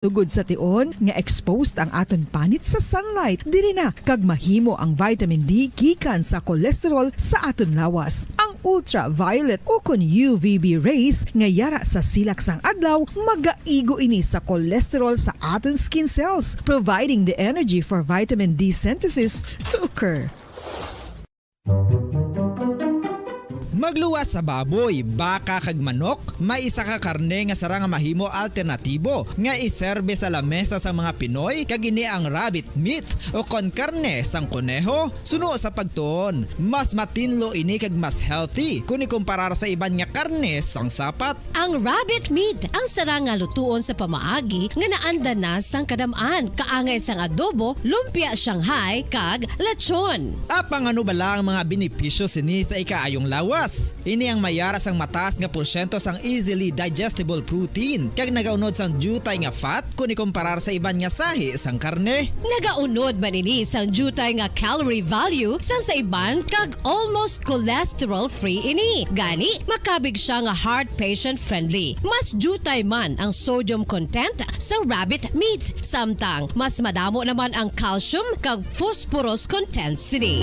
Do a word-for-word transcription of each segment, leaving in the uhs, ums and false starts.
Tungod sa tion nga exposed ang aton panit sa sunlight, diri na kag mahimo ang vitamin D gikan sa cholesterol sa aton lawas. Ang ultraviolet ukon U V B rays nga yara sa silak sang adlaw, magaigo ini sa cholesterol sa aton skin cells, providing the energy for vitamin D synthesis to occur. Magluwas sa baboy, baka, kag manok, may isa ka karne nga sarang nga mahimo alternatibo nga iserbe sa lamesa sang mga Pinoy, kag ini ang rabbit meat, ukon karne sang koneho. Suno sa pagtuon, mas matinlo ini kag mas healthy kon ikumparar sa iban nga karne sang sapat. Ang rabbit meat ang sarang nga lutuon sa pamaagi nga naanda na sang kadam-an, kaangay sang adobo, lumpia Shanghai, kag lechon. Apang ano bala ang mga benepisyo sini sa ikaayong lawas? Ini ang may yara sang mataas nga porsyento sang easily digestible protein, kag nagaunod sang diutay nga fat kon ikumparar sa iban nga sahi sang karne. Nagaunod man ini sang diutay nga calorie value sang sa iban, kag almost cholesterol-free ini. Gani, makabig sia nga heart patient-friendly. Mas diutay man ang sodium content sa rabbit meat, samtang mas madamo naman ang calcium kag phosphorus content sini.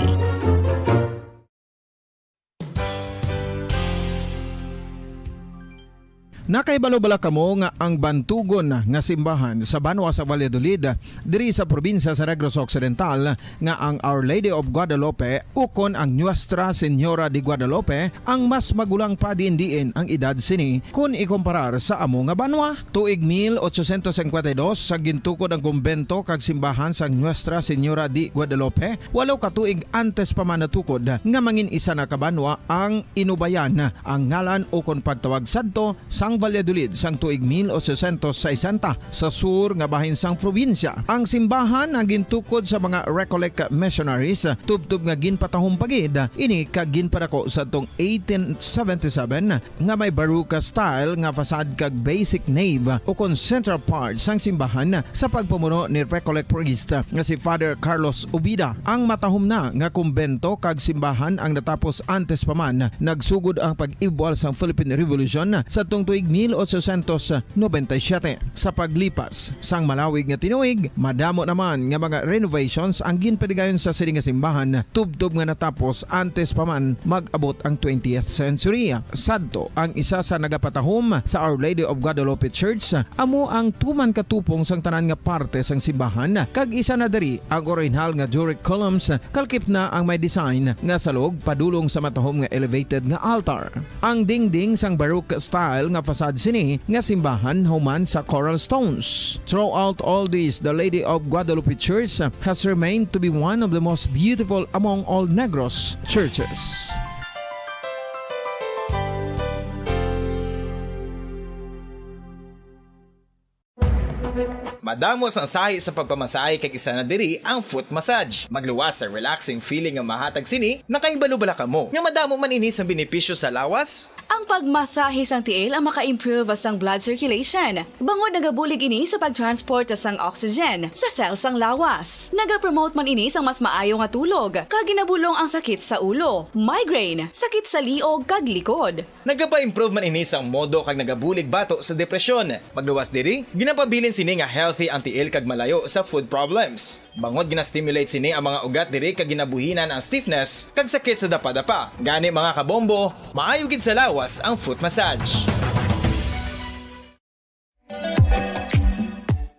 Nakahibalo bala kamo nga ang bantugon nga simbahan sa banwa sa Valladolid, diri sa probinsya sa Negros Occidental, nga ang Our Lady of Guadalupe ukon ang Nuestra Señora de Guadalupe ang mas magulang pa diin-diin ang edad sini kon ikumparar sa amo nga banwa? Tuig mil ochocientos cincuenta y dos, sa gintukod ang kumbento kag simbahan sang Nuestra Señora de Guadalupe, walo ka tuig antes pa man natukod nga mangin isa na ka banwa ang Inubayan, ang ngalan ukon pagtawag sadto sang Valladolid sang tuig mil ochocientos sesenta, sa sur nga bahin sang probinsya. Ang simbahan ang gintukod sa mga Recollect missionaries, tubtob nga ginpatahom pa gid ini kag ginpadako sadtong eighteen seventy-seven, nga may Baroque style nga facade kag basic nave ukon central part sang simbahan sa pagpamuno ni Recollect priest nga si Father Carlos Ubida. Ang matahom na nga kumbento kag simbahan ang natapos antes pa man nagsugod ang pag-ibwal sang Philippine Revolution sadtong tuig mil ochocientos noventa y siete. Sa paglipas sang malawig nga tinuig, madamo naman nga mga renovations ang ginpadigayon sa sini nga simbahan, tubtob nga natapos antes pa man mag-abot ang twentieth century. Sadto, ang isa sa nagapatahom sa Our Lady of Guadalupe Church amo ang tuman ka tupong sang tanan nga parte sang simbahan, kag isa na diri ang orihinal nga Doric columns, kalkip na ang may design nga salog padulong sa matahom nga elevated nga altar. Ang dingding sang Baroque style nga facade sini nga simbahan human sa coral stones. Throughout all this, the Lady of Guadalupe Church has remained to be one of the most beautiful among all Negros churches. Madamo sang sahi sa pagpamasahe, kag isa na diri ang foot massage. Magluwas sa relaxing feeling nga mahatag sini. Nakahibalo bala kamo nga madamo man ini sang benepisyo sa lawas? Ang pagmasahe sang tiil ang maka-improve sang blood circulation, bangod nagabulig ini sa pag-transport sang oxygen sa cell sang lawas. Nagapromote man ini sang mas maayo nga tulog, kag ginabulong ang sakit sa ulo, migraine, sakit sa liog, kag likod. Nagapa-improve man ini sang modo kag nagabulig bato sa depresyon. Magluwas diri, ginapabilin sini nga healthy ang tiil kag malayo sa food problems. Bangod gina-stimulate sini ang mga ugat diri kag ginabuhinan ang stiffness kag sakit sa dapadapa. Gani, mga kabombo, maayo gid sa lawas ang foot massage.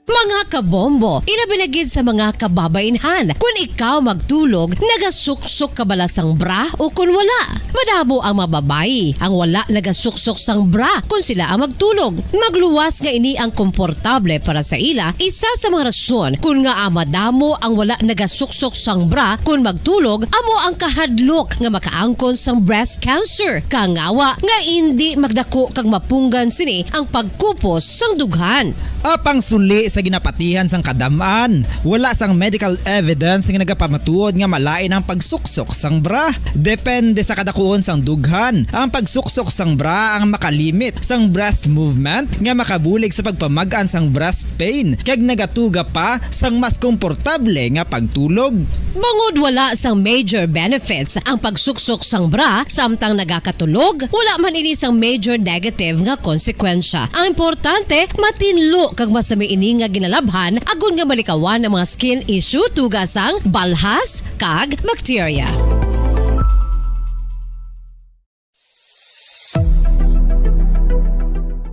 Mga kabombo, ilabi na gid sa mga kababaynhan, kun ikaw magtulog, nagasuksok ka bala sang bra o kun wala? Madamo ang mga babayi ang wala nagasuksok sang bra kun sila ang magtulog. Magluwas nga ini ang komportable para sa ila, isa sa mga rason kun ngaa madamo ang wala nagasuksok sang bra kun magtulog amo ang kahadlok nga makaangkon sang breast cancer. Kangawa nga indi magdako kag mapunggan sini ang pagkupos sang dughan. Apang suli sa ginapatihan sang kadam-an, wala sang medical evidence nga nagapamatuod nga malain ang pagsuksok sang bra. Depende sa kadakuon sang dughan, ang pagsuksok sang bra ang makalimit sang breast movement nga makabulig sa pagpamag-an sang breast pain, kag nagatuga pa sang mas komportable nga pagtulog. Bangod wala sang major benefits ang pagsuksok sang bra samtang nagakatulog, wala man ini sang major negative nga konsekwensya. Ang importante, matinlo kag masami ini nga ginalabhan agod nga malikawan ang mga skin issue tungod sang balhas kag bakterya.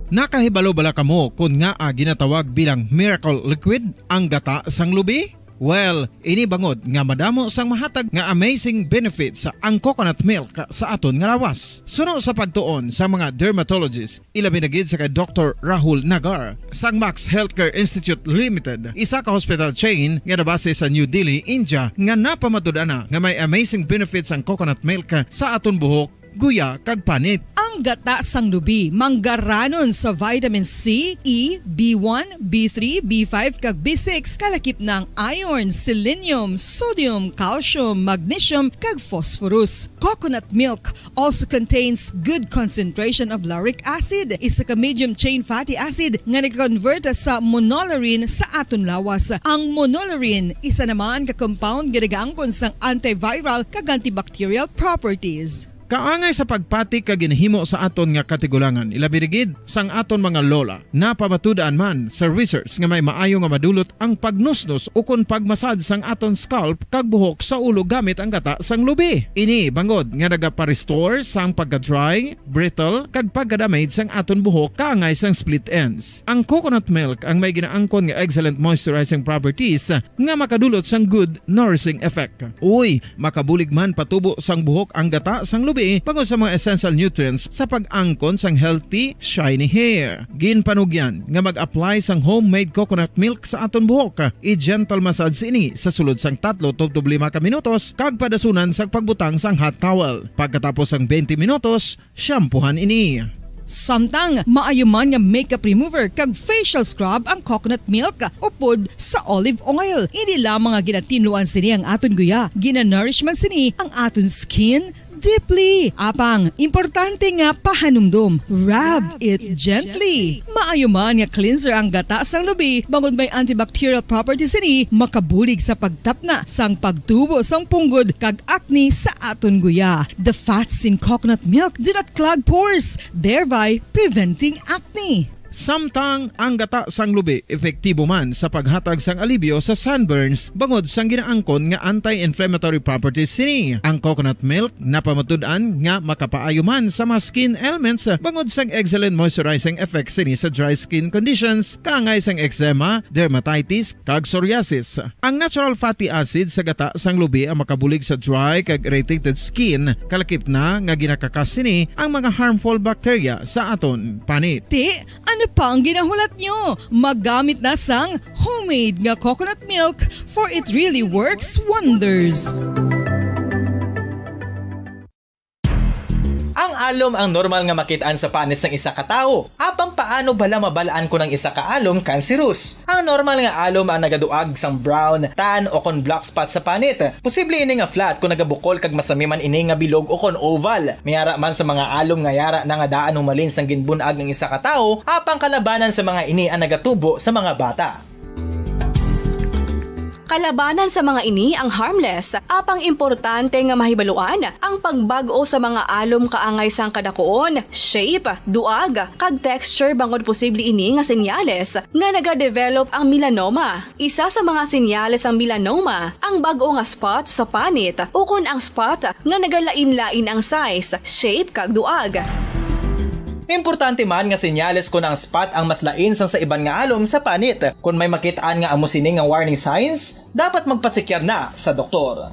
Nakahibalo bala kamo kon ngaa ginatawag bilang miracle liquid ang gata sang lubi? Well, ini bangod nga madamo sang mahatag nga amazing benefits ang coconut milk sa aton nga lawas. Suno sa pagtuon sa mga dermatologist, ilabi na gid sa kay Doktor Rahul Nagar sang Max Healthcare Institute Limited, isa ka hospital chain nga nabase sa New Delhi, India, nga napamatud-an na nga may amazing benefits ang coconut milk sa aton buhok, guya, kag panit. Ang gata sang lubi manggaranon sa vitamin C, E, B one, B three, B five, kag B six, kalakip na ang iron, selenium, sodium, calcium, magnesium, kag phosphorus. Coconut milk also contains good concentration of lauric acid, isa ka medium chain fatty acid nga nag-convert sa monolaurin sa aton lawas. Ang monolaurin isa naman ka compound nga nagaangkon sang antiviral kag antibacterial properties. Kaangay sa pagpati kag ginhimo sa aton nga katigulangan, ilabi na gid sang aton mga lola. Napamatud-an man sa research nga may maayo nga madulot ang pagnusnos ukon pagmasad sang aton scalp kag buhok sa ulo gamit ang gata sang lubi. Ini bangod nga nagapa-restore sang pagka-dry, brittle, kag pagka-damage sang aton buhok kaangay sang split ends. Ang coconut milk ang may ginaangkon nga excellent moisturizing properties nga makadulot sang good nourishing effect. Uy, makabulig man patubo sang buhok ang gata sang lubi bangod sa mga essential nutrients sa pag-angkon sang healthy, shiny hair. Ginpanugyan nga mag-apply sang homemade coconut milk sa aton buhok. I-gentle massage ini sa sulod sang tatlo tubtob lima ka minutos kag padasunan sa pagbutang sang hot towel. Pagkatapos sang twenty minutos, shampoohan ini. Samtang maayo man nga makeup remover kag facial scrub ang coconut milk upod sa olive oil. Hindi lamang nga ginatinluan sini ang aton guya, ginanourish man sini ang aton skin deeply. Apang, importante nga pahanumdom, rub it gently. Maayo man nga cleanser ang gata sang lubi, bangod may antibacterial properties sini, makabulig sa pagtapna sang pagtubo sang punggod kag acne sa aton guya. The fats in coconut milk do not clog pores, thereby preventing acne. Samtang ang gata sang lubi epektibo man sa paghatag sang alibyo sa sunburns bangod sang ginaangkon nga anti-inflammatory properties sini. Ang coconut milk napamatud-an nga makapaayo man sa mga skin ailments bangod sang excellent moisturizing effect sini sa dry skin conditions, kaangay sang eczema, dermatitis, kag psoriasis. Ang natural fatty acid sa gata sang lubi ang makabulig sa dry kag irritated skin, kalakip na nga ginakakas sini ang mga harmful bacteria sa aton panit. Ti, ano pa ang ginahulat nyo? Magamit na sang homemade nga coconut milk, for it really works wonders. Ang alom ang normal nga makit-an sa panit sang isa ka tawo. Apang paano bala mabal-an kon ang isa ka alom kanserus? Ang normal nga alom ang nagaduag sang brown, tan, o kon black spot sa panit. Posible ini nga flat kon nagabukol kag masami man ini nga bilog o kon oval. May ara man sa mga alom nga yara na nga daan humalin sang ginbun-ag ang isa ka tawo, apang kalabanan sa mga ini ang nagatubo sa mga bata. Kalabanan sa mga ini ang harmless, apang importante nga mahibaluan ang pagbag-o sa mga alom kaangay sang kadakuon, shape, duag, kag texture, bangod posible ini nga senyales nga nagadevelop ang melanoma. Isa sa mga senyales sang melanoma ang bag-o nga spot sa panit ukon ang spot nga nagalain-lain ang size, shape, kag duag. Importante man nga senyales kon ang spot ang mas lain sang sa iban nga alom sa panit. Kon may makit-an nga amo sini nga warning signs, dapat magpasekyar na sa doktor.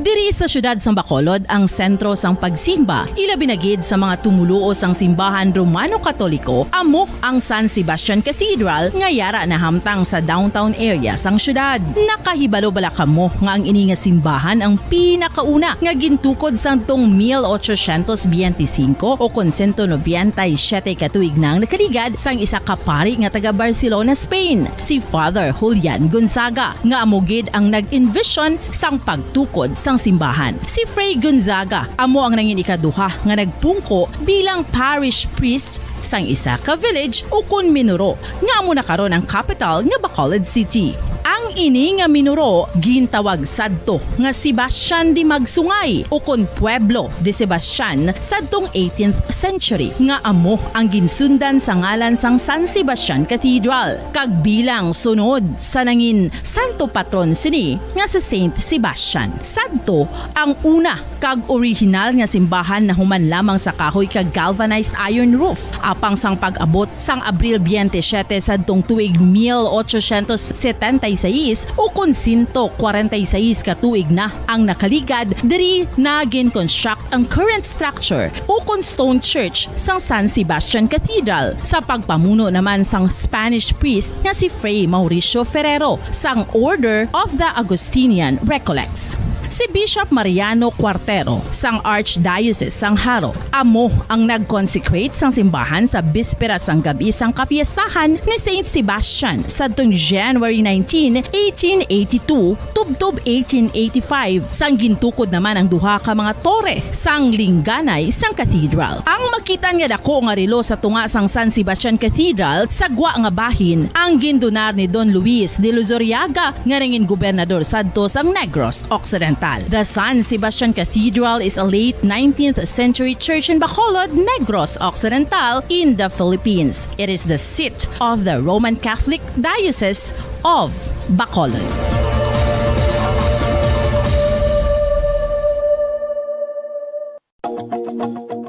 Diri sa siyudad sang Bacolod ang sentro sang pagsimba, ilabi na gid sa mga tumoluo sang simbahan Romano-Katoliko, amo ang San Sebastian Cathedral nga yara nahamtang sa downtown area sang siyudad. Nakahibalo bala kamo nga ang ini nga simbahan ang pinakauna nga gintukod sadtong mil ochocientos biyente singko o kon sento nobenta y siyete ka tuig na ang nakaligad sang isa ka pari nga taga Barcelona, Spain, si Father Julian Gonzaga, nga amo gid ang nag-envision sang pagtukod sang simbahan. Si Fray Gonzaga amo ang nangin ikaduha nga nagpungko bilang parish priest sang isa ka village ukon minuro nga amo na karon ang kapital nga Bacolod City. Ang Ini nga minuro gintawag sadto nga Sebastian de Magsungay ukon Pueblo de Sebastian sadtong eighteenth century, nga amo ang ginsundan sa ngalan sang San Sebastian Cathedral, kag bilang sunod sa nangin santo patron sini nga si Saint Sebastian. Sadto ang una kag orihinal nga simbahan nahuman lamang sa kahoy kag galvanized iron roof, apang sang pag-abot sang Abril twenty-seven sadtong tuig mil ochocientos setenta y seis, ukon sento kwarenta y seis ka tuig na ang nakaligad, diri na gin-construct ang current structure ukon stone church sang San Sebastian Cathedral, sa pagpamuno naman sang Spanish priest nga si Fray Mauricio Ferrero sang Order of the Augustinian Recollects. Si Bishop Mariano Cuartero sang Archdiocese sang Jaro amo ang nag-consecrate sang simbahan sa bispera sang gab-i sang kapiestahan ni Saint Sebastian sadtong January nineteen, eighteen eighty-two, tubtob eighteen eighty-five, sang gintukod naman ang duha ka mga tore sang lingganay sang cathedral. Ang makitan nga dako nga relo sa tunga sang San Sebastian Cathedral sa gwa nga bahin ang gindunar ni Don Luis de Luzuriaga, nga nangin gobernador sadto sang Negros Occidental. The San Sebastian Cathedral is a late nineteenth century church in Bacolod, Negros Occidental, in the Philippines. It is the seat of the Roman Catholic Diocese of Bacolod.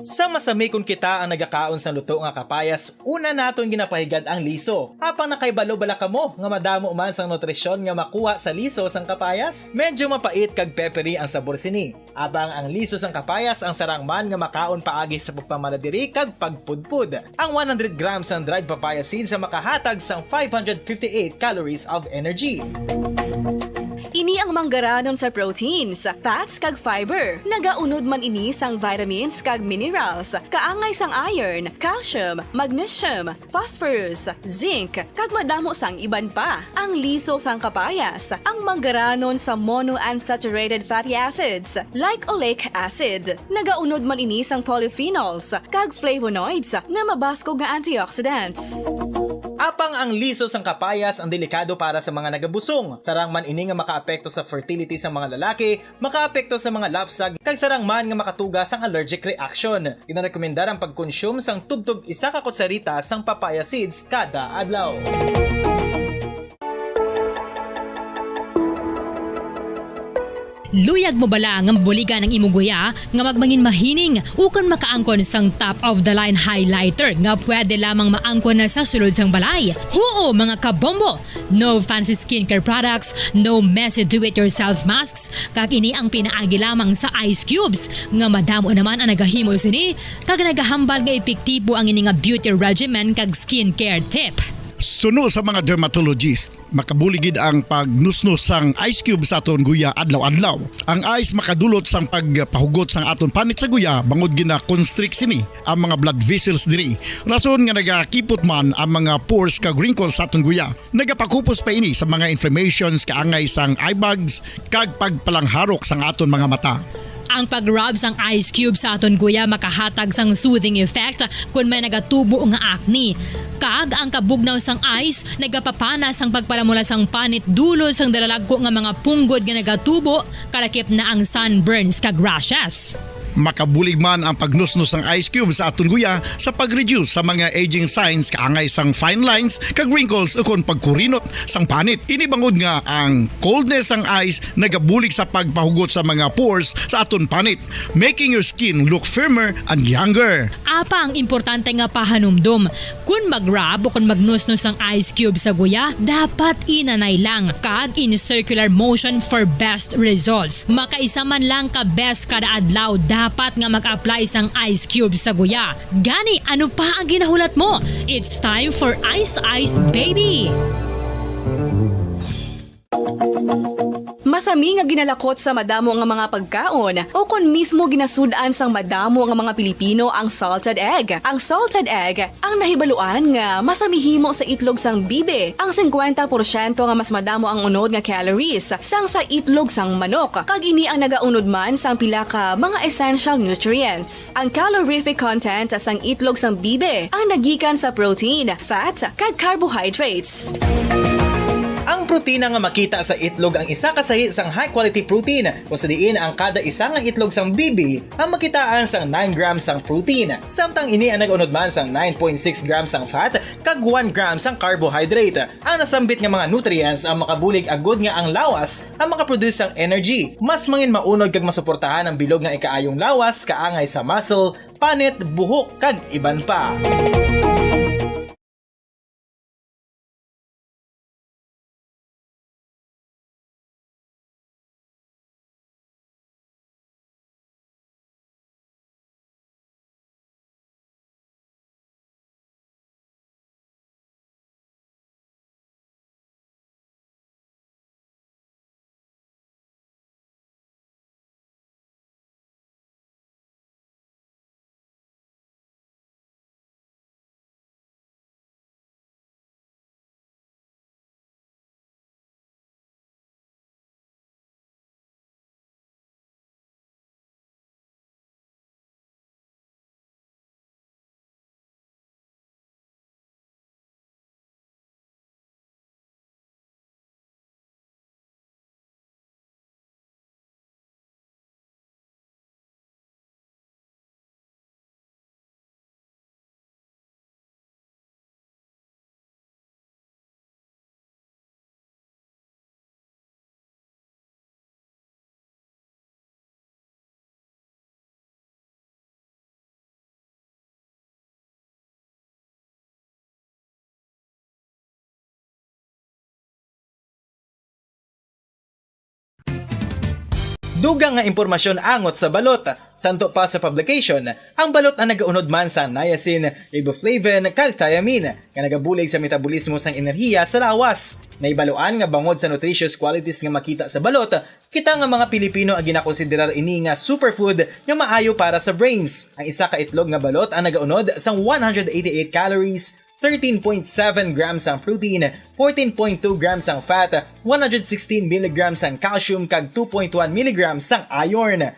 Sa masami kon kita ang nagakaon sang luto nga kapayas, una naton ginapahigad ang liso. Apang nakahibalo bala kamo nga madamo man sang nutrisyon nga makuha sa liso sang kapayas? Medyo mapait kag peppery ang sabor sini. Apang ang liso sang kapayas ang sarang man nga makaon paagi sa pagpamaladiri kag pagpudpod. Ang one hundred grams sang dried papaya seeds ang makahatag sang five hundred fifty-eight calories of energy. Ini ang manggaranon sa proteins, fats, kag fiber. Nagaunod man ini sang vitamins kag minerals, kaangay sang iron, calcium, magnesium, phosphorus, zinc, kag madamo sang iban pa. Ang liso sang kapayas, ang manggaranon sa monounsaturated fatty acids, like oleic acid. Nagaunod man ini sang polyphenols kag flavonoids nga mabaskog nga antioxidants. Apang ang liso sang kapayas ang delikado para sa mga nagabusong. Sarang man ini nga makaapekto sa fertility sang mga lalaki, makaapekto sa mga lapsag, kag sarang man nga makatuga sang allergic reaction. Ginarekomendar ang pagkonsume sang tubtob isa ka kutsarita sang papaya seeds kada adlaw. Luyag mo bala nga mabuligan ang imo guya nga magmangin mahining ukon makaangkon sang top-of-the-line highlighter nga pwede lamang maangkon na sa sulod sang balay? Huo, mga kabombo! No fancy skincare products, no messy do-it-yourself masks, kag ini ang pinaagi lamang sa ice cubes, nga madamo naman ang nagahimo sini, kag nagahambal nga epektibo ang ini nga beauty regimen kag skincare tip. Suno sa mga dermatologist, makabulig gid ang pagnusnos sang ice cube sa aton guya adlaw-adlaw. Ang ice makadulot sang pagpahugot sang aton panit sa guya, bangod gina-constrict sini ang mga blood vessels diri. Rason nga nagakipot man ang mga pores kag wrinkles sa aton guya. Nagapakupos pa ini sa mga inflammations, kaangay sang eye bags, kag pagpalangharok sang aton mga mata. Ang pag-rub sang ice cube sa aton guya makahatag sang soothing effect kon may nagatubo nga acne. Kag ang kabugnaw sang ice nagapapana sang pagpalamula sang panit dulot sang dalalagko nga mga punggod nga nagatubo, kalakip na ang sunburns kag rashes. Makabulig man ang pagnusnos sang ice cube sa aton guya sa pag-reduce sa mga aging signs, kaangay sang fine lines kag wrinkles ukon pagkurinot sang panit. Ini bangod nga ang coldness sang ice nagabulig sa pagpahugot sa mga pores sa aton panit, making your skin look firmer and younger. Apang importante nga pahanumdom, kon mag-rub o kon magnusnos ang ice cube sa guya, dapat inanay lang kag in circular motion for best results. Makaisa man lang ka beses kada adlaw dapat nga mag-apply sang ice cube sa guya. Gani, ano pa ang ginahulat mo? It's time for Ice Ice Baby! Masami nga ginalakot sa madamo nga mga pagkaon, o kon mismo ginasud-an sang madamo nga mga Pilipino ang salted egg. Ang salted egg ang nahibaluan nga masami himo sa itlog sang bibe, ang singkwenta porsyento nga mas madamo ang unod nga calories sang sa itlog sang manok, kag ini ang nagaunod man sang pila ka mga essential nutrients. Ang calorific content sang itlog sang bibe ang nagikan sa protein, fat, kag carbohydrates. Ang Protina nga makita sa itlog ang isa ka sahi sang high quality protein, kung sa diin ang kada isa nga itlog sang bibi ang makitaan sang nine grams sang protein, samtang ini ang nag-unod man sang nine point six grams sang fat kag one gram sang carbohydrate. Ang nasambit nga mga nutrients ang makabulig agud nga ang lawas ang makaproduce sang energy. Mas mangin maunod kag masuportahan ang bilog nga ikaayong lawas, kaangay sa muscle, panit, buhok, kag iban pa. Dugang nga impormasyon angot sa balot. Santo pa sa publication, ang balot ang nagaunod man sa niacin, riboflavin, kag thiamine, nga nagabulig sa metabolismo sang enerhiya sa lawas. Naibaluan nga bangod sa nutritious qualities nga makita sa balot, kita nga mga Pilipino ang ginakonsiderar ini nga superfood nga maayo para sa brains. Ang isa ka itlog nga balot ang nagaunod sang one hundred eighty-eight calories, thirteen point seven grams ang protein, fourteen point two grams ang fat, one hundred sixteen milligrams ang calcium, kag two point one milligrams ang iron.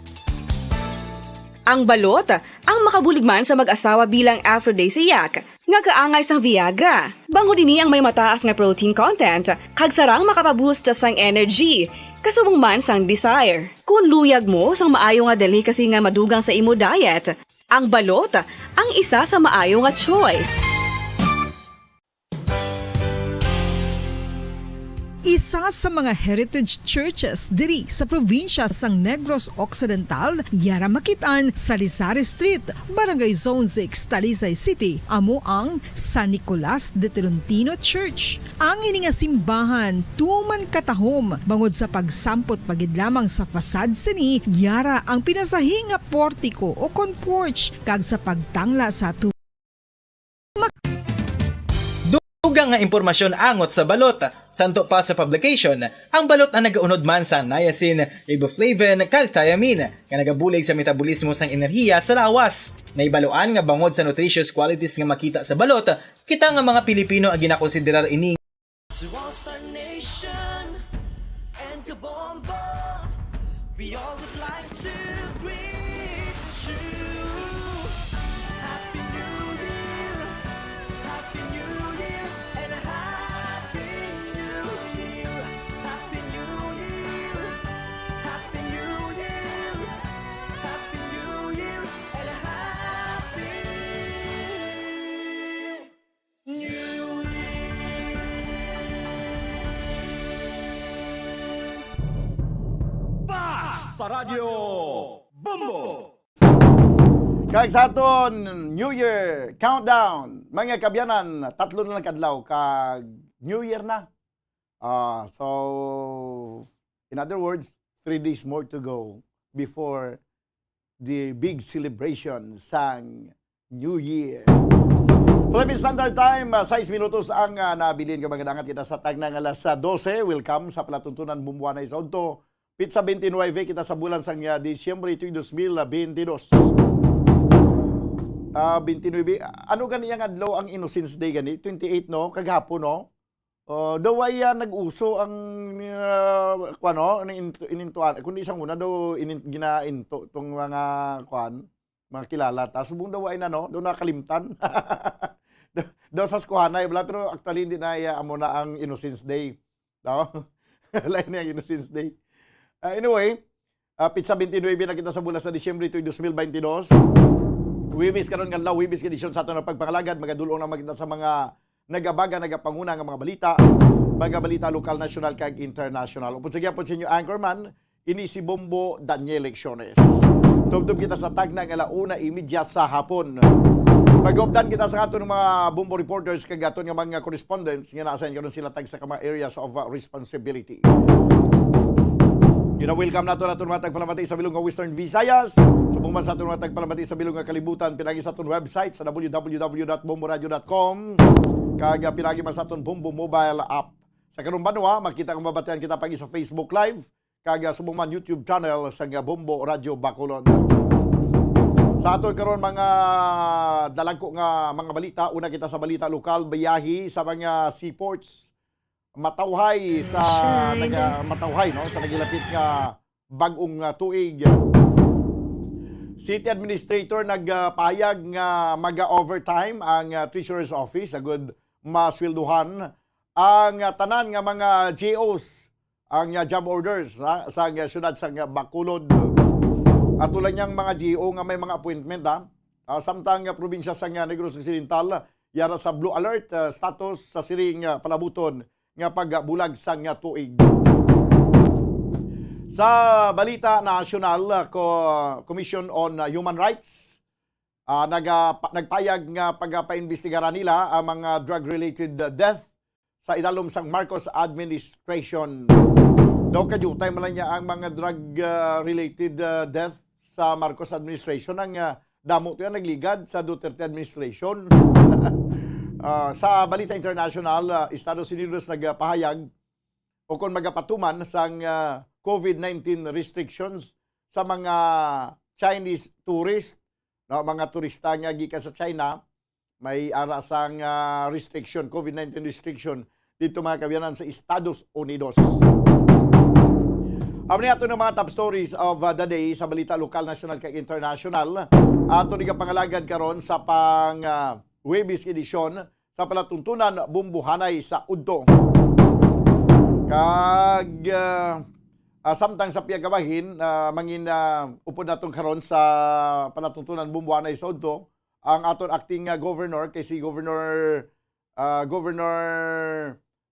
Ang balot ang makabulig man sa mag-asawa bilang aphrodisiac nga kaangay sang Viagra. Bangod ini ang may mataas nga protein content, kag sarang makapaboost sang energy, kasubong man sang desire. Kung luyag mo sang maayo nga delicacy nga madugang sa imo diet, ang balot ang isa sa maayo nga choice. Isa sa mga heritage churches diri sa probinsya sang Negros Occidental, yara makit-an sa Lizares Street, Barangay Zone six, Talisay City, amo ang San Nicolas de Tolentino Church. Ang ini nga simbahan tuman katahom bangod sa pagsampot pa gid lamang sa facade sini, yara ang pinasahi nga portico o kon porch, kag sa pagtangla sa tu- Dugang nga impormasyon angot sa balot. Santo pa sa publication, ang balot ang nagaunod man sa niacin, riboflavin, kag thiamine, nga nagabulig sa metabolismo sang enerhiya sa lawas. Naibaluan nga bangod sa nutritious qualities nga makita sa balot, kita nga mga Pilipino ang ginakonsiderar ini. Basta Radyo Bombo! Kag sa aton New Year countdown, mga kaabyanan, tatlo na lang ka adlaw kag New Year na. Ah, so, in other words, three days more to go before the big celebration sang New Year. Philippine Standard Time, ah, sais minutos ang, ah, nabilin. Kag magdangat kita sa tagnang alas, ah, dose. Welcome sa palatuntunan, bumbuanay sa udto. Pitsa twenty-nine kita sa bulan sang, ah, Disyembre, tuig dos mil bentidós. Ah, twenty-nine, ano gani ang adlaw ang Innocence Day gani? Twenty-eight, no? Kaghapon, no? Oh, daw ay, ah, nag-uso ang, ah, kuwan, no? Ang in-, inintuan. Kundi sang una daw inin-, ginainto tong mga, kuwan, mga kilala ta. Subong daw ay na, no? Daw nakalimtan. Daw, daw sa eskwelahan, bla, pero actually, hindi na, ah, amo na ang Innocence Day. No? Lain na ang Innocence Day. Ah, anyway, ah, pitsa twenty-nine na kita sa bulan sa Disyembre tuig dos mil baynte dos. Huwebes karon nga adlaw, Huwebes nga edisyon sa aton nga pagpangalagad. Magadul-ong na man kita sa mga nagabaga, nagapanguna nga mga balita, mga balita lokal, nasyonal, kag international. Upod sa gihapon sa inyo anchorman, ini si Bombo Daniel Lecciones. Tubtob kita sa tagna nga alauna imedya sa hapon. Pag-updan kita sa aton mga Bombo reporters kag aton nga mga correspondents nga naa sa inyo karon, sila tag sa mga areas of, uh, responsibility. Gina-welcome nato naton mga tagpalamati sa bilog nga Western Visayas, subong man sa aton mga tagpalamati sa bilog nga kalibutan, pinagi sa aton website sa w w w dot bomboradio dot com, kag, ah, pinagi man sa aton Bombo mobile app. Sa karong banwa, makita kag mabatian kita pagi sa Facebook Live, kag, ah, subong man YouTube channel sang, ah, Bombo Radio Bacolod. Sa aton karon mga dalagko nga mga balita, una kita sa balita lokal, biyahe sa mga seaports. Matawhay sa naga-, matawhay, no, sa nagilapit nga bag-ong, ah, tuig. City Administrator nagpahayag nga maga-overtime ang, ah, Treasurer's Office agud masweldohan ang, ah, tanan nga mga G Os, ang, ah, job orders, ha, sa, ah, siyudad sa, ah, Bacolod. Ato lang yang mga G O nga may mga appointment, ha. Ah, samtang, ah, probinsya sa, ah, Negros Occidental, yara sa blue alert, ah, status sa siring, ah, palabuton nga pagbulag sang, ah, tuig. Sa balita nasyonal, ah, ko-, Commission on, ah, Human Rights, ah, naga-, pa-, nagpayag nga pagapaimbestigaran nila ang mga drug-related, ah, death sa idalom sang Marcos administration. Daw kadiutay man lang niya ang mga drug, ah, related, ah, death sa Marcos administration. Ang, ah, damo to yan nagligad sa Duterte administration. Ah, sa balita international, ah, Estados Unidos nagpahayag o kon magapatuman sang, ah, covid nineteen restrictions sa mga Chinese tourist, no, mga turista nga gikan sa China, may ara sang, ah, restriction, covid nineteen restriction dito, mga kaabyanan, sa Estados Unidos. Amo ni ato ng mga top stories of, ah, the day sa balita lokal, nasyonal, kag international. Ato ni kapangalagad karon sa pang, ah, Huwebes edisyon sa palatuntunan Bumbuhanay sa udto. Kag, ah, ah, samtang sa piyagabahin, ah, mangin, ah, upod naton karon sa palatuntunan Bumbuhanay sa udto, ang aton acting, ah, governor, kay si Governor, ah, Governor,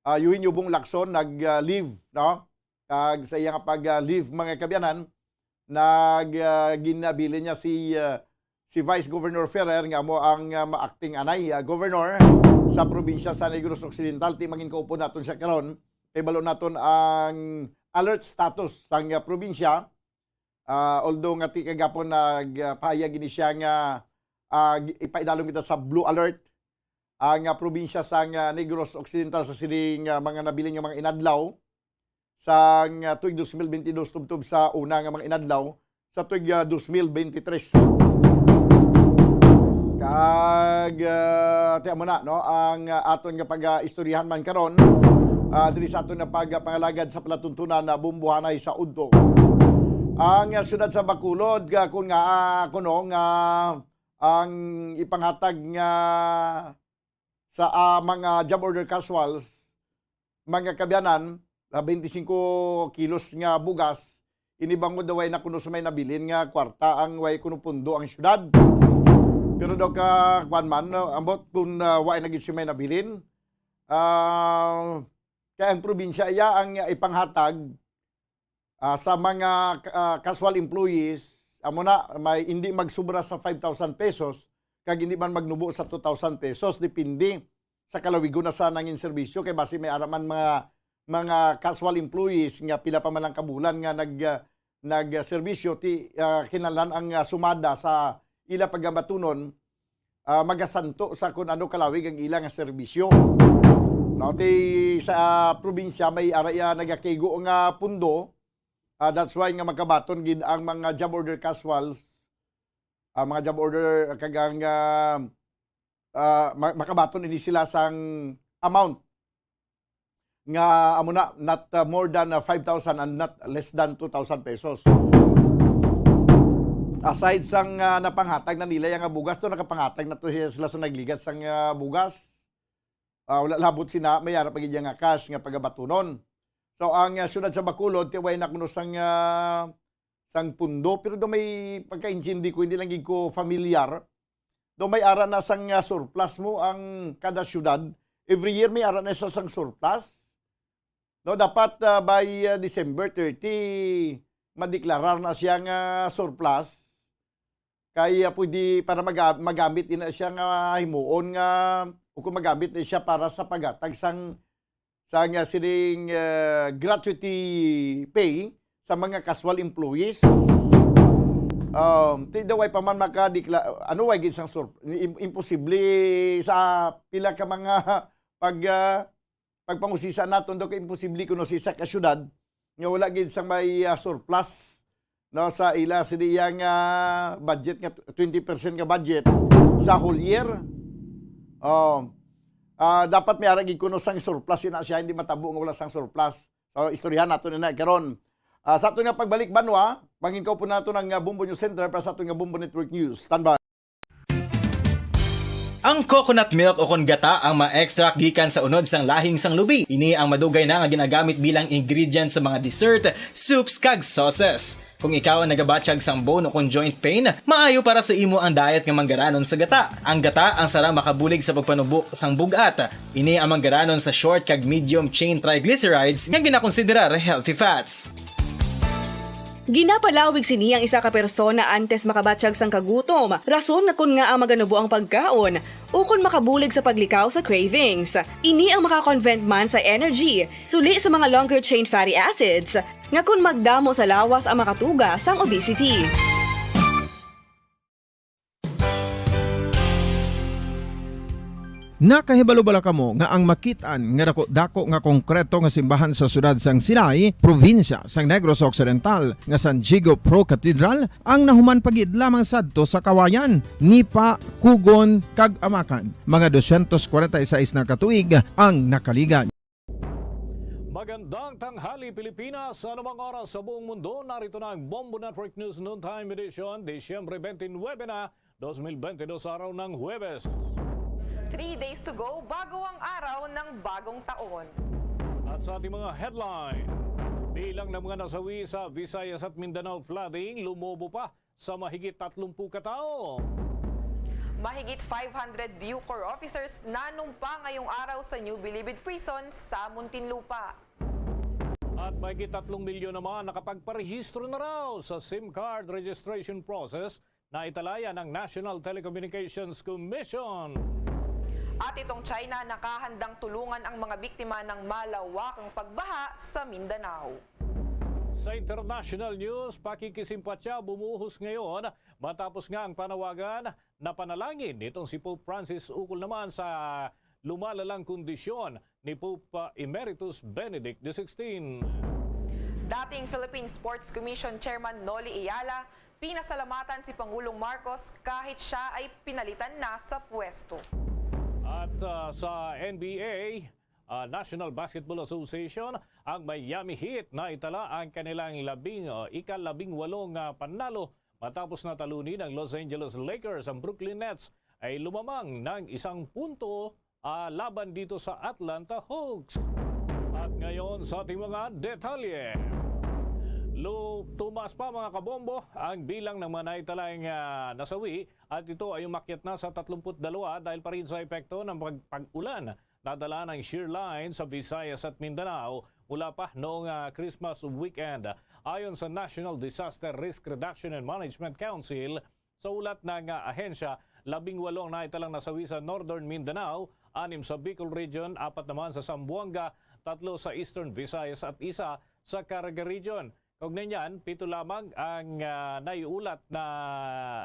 ah, Eugenio Bong Lacson nag, ah, leave, no? Kag sa iya nga pag, ah, leave, mga kaabyanan, nag, ah, ginabilin niya si, ah, si Vice Governor Ferrer nga amo ang, ah, ma-acting anay, ah, governor sa probinsya sa Negros Occidental. Ti mangin kaupod naton siya karon. Kay balo naton ang alert status sang, ah, probinsya. Ah, although nga ti kagapon nagpahayag ini siya nga, ah, gi-, ipaidalom kita sa blue alert ang, ah, probinsya sang, ah, Negros Occidental sa sining, ah, mga nabilin nga mga inadlaw sang, ah, tuig dos mil bentidós tubtob sa una nga mga inadlaw sa tuig, ah, dos mil bentitres. Kag, ah, ti amo na, no, ang, ah, aton nga pag-istoryahan man karon, ah, diri sa aton nga pagpangalagad sa palatuntunan na Bumbuhanay sa udto. Ang, ah, siyudad sa Bacolod, ah, kun nga, ah, kuno nga ang ipanghatag nga sa, ah, mga job order casuals, mga kaabyanan, ah, twenty-five kilos nga bugas, ini bangod daw way na kuno sa may nabilin nga kwarta ang way kuno pundo ang syudad. Pero daw ka, kuwan man, no, ambot kung, ah, way na gid siya may nabilin, ah, kay ang probinsya iya ang ipanghatag, ah, sa mga, ah, casual employees, amo na, may hindi magsubra sa five thousand pesos, kag hindi man magnubo sa two thousand pesos, depende sa kalawigon na sa nangin serbisyo, kay basi may ara man mga, mga casual employees nga pila pa man lang ka bulan nga nag, ah, nagserbisyo, ti, ah, kinahanglan ang, ah, sumada sa ila pagabatunon, ah, magasanto sa kun ano kalawig ang ila nga serbisyo. No, ti sa, ah, probinsya may ara iya nagakaigo nga pundo, ah, that's why nga makabaton gid ang mga job order casuals, ang mga job order kag ang, ah, ah, ma-, makabaton ini sila sang amount nga amo na, not, uh, more than, uh, five thousand and not less than two thousand pesos. Aside sang, uh, napanghatag na nila yang bugas, to nakapanghatag na to siya, sila sa nagligad sang, uh, bugas. Uh, wala labot sina, may ara pa gid yang, uh, cash nga pagabatunon. So, ang, ah, siyudad sa Bacolod, tiway na kuno sang, ah, sang pundo, pero do may pagkaintindi ko, hindi lang gid ko familiar. Do may ara na sang, ah, surplus mo ang kada siyudad. Every year may ara na sa sang surplus. No, dapat, ah, by, ah, December thirty, madeklarar na siya nga surplus. Kay, ah, pwede para maga-, magamit din na siya nga himuon nga, o kung magamit na siya para sa paghatag sang, sang, ah, sining, ah, gratuity pay sa mga casual employees. Um, ti daw ay pa man makadekla-, ano, way gid sang sur-, im-, imposible sa pila ka mga pag, ah, pagpangusisa naton daw kay imposible kuno sa isa ka syudad nga wala gid sang may, ah, surplus, no, sa ila sa iyang, ah, budget nga twenty percent nga budget sa whole year. Oh. Ah, dapat may ara gid kuno sang surplus, ina siya hindi matabo nga wala sang surplus. So, istoryahan nato na karon. Ah, sa aton nga pagbalik, banwa, mangin ko po nato ng, ah, Bombo News Center para sa aton nga Bombo Network News. Standby. Ang coconut milk o kon gata ang ma-extract gikan sa unod sang lahing sang lubi. Ini ang madugay na nga ginagamit bilang ingredient sa mga dessert, soups, kag sauces. Kung ikaw ang nagabatyag sang bone o kon joint pain, maayo para sa imo ang diet nga manggaranon sa gata. Ang gata ang sarang makabulig sa pagpanubo sang bug-at. Ini ang manggaranon sa short kag medium chain triglycerides nga ginakonsiderar healthy fats. Ginapalawig sini ang isa ka persona antes makabatyag sang kagutom, rason nga kon ngaa maganubo ang pagkaon, ukon makabulig sa paglikaw sa cravings. Ini ang maka-convert man sa energy, suli sa mga longer chain fatty acids, nga kon magdamo sa lawas ang makatuga sang obesity. Nakahibalo bala kamo nga ang makit-an nga dako-dako nga konkreto nga simbahan sa siyudad sang Silay, probinsya sang Negros Occidental, nga San Diego Pro Cathedral, ang nahuman pa gid lamang sadto sa Kawayan, Nipa, Kugon, kag Amacan, mga dosyentos kwarenta y seis na ka tuig ang nakaligad. Magandang tanghali, Pilipinas. Sa anumang oras sa buong mundo, narito na ang Bombo Network News Noontime Edition, Disyembre twenty-nine na, twenty twenty-two, araw ng Huwebes. Three days to go bago ang araw ng bagong taon. At sa ating mga headline, bilang ng mga nasawi sa Visayas at Mindanao flooding, lumobo pa sa mahigit tatlumpu ka tawo. Mahigit five hundred Bucor officers nanumpa ngayong araw sa New Bilibid Prison sa Muntinlupa. At mahigit tatlong milyon naman nakapagparehistro na raw sa SIM card registration process na italayan ng National Telecommunications Commission. At itong China nakahandang tulungan ang mga biktima ng malawakang pagbaha sa Mindanao. Sa international news, pakikisimpatya bumuhos ngayon matapos nga ang panawagan na panalangin nitong si Pope Francis ukol naman sa lumalalang kondisyon ni Pope, uh, Emeritus Benedict the sixteenth. Dating Philippine Sports Commission Chairman Noli Ayala, pinasalamatan si Pangulong Marcos kahit siya ay pinalitan na sa pwesto. At, uh, sa N B A, uh, National Basketball Association, ang Miami Heat na itala ang kanilang labing, uh, ikalabing walong, uh, panalo matapos na talunin ng Los Angeles Lakers ang Brooklyn Nets ay lumamang ng isang punto, ah, laban dito sa Atlanta Hawks. At ngayon sa ating mga detalye. Lu-, tumaas pa, mga kabombo, ang bilang ng mga naitalang, ah, nasawi at ito ay umakyat na sa tatlumpu't dalawa dahil pa rin sa epekto ng pag-, pag-ulan na dala ng shear line sa Visayas at Mindanao mula pa noong, ah, Christmas weekend. Ayon sa National Disaster Risk Reduction and Management Council, sa ulat ng, ah, ahensya, labing walo ang naitalang nasawi sa Northern Mindanao, anim sa Bicol Region, apat naman sa Zamboanga, tatlo sa Eastern Visayas at isa sa Caraga Region. Kaugnay niyan, pito lamang ang, ah, naiulat na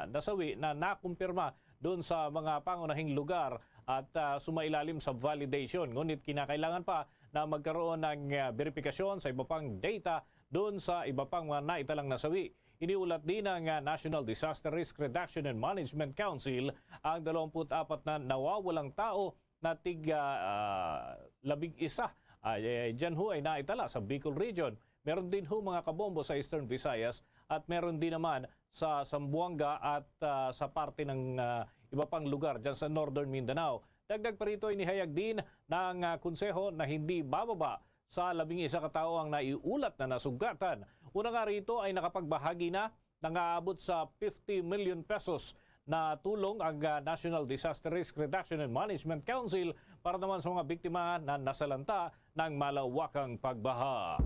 nasawi na nakumpirma doon sa mga pangunahing lugar at, ah, sumailalim sa validation. Ngunit kinakailangan pa na magkaroon ng, ah, beripikasyon sa iba pang data doon sa iba pang mga naitalang nasawi. Iniulat din ng, ah, National Disaster Risk Reduction and Management Council ang dalawampu't apat na nawawalang tao na tig, ah, ah, labing isa, ah, eh, dyan ho ay naitala sa Bicol Region. Meron din ho, mga kabombo, sa Eastern Visayas at meron din naman sa Zamboanga at, ah, sa parte ng, ah, iba pang lugar dyan sa Northern Mindanao. Dagdag pa rito, inihayag din ng, ah, konseho na hindi bababa sa labing isa ka tawo ang naiulat na nasugatan. Una nga rito ay nakapagbahagi na, nangaabot sa fifty million pesos na tulong ang, ah, National Disaster Risk Reduction and Management Council para naman sa mga biktima na nasalanta ng malawakang pagbaha.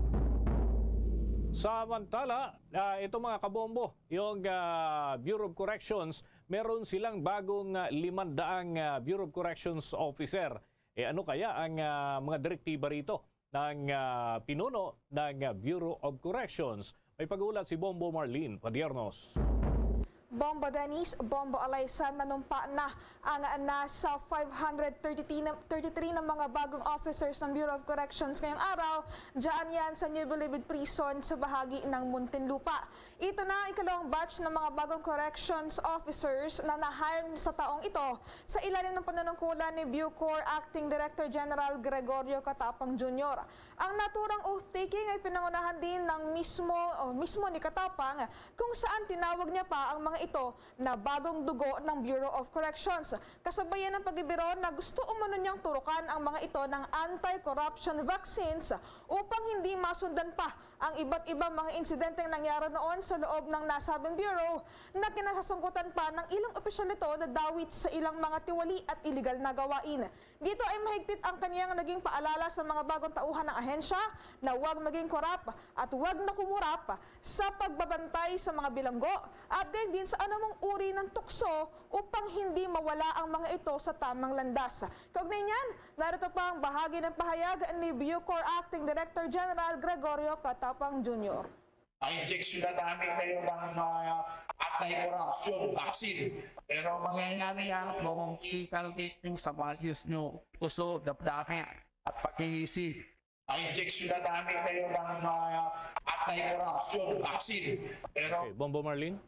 Samantala, ah, ito mga kabombo, yung, ah, Bureau of Corrections, meron silang bagong, ah, limandaang, ah, Bureau of Corrections officer. Eh, ano kaya ang, ah, mga direktiba rito ng, ah, pinuno ng, ah, Bureau of Corrections? May pag-ulat si Bombo Marlene Padiernos. Bombo Dennis, Bombo Alaysa, nanumpa na ang nasa five hundred thirty-three na, thirty-three na mga bagong officers ng Bureau of Corrections ngayong araw. Diyan yan sa New Bilibid Prison sa bahagi ng Muntinlupa. Ito na ang ikalawang batch ng mga bagong corrections officers na na-hire sa taong ito sa ilalim ng panunungkulan ni Bucor Acting Director General Gregorio Catapang Junior. Ang naturang oath-taking ay pinangunahan din ng mismo, o mismo ni Catapang, kung saan tinawag niya pa ang mga ito na bagong dugo ng Bureau of Corrections. Kasabayan ng pagbibiro na gusto umano niyang turukan ang mga ito ng anti-corruption vaccines upang hindi masundan pa ang iba't ibang mga insidenteng nangyari noon sa loob ng nasabing bureau na kinasasangkutan pa ng ilang opisyal nito na dawit sa ilang mga tiwali at iligal na gawain. Dito ay mahigpit ang kaniyang naging paalala sa mga bagong tauhan ng ahensya na huwag maging korap at huwag na kumurap sa pagbabantay sa mga bilanggo at gayon din sa anumang uri ng tukso upang hindi mawala ang mga ito sa tamang landas. Kaugnay niyan, narito pa ang bahagi ng pahayag ni Bucor Acting Director General Gregorio Catapang Junior. Ay, injection na namin kayo ng uh, anti-corruption vaccine. Pero mangyayari yan kung ikalkiting sa values nyo, puso, damdamin, at pag-iisip. Ay, injection na namin kayo ng uh, anti-corruption vaccine. Pero Okay, Bombo Marlene?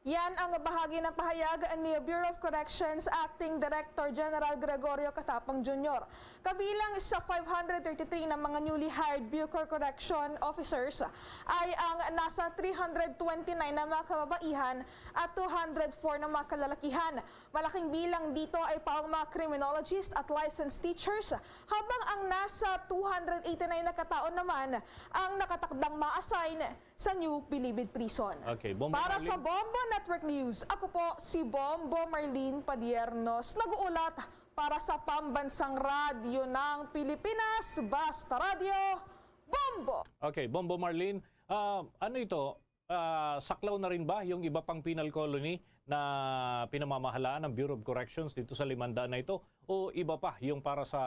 Yan ang bahagi ng pahayag ni Bureau of Corrections Acting Director General Gregorio Catapang Junior. Kabilang sa five hundred thirty-three na mga newly hired Bucor Correction Officers ay ang nasa three hundred twenty-nine na mga kababaihan at two hundred four na mga kalalakihan. Malaking bilang dito ay pa ang mga criminologist at licensed teachers, habang ang nasa two hundred eighty-nine na katao naman ang nakatakdang ma-assign sa New Bilibid Prison. Okay, Bombo Para Marlene. Sa Bombo Network News, ako po si Bombo Marlene Padiernos, nag-uulat para sa Pambansang Radyo ng Pilipinas, Basta Radyo, Bombo! Okay, Bombo Marlene, ah, ano ito? Ah, saklaw na rin ba yung iba pang penal colony na pinamamahalaan ng Bureau of Corrections dito sa limandaan na ito? O iba pa yung para sa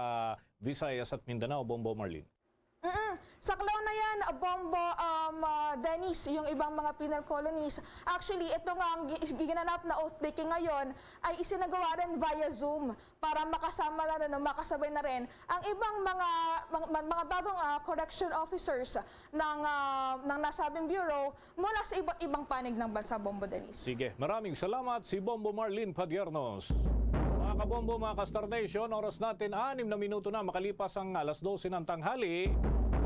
Visayas at Mindanao, Bombo Marlene? Mm-mm. Saklaw na yan, Bombo, um, uh, Dennis, yung ibang mga penal colonies. Actually, ito nga ang gi- ginanap na oath-taking ngayon ay isinagawa rin via Zoom para makasama na rin, makasabay na rin ang ibang mga mga, mga bagong uh, correction officers ng uh, ng nasabing bureau mula sa iba't ibang panig ng bansa, Bombo Dennis. Sige, maraming salamat si Bombo Marlene Padiernos. Mga kabombo, mga ka-Star Nation, oras natin anim na minuto na makalipas ang alas dose ng tanghali.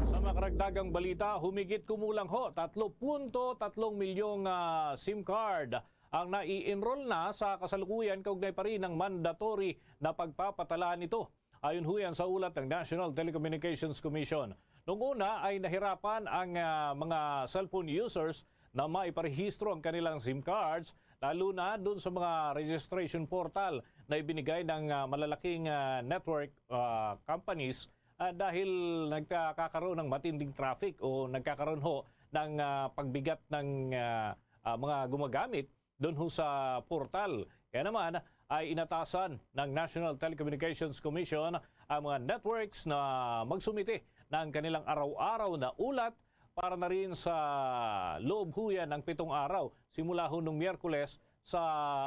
Sa mga karagdagang balita, humigit kumulang ho, tatlo punto tatlong milyong ah, SIM card ang nai-enroll na sa kasalukuyan kaugnay pa rin ng mandatory na pagpapatala nito. Ayon ho yan sa ulat ng National Telecommunications Commission. Noong una ay nahirapan ang ah, mga cellphone users na maiparehistro ang kanilang SIM cards, lalo na doon sa mga registration portal na ibinigay ng ah, malalaking ah, network ah, companies ah, dahil nagkakaroon ng matinding traffic o nagkakaroon ho ng ah, pagbigat ng ah, ah, mga gumagamit doon ho sa portal. Kaya naman ay inatasan ng National Telecommunications Commission ang mga networks na magsumite ng kanilang araw-araw na ulat para na rin sa loob ho yan ng pitong araw, simula ho nung Miyerkules, sa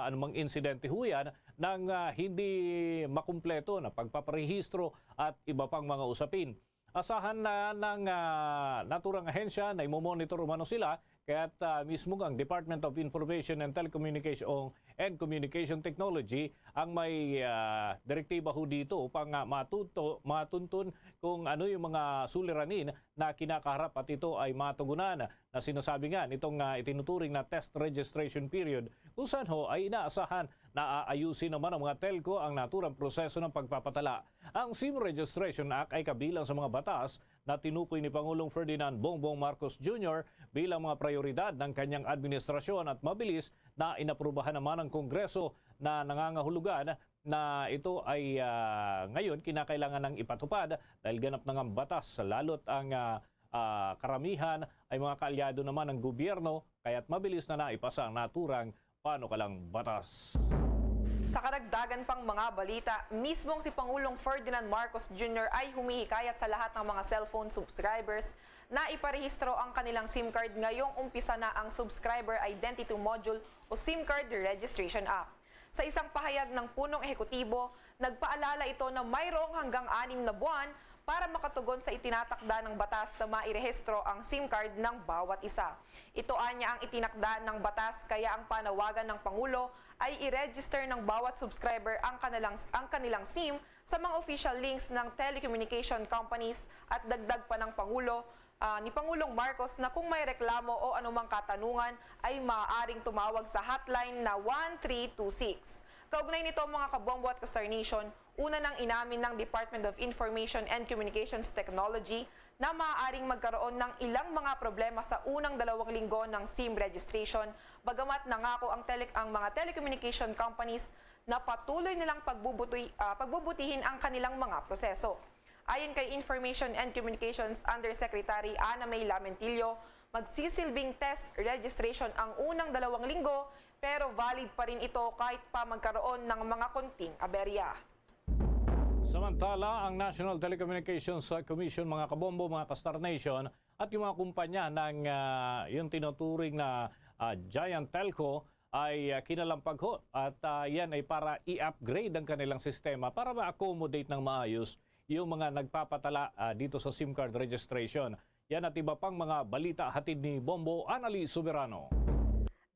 anumang insidente ho yan ng ah, hindi makumpleto na pagpaparehistro at iba pang mga usapin. Asahan na ng ah, naturang ahensya na imomonitor umano sila, kaya't ah, mismo ang Department of Information and Telecommunication and Communication Technology ang may ah, direktiba ho dito upang ah, matuto, matuntun kung ano yung mga suliranin na kinakaharap at ito ay matugunan na sinasabi nga nitong ah, itinuturing na test registration period, kung saan ho ay inaasahan na aayusin naman ng mga telco ang naturang proseso ng pagpapatala. Ang SIM Registration Act ay kabilang sa mga batas na tinukoy ni Pangulong Ferdinand Bongbong Marcos Junior bilang mga prioridad ng kanyang administrasyon at mabilis na inaprubahan naman ng Kongreso na nangangahulugan na ito ay, ah, ngayon kinakailangan ng ipatupad dahil ganap na nga batas, lalo't ang, ah, ah, karamihan ay mga kaalyado naman ng gobyerno, kaya't mabilis na naipasa ang naturang panukalang batas. Sa karagdagan pang mga balita, mismong si Pangulong Ferdinand Marcos Junior ay humihikayat sa lahat ng mga cellphone subscribers na iparehistro ang kanilang SIM card ngayong umpisa na ang Subscriber Identity Module o SIM Card Registration Act. Sa isang pahayag ng punong ehekutibo, nagpaalala ito na mayroong hanggang anim na buwan para makatugon sa itinatakda ng batas na mairehistro ang SIM card ng bawat isa. Ito anya ang itinakda ng batas, kaya ang panawagan ng Pangulo ay i-register ng bawat subscriber ang kanilang, ang kanilang SIM sa mga official links ng telecommunication companies, at dagdag pa ng Pangulo, ah, ni Pangulong Marcos na kung may reklamo o anumang katanungan ay maaaring tumawag sa hotline na one three two six. Kaugnay nito, mga kabombo at ka-Star Nation, una nang inamin ng Department of Information and Communications Technology na maaaring magkaroon ng ilang mga problema sa unang dalawang linggo ng SIM registration, bagamat nangako ang tele-, ang mga telecommunication companies na patuloy nilang pagbubuti-, ah, pagbubutihin ang kanilang mga proseso. Ayon kay Information and Communications Undersecretary Ana May Lamentillo, magsisilbing test registration ang unang dalawang linggo, pero valid pa rin ito kahit pa magkaroon ng mga konting aberya. Samantala, ang National Telecommunications Commission, mga kabombo, mga ka-Star Nation, at yung mga kumpanya ng, ah, yung tinuturing na, ah, giant telco ay, ah, kinalampag ho. At, ah, yan ay para i-upgrade ang kanilang sistema para ma-accommodate ng maayos yung mga nagpapatala, ah, dito sa SIM card registration. Yan at iba pang mga balita hatid ni Bombo Anali Soberano.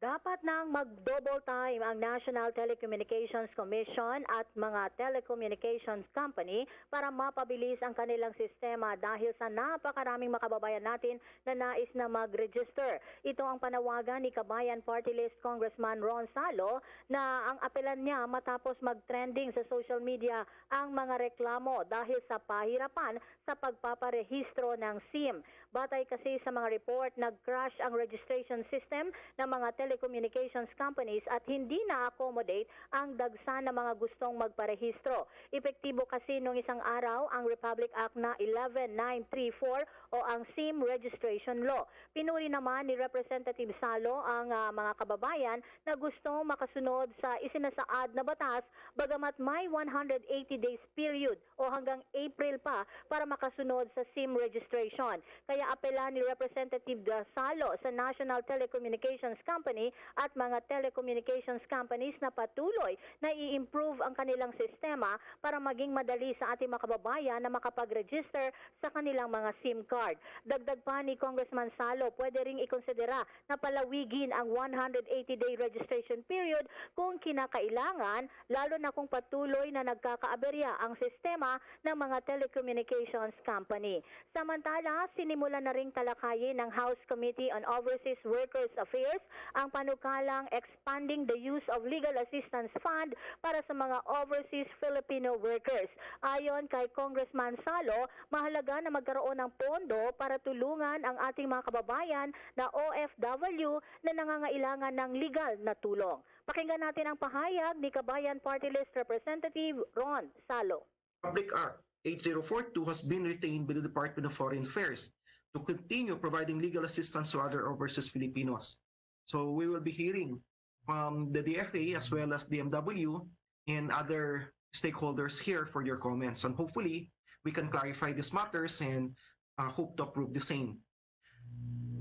Dapat nang mag-double time ang National Telecommunications Commission at mga telecommunications company para mapabilis ang kanilang sistema dahil sa napakaraming makababayan natin na nais na mag-register. Ito ang panawagan ni Kabayan Party List Congressman Ron Salo, na ang apelan niya matapos mag-trending sa social media ang mga reklamo dahil sa pahirapan sa pagpaparehistro ng SIM. Batay kasi sa mga report, nag-crash ang registration system ng mga telecommunications companies at hindi na-accommodate ang dagsa na mga gustong magparehistro. Epektibo kasi nung isang araw ang Republic Act na eleven nine three four o ang SIM Registration Law. Pinuri naman ni Representative Salo ang, ah, mga kababayan na gusto makasunod sa isinasaad na batas, bagamat may one hundred eighty days period o hanggang April pa para makasunod sa SIM registration. Kaya apela ni Representative Salo sa National Telecommunications Company at mga telecommunications companies na patuloy na i-improve ang kanilang sistema para maging madali sa ating mga kababayan na makapag-register sa kanilang mga SIM card. Dagdag pa ni Congressman Salo, pwede ring ikonsidera na palawigin ang one hundred eighty day registration period kung kinakailangan, lalo na kung patuloy na nagkakaaberya ang sistema ng mga telecommunications company. Samantala, sinimulan na ring talakayin ng House Committee on Overseas Workers Affairs ang panukalang Expanding the Use of Legal Assistance Fund para sa mga overseas Filipino workers. Ayon kay Congressman Salo, mahalaga na magkaroon ng pondo para tulungan ang ating mga kababayan na O F W na nangangailangan ng legal na tulong. Pakinggan natin ang pahayag ni Kabayan Party List Representative Ron Salo. Republic Act eight zero four two has been retained by the Department of Foreign Affairs to continue providing legal assistance to other overseas Filipinos. So we will be hearing from the D F A as well as D M W and other stakeholders here for your comments. And hopefully, we can clarify these matters and, uh, hope to approve the same.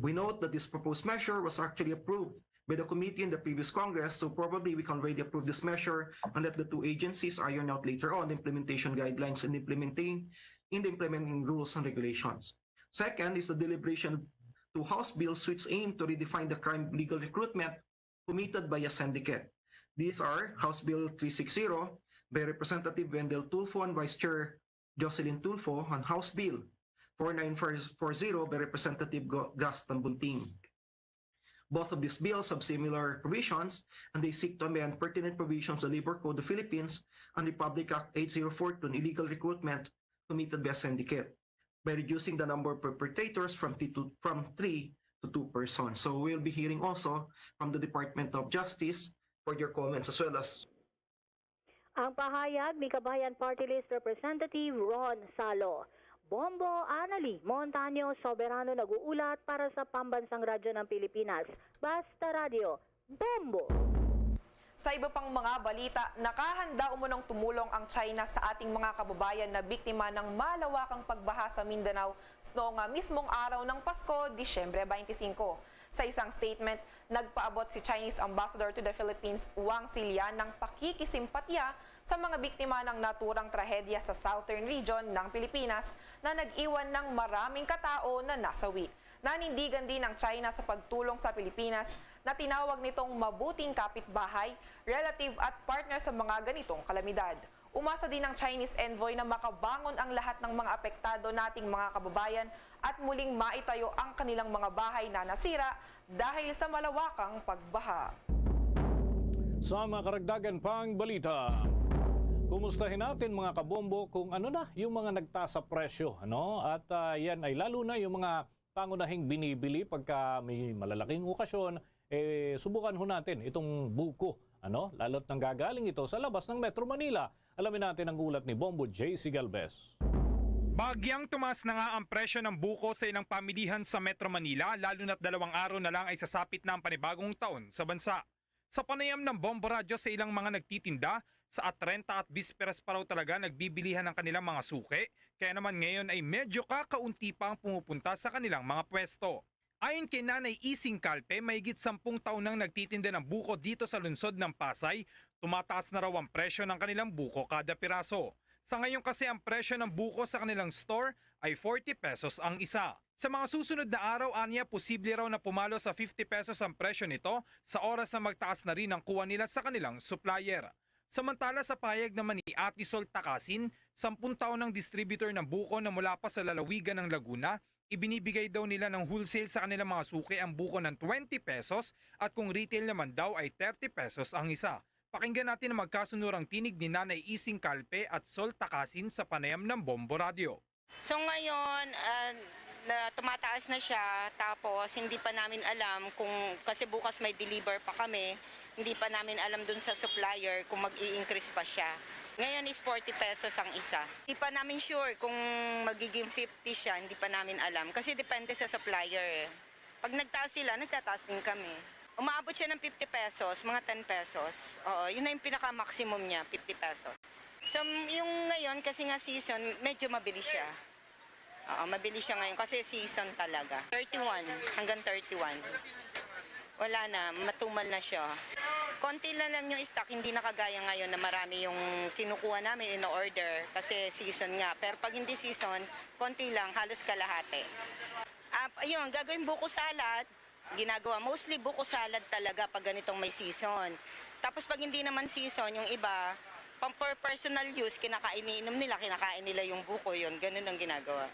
We note that this proposed measure was actually approved by the committee in the previous Congress, so probably we can already approve this measure and let the two agencies iron out later on the implementation guidelines and implementing, in the implementing rules and regulations. Second is the deliberation to House bills which aim to redefine the crime legal recruitment committed by a syndicate. These are House Bill three six zero by Representative Wendell Tulfo and Vice Chair Jocelyn Tulfo and House Bill four nine four zero by Representative Go-, Gus Tambunting. Both of these bills have similar provisions, and they seek to amend pertinent provisions of the Labor Code of the Philippines and Republic Act eight zero four two on illegal recruitment committed by a syndicate. by reducing the number of perpetrators from, t- to, from three to two persons. So we'll be hearing also from the Department of Justice for your comments as well as Ang pahayag ni Kabayan Party List Representative Ron Salo. Bombo Anali Montaño Soberano nag-uulat para sa Pambansang Radyo ng Pilipinas. Basta Radyo, Bombo! Sa iba pang mga balita, nakahanda umunong tumulong ang China sa ating mga kababayan na biktima ng malawakang pagbaha sa Mindanao noong mismong araw ng Pasko, Disyembre twenty-five. Sa isang statement, nagpaabot si Chinese Ambassador to the Philippines, Wang Xilian, ng pakikisimpatya sa mga biktima ng naturang trahedya sa southern region ng Pilipinas na nag-iwan ng maraming katao na nasawi. Nanindigan din ang China sa pagtulong sa Pilipinas na tinawag nitong mabuting kapitbahay, relative at partner sa mga ganitong kalamidad. Umasa din ang Chinese envoy na makabangon ang lahat ng mga apektado nating mga kababayan at muling maitayo ang kanilang mga bahay na nasira dahil sa malawakang pagbaha. Sa mga karagdagan pang balita, kumustahin natin, mga kabombo, kung ano na yung mga nagtaas sa presyo, ano? At ah, yan ay lalo na yung mga pangunahing binibili pagka may malalaking okasyon. Eh, subukan ho natin itong buko, ano? Lalo't nanggagaling ito sa labas ng Metro Manila. Alamin natin ang ulat ni Bombo J C Galvez. Bagyang tumaas na nga ang presyo ng buko sa ilang pamilihan sa Metro Manila, lalo na't dalawang araw na lang ay sasapit na ang panibagong taon sa bansa. Sa panayam ng Bombo Radyo sa ilang mga nagtitinda, sa atrenta at bisperas pa raw talaga nagbibilihan ang kanilang mga suki, kaya naman ngayon ay medyo kakaunti pa ang pumupunta sa kanilang mga pwesto. Ayon kay Nanay Ising Calpe, mahigit sampung taon nang nagtitinda ng buko dito sa lungsod ng Pasay, tumataas na raw ang presyo ng kanilang buko kada piraso. Sa ngayon kasi, ang presyo ng buko sa kanilang store ay forty pesos ang isa. Sa mga susunod na araw, anya, posible raw na pumalo sa fifty pesos ang presyo nito sa oras na magtaas na rin ang kuha nila sa kanilang supplier. Samantala, sa pahayag naman ni Ate Sol Takasin, sampung taon ng distributor ng buko na mula pa sa lalawigan ng Laguna, ibinibigay daw nila ng wholesale sa kanilang mga suki ang buko ng twenty pesos at kung retail naman daw ay thirty pesos ang isa. Pakinggan natin ang magkasunurang tinig ni Nanay Ising Calpe at Sol Takasin sa panayam ng Bombo Radyo. So ngayon, ah, na tumataas na siya, tapos hindi pa namin alam kung, kasi bukas may deliver pa kami, hindi pa namin alam dun sa supplier kung mag-i-increase pa siya. Ngayon is forty pesos ang isa. Hindi pa namin sure kung magiging fifty siya, hindi pa namin alam kasi depende sa supplier eh. Pag nagtaas sila, nagtataas din kami. Umaabot siya ng fifty pesos, mga ten pesos. Oo, yun na yung pinaka-maximum niya, fifty pesos. So, yung ngayon, kasi nga season, medyo mabilis siya. Oo, mabilis siya ngayon kasi season talaga. Thirty-one, hanggang thirty-one. Wala na, matumal na siya. Konti na lang yung stock, hindi na kagaya ngayon na marami yung kinukuha namin, in-order, kasi season nga. Pero pag hindi season, konti lang, halos kalahati. Ah, ayun, gagawin buko salad, ginagawa. Mostly buko salad talaga pag ganitong may season. Tapos pag hindi naman season, yung iba, pang for personal use, kinakain, iniinom nila, kinakain nila yung buko, yun. Ganun ang ginagawa.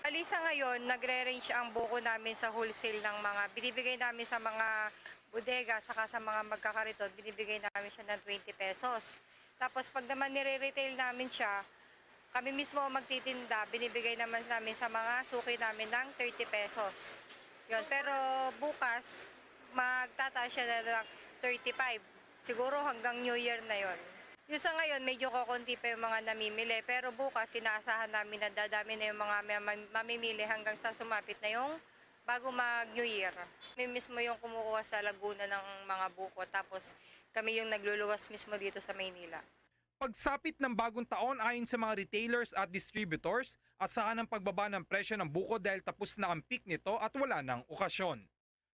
Ali sa ngayon, nagre-range ang buko namin sa wholesale ng mga binibigay namin sa mga bodega saka sa mga magkakariton, binibigay namin siya ng twenty pesos. Tapos pag naman nire-retail namin siya, kami mismo ang magtitinda, binibigay naman namin sa mga suki namin ng thirty pesos. Yun. Pero bukas, magtataas siya na ng thirty-five. Siguro hanggang New Year na yon. Yung sa ngayon, medyo kokonti pa yung mga namimili. Pero bukas, inaasahan namin na dadami na yung mga mam- mamimili hanggang sa sumapit na yung bago mag-New Year. Kami mismo yung kumukuha sa Laguna ng mga buko. Tapos kami yung nagluluwas mismo dito sa Maynila. Pagsapit ng bagong taon, ayon sa mga retailers at distributors, asahan ang pagbaba ng presyo ng buko dahil tapos na ang peak nito at wala nang okasyon.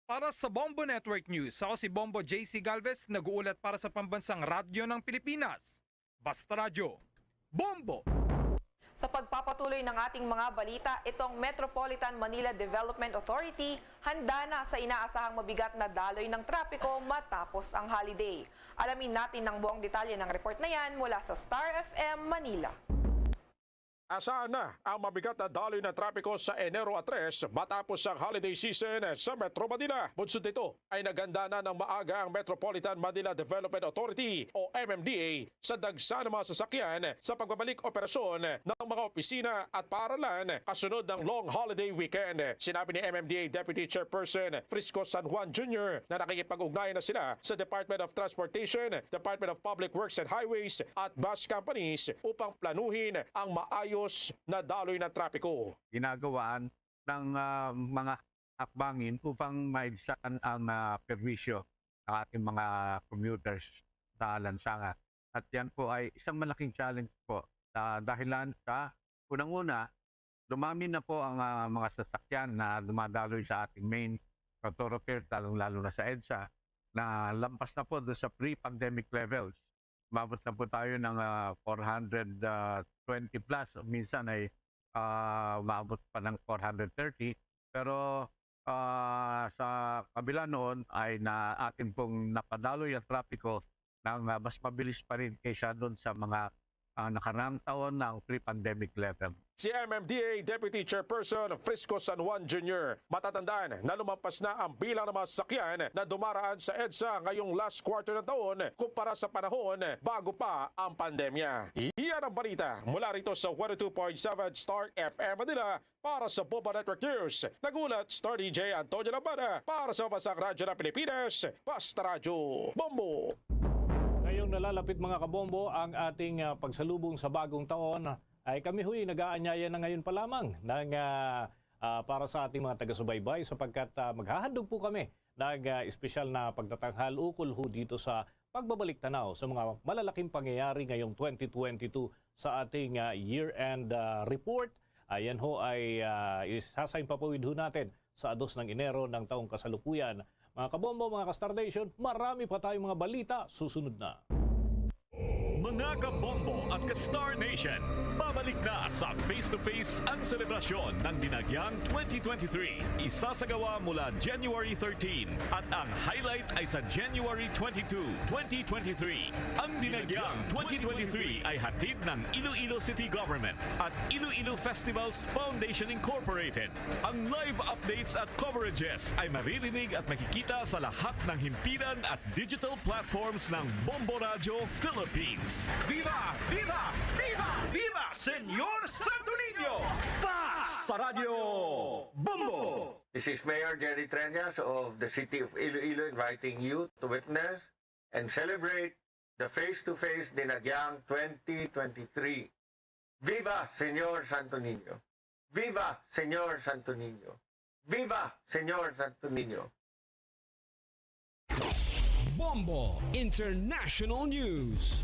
Para sa Bombo Network News, ako si Bombo J C Galvez, nag-uulat para sa Pambansang Radyo ng Pilipinas. Basta Radyo, Bombo! Sa pagpapatuloy ng ating mga balita, itong Metropolitan Manila Development Authority handa na sa inaasahang mabigat na daloy ng trapiko matapos ang holiday. Alamin natin ang buong detalye ng report na yan mula sa Star F M Manila. Asahan na ang mabigat na daloy na trapiko sa Enero a tres matapos ang holiday season sa Metro Manila. Bunsod nito ay naghanda na ng maaga ang Metropolitan Manila Development Authority o M M D A sa dagsa ng mga sasakyan sa pagbabalik operasyon ng mga opisina at paaralan kasunod ng long holiday weekend. Sinabi ni M M D A Deputy Chairperson Frisco San Juan Junior na nakikipag-ugnayan na sila sa Department of Transportation, Department of Public Works and Highways at bus companies upang planuhin ang maayos na daloy ng trapiko. Ginagawaan ng, ah, mga hakbangin upang maibsan ang, ah, perwisyo ng ating mga commuters sa lansangan. At yan po ay isang malaking challenge po sa dahilan sa unang-una, dumami na po ang, ah, mga sasakyan na dumadaloy sa ating main thoroughfare, lalong-lalo na sa EDSA, na lampas na po doon sa pre-pandemic levels. Umabot na po tayo ng, ah, four hundred twenty plus. Minsan ay, ah, umabot pa ng four hundred thirty. Pero, ah, sa kabila noon ay na atin pong napadaloy ang trapiko ng, ah, mas mabilis pa rin kaysa doon sa mga, ah, nakaraang taon na ang pre-pandemic level. Si M M D A Deputy Chairperson Frisco San Juan Junior. Matatandaan na lumampas na ang bilang ng mga sasakyan na dumaraan sa EDSA ngayong last quarter ng taon kumpara sa panahon bago pa ang pandemya. Iyan ang balita mula rito sa one oh two point seven Star F M Manila. Para sa Bombo Network News, nagulat Star D J Antonio Lambada. Para sa Basang Radyo ng Pilipinas, Basta Radyo Bombo. Ngayong nalalapit, mga kabombo, ang ating, ah, pagsalubong sa bagong taon, ay kami ho'y nag-aanyaya na ngayon pa lamang ng, ah, ah, para sa ating mga taga-subaybay, sapagkat, ah, maghahandog po kami ng, ah, espesyal na pagtatanghal ukol ho dito sa pagbabalik tanaw sa mga malalaking pangyayari ngayong twenty twenty-two sa ating, ah, year-end, ah, report. Ayan ho ay, ah, isasampapawid ho natin sa dos ng Enero ng taong kasalukuyan. Mga kabombo, mga ka-Star Nation, marami pa tayong mga balita susunod na. Mga kabombo at ka-Star Nation, babalik na sa Face to Face ang selebrasyon ng Dinagyang twenty twenty-three. Isasagawa mula January thirteen at ang highlight ay sa January twenty-two, twenty twenty-three. Ang Dinagyang twenty twenty-three ay hatid ng Iloilo City Government at Iloilo Festivals Foundation Incorporated. Ang live updates at coverages ay maririnig at makikita sa lahat ng himpilan at digital platforms ng Bombo Radyo Philippines. Viva! Viva! Viva! Viva Señor Santo Niño! Basta Radyo Bombo! This is Mayor Jerry Treñas of the City of Iloilo inviting you to witness and celebrate the Face to Face Dinagyang twenty twenty-three. Viva Señor Santo Niño! Viva Señor Santo Niño! Viva Señor Santo Niño! Bombo International News.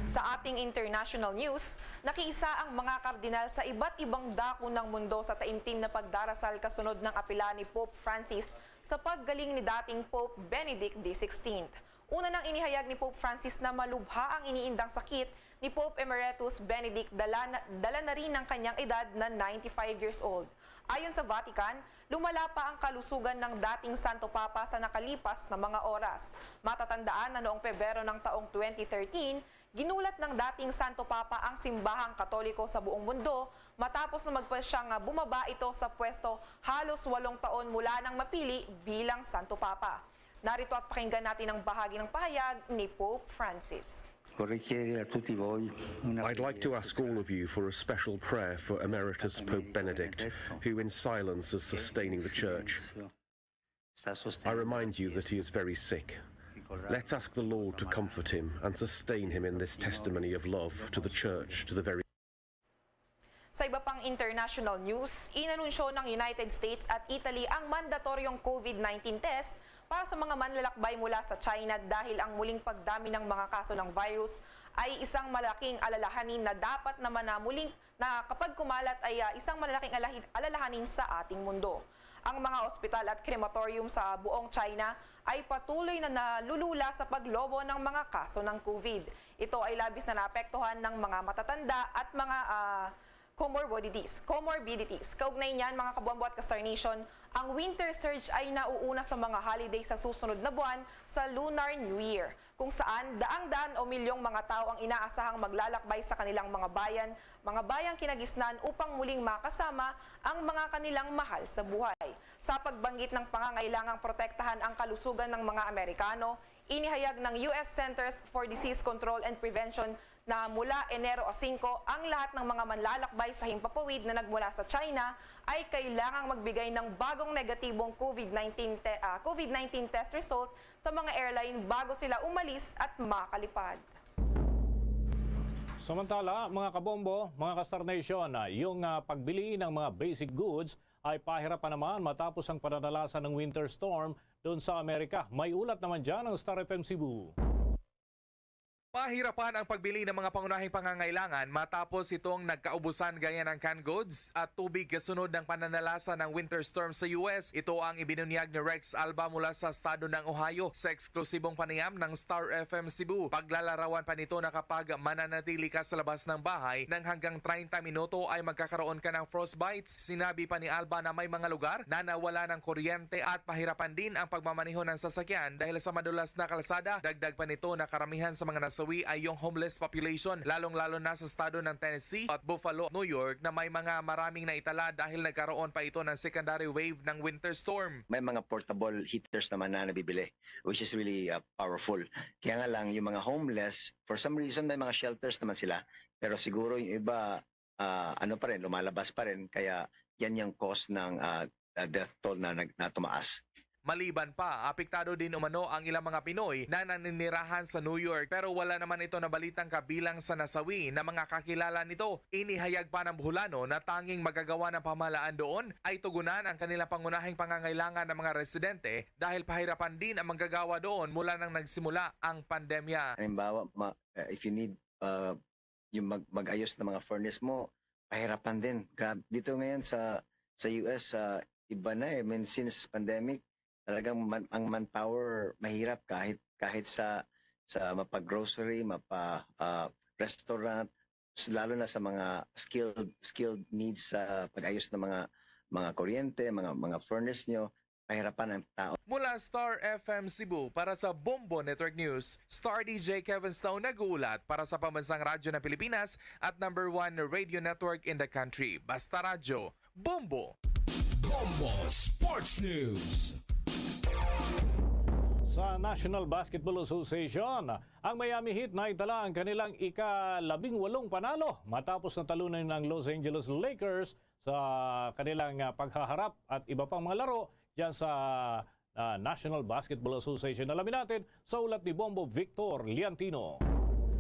Sa ating international news, nakiisa ang mga kardinal sa iba't ibang dako ng mundo sa taimtim na pagdarasal kasunod ng apila ni Pope Francis sa paggaling ni dating Pope Benedict the sixteenth. Una nang inihayag ni Pope Francis na malubha ang iniindang sakit ni Pope Emeritus Benedict, dala na, dala na rin ng kanyang edad na ninety-five years old. Ayon sa Vatican, lumala pa ang kalusugan ng dating Santo Papa sa nakalipas na mga oras. Matatandaan na noong Pebrero ng taong twenty thirteen, ginulat ng dating Santo Papa ang simbahang Katoliko sa buong mundo matapos na magpa siya nga bumaba ito sa pwesto halos walong taon mula nang mapili bilang Santo Papa. Narito at pakinggan natin ang bahagi ng pahayag ni Pope Francis. Vorrei chiedere a tutti voi una I'd like to preghiera ask all of you for a special prayer for Emeritus Pope Benedict, who in silence is sustaining the Church. I remind you that he is very sick. Let's ask the Lord to comfort him and sustain him in this testimony of love to the Church to the very Sa iba pang international news, inanunsyo ng United States at Italy ang mandatoryong COVID nineteen test para sa mga manlalakbay mula sa China dahil ang muling pagdami ng mga kaso ng virus ay isang malaking alalahanin na dapat naman na muling na kapag kumalat ay, ah, isang malalaking alahi-, alalahanin sa ating mundo. Ang mga ospital at crematorium sa buong China ay patuloy na nalulula sa paglobo ng mga kaso ng COVID. Ito ay labis na naapektuhan ng mga matatanda at mga, ah, comorbidities. Comorbidities. Kaugnay niyan, mga kabombo at ka-Star Nation, ang winter surge ay nauuna sa mga holiday sa susunod na buwan sa Lunar New Year. kung saan daang-daan o milyong mga tao ang inaasahang maglalakbay sa kanilang mga bayan, mga bayang kinagisnan upang muling makasama ang mga kanilang mahal sa buhay. Sa pagbanggit ng pangangailangang protektahan ang kalusugan ng mga Amerikano, inihayag ng U S Centers for Disease Control and Prevention na mula Enero a singko, ang lahat ng mga manlalakbay sa himpapawid na nagmula sa China ay kailangang magbigay ng bagong negatibong COVID nineteen te-, ah, COVID nineteen test result sa mga airline bago sila umalis at makalipad. Samantala, mga kabombo, mga ka-Star Nation, ah, yung, ah, pagbili ng mga basic goods ay pahirapan naman matapos ang pananalasa ng winter storm doon sa Amerika. May ulat naman dyan ang Star F M Cebu. Pahirapan ang pagbili ng mga pangunahing pangangailangan matapos itong nagkaubusan gaya ng canned goods at tubig kasunod ng pananalasa ng winter storm sa U S. Ito ang ibinunyag ni Rex Alba mula sa estado ng Ohio. Sa eksklusibong panayam ng Star F M Cebu, paglalarawan pa nito na kapag mananatili ka sa labas ng bahay ng hanggang treinta minuto ay magkakaroon ka ng frostbites. Sinabi pa ni Alba na may mga lugar na nawala ng kuryente at pahirapan din ang pagmamaneho ng sasakyan dahil sa madulas na kalsada. Dagdag pa nito na karamihan sa mga nasawi ay yung homeless population, lalong-lalo na sa estado ng Tennessee at Buffalo, New York, na may mga maraming naitala dahil nagkaroon pa ito ng secondary wave ng winter storm. May mga portable heaters naman na nabibili, which is really, uh, powerful. Kaya nga lang, yung mga homeless, for some reason, may mga shelters naman sila. Pero siguro yung iba, ah, ano pa rin, lumalabas pa rin. Kaya yan yung cause ng, ah, ah, death toll na, nag-, na tumaas. Maliban pa, apektado din umano ang ilang mga Pinoy na naninirahan sa New York, pero wala naman ito nabalitang kabilang sa nasawi na mga kakilala nito. Inihayag pa ng Boholano na tanging magagawa ng pamahalaan doon ay tugunan ang kanilang pangunahing pangangailangan ng mga residente dahil pahirapan din ang manggagawa doon mula nang nagsimula ang pandemya. Halimbawa, ma-, uh, if you need, uh, yung mag-, mag-ayos ng mga furnace mo, pahirapan din. Grab-, dito ngayon sa, sa U S, ah, iba na eh. I mean, since pandemic, talagang man-, ang manpower mahirap kahit, kahit sa, sa mapa-grocery, mapa, ah, restaurant, s-, lalo na sa mga skilled, skilled needs sa pag-ayos ng mga, mga kuryente, mga, mga furnace nyo, pahirapan ang tao. Mula Star F M Cebu, para sa Bombo Network News, Star D J Kevin Stone nag-uulat para sa Pambansang Radyo ng Pilipinas at number one radio network in the country. Basta Radyo, Bombo! Bombo Sports News. Sa National Basketball Association, ang Miami Heat naitala ang kanilang ika-labing walong panalo matapos na talunin ang Los Angeles Lakers sa kanilang, ah, paghaharap at iba pang mga laro dyan sa, ah, National Basketball Association. Alamin natin sa ulat ni Bombo Victor Liantino.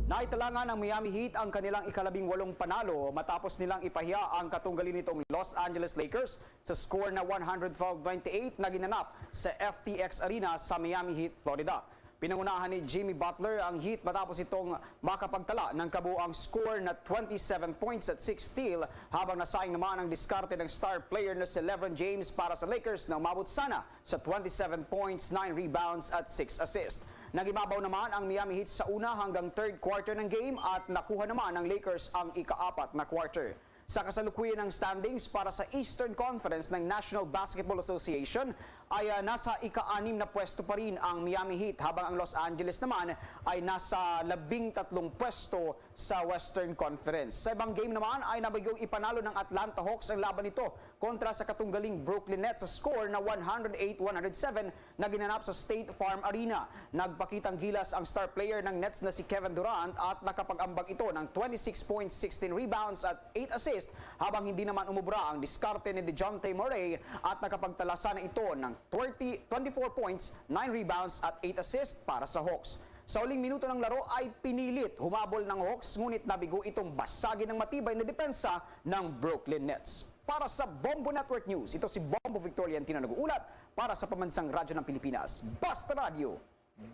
Naitalangan ng Miami Heat ang kanilang ikalabing walong panalo matapos nilang ipahiya ang katunggali nitong Los Angeles Lakers sa score na one hundred twelve twenty-eight na ginanap sa F T X Arena sa Miami Heat, Florida. Pinangunahan ni Jimmy Butler ang Heat matapos itong makapagtala ng kabuang score na twenty-seven points at six steal, habang nasayang naman ang diskarte ng star player na si LeBron James para sa Lakers na umabot sana sa twenty-seven points, nine rebounds at six assists. Nagibabaw naman ang Miami Heat sa una hanggang third quarter ng game at nakuha naman ng Lakers ang ikaapat na quarter. Sa kasalukuyan ng standings para sa Eastern Conference ng National Basketball Association ay, ah, nasa ika-anim na pwesto pa rin ang Miami Heat, habang ang Los Angeles naman ay nasa labing tatlong pwesto sa Western Conference. Sa ibang game naman ay nabigyong ipanalo ng Atlanta Hawks ang laban nito kontra sa katunggaling Brooklyn Nets sa score na one hundred eight one hundred seven na ginanap sa State Farm Arena. Nagpakitang gilas ang star player ng Nets na si Kevin Durant at nakapag-ambag ito ng twenty-six points, sixteen rebounds at eight assists, habang hindi naman umubra ang diskarte ni DeJounte Murray at nakapagtala sana ito ng twenty, twenty-four points, nine rebounds at eight assists para sa Hawks. Sa huling minuto ng laro ay pinilit humabol ng Hawks, ngunit nabigo itong basagin ng matibay na depensa ng Brooklyn Nets. Para sa Bombo Network News, ito si Bombo Victorian Tino nag-uulat para sa Pambansang Radyo ng Pilipinas, Basta Radyo,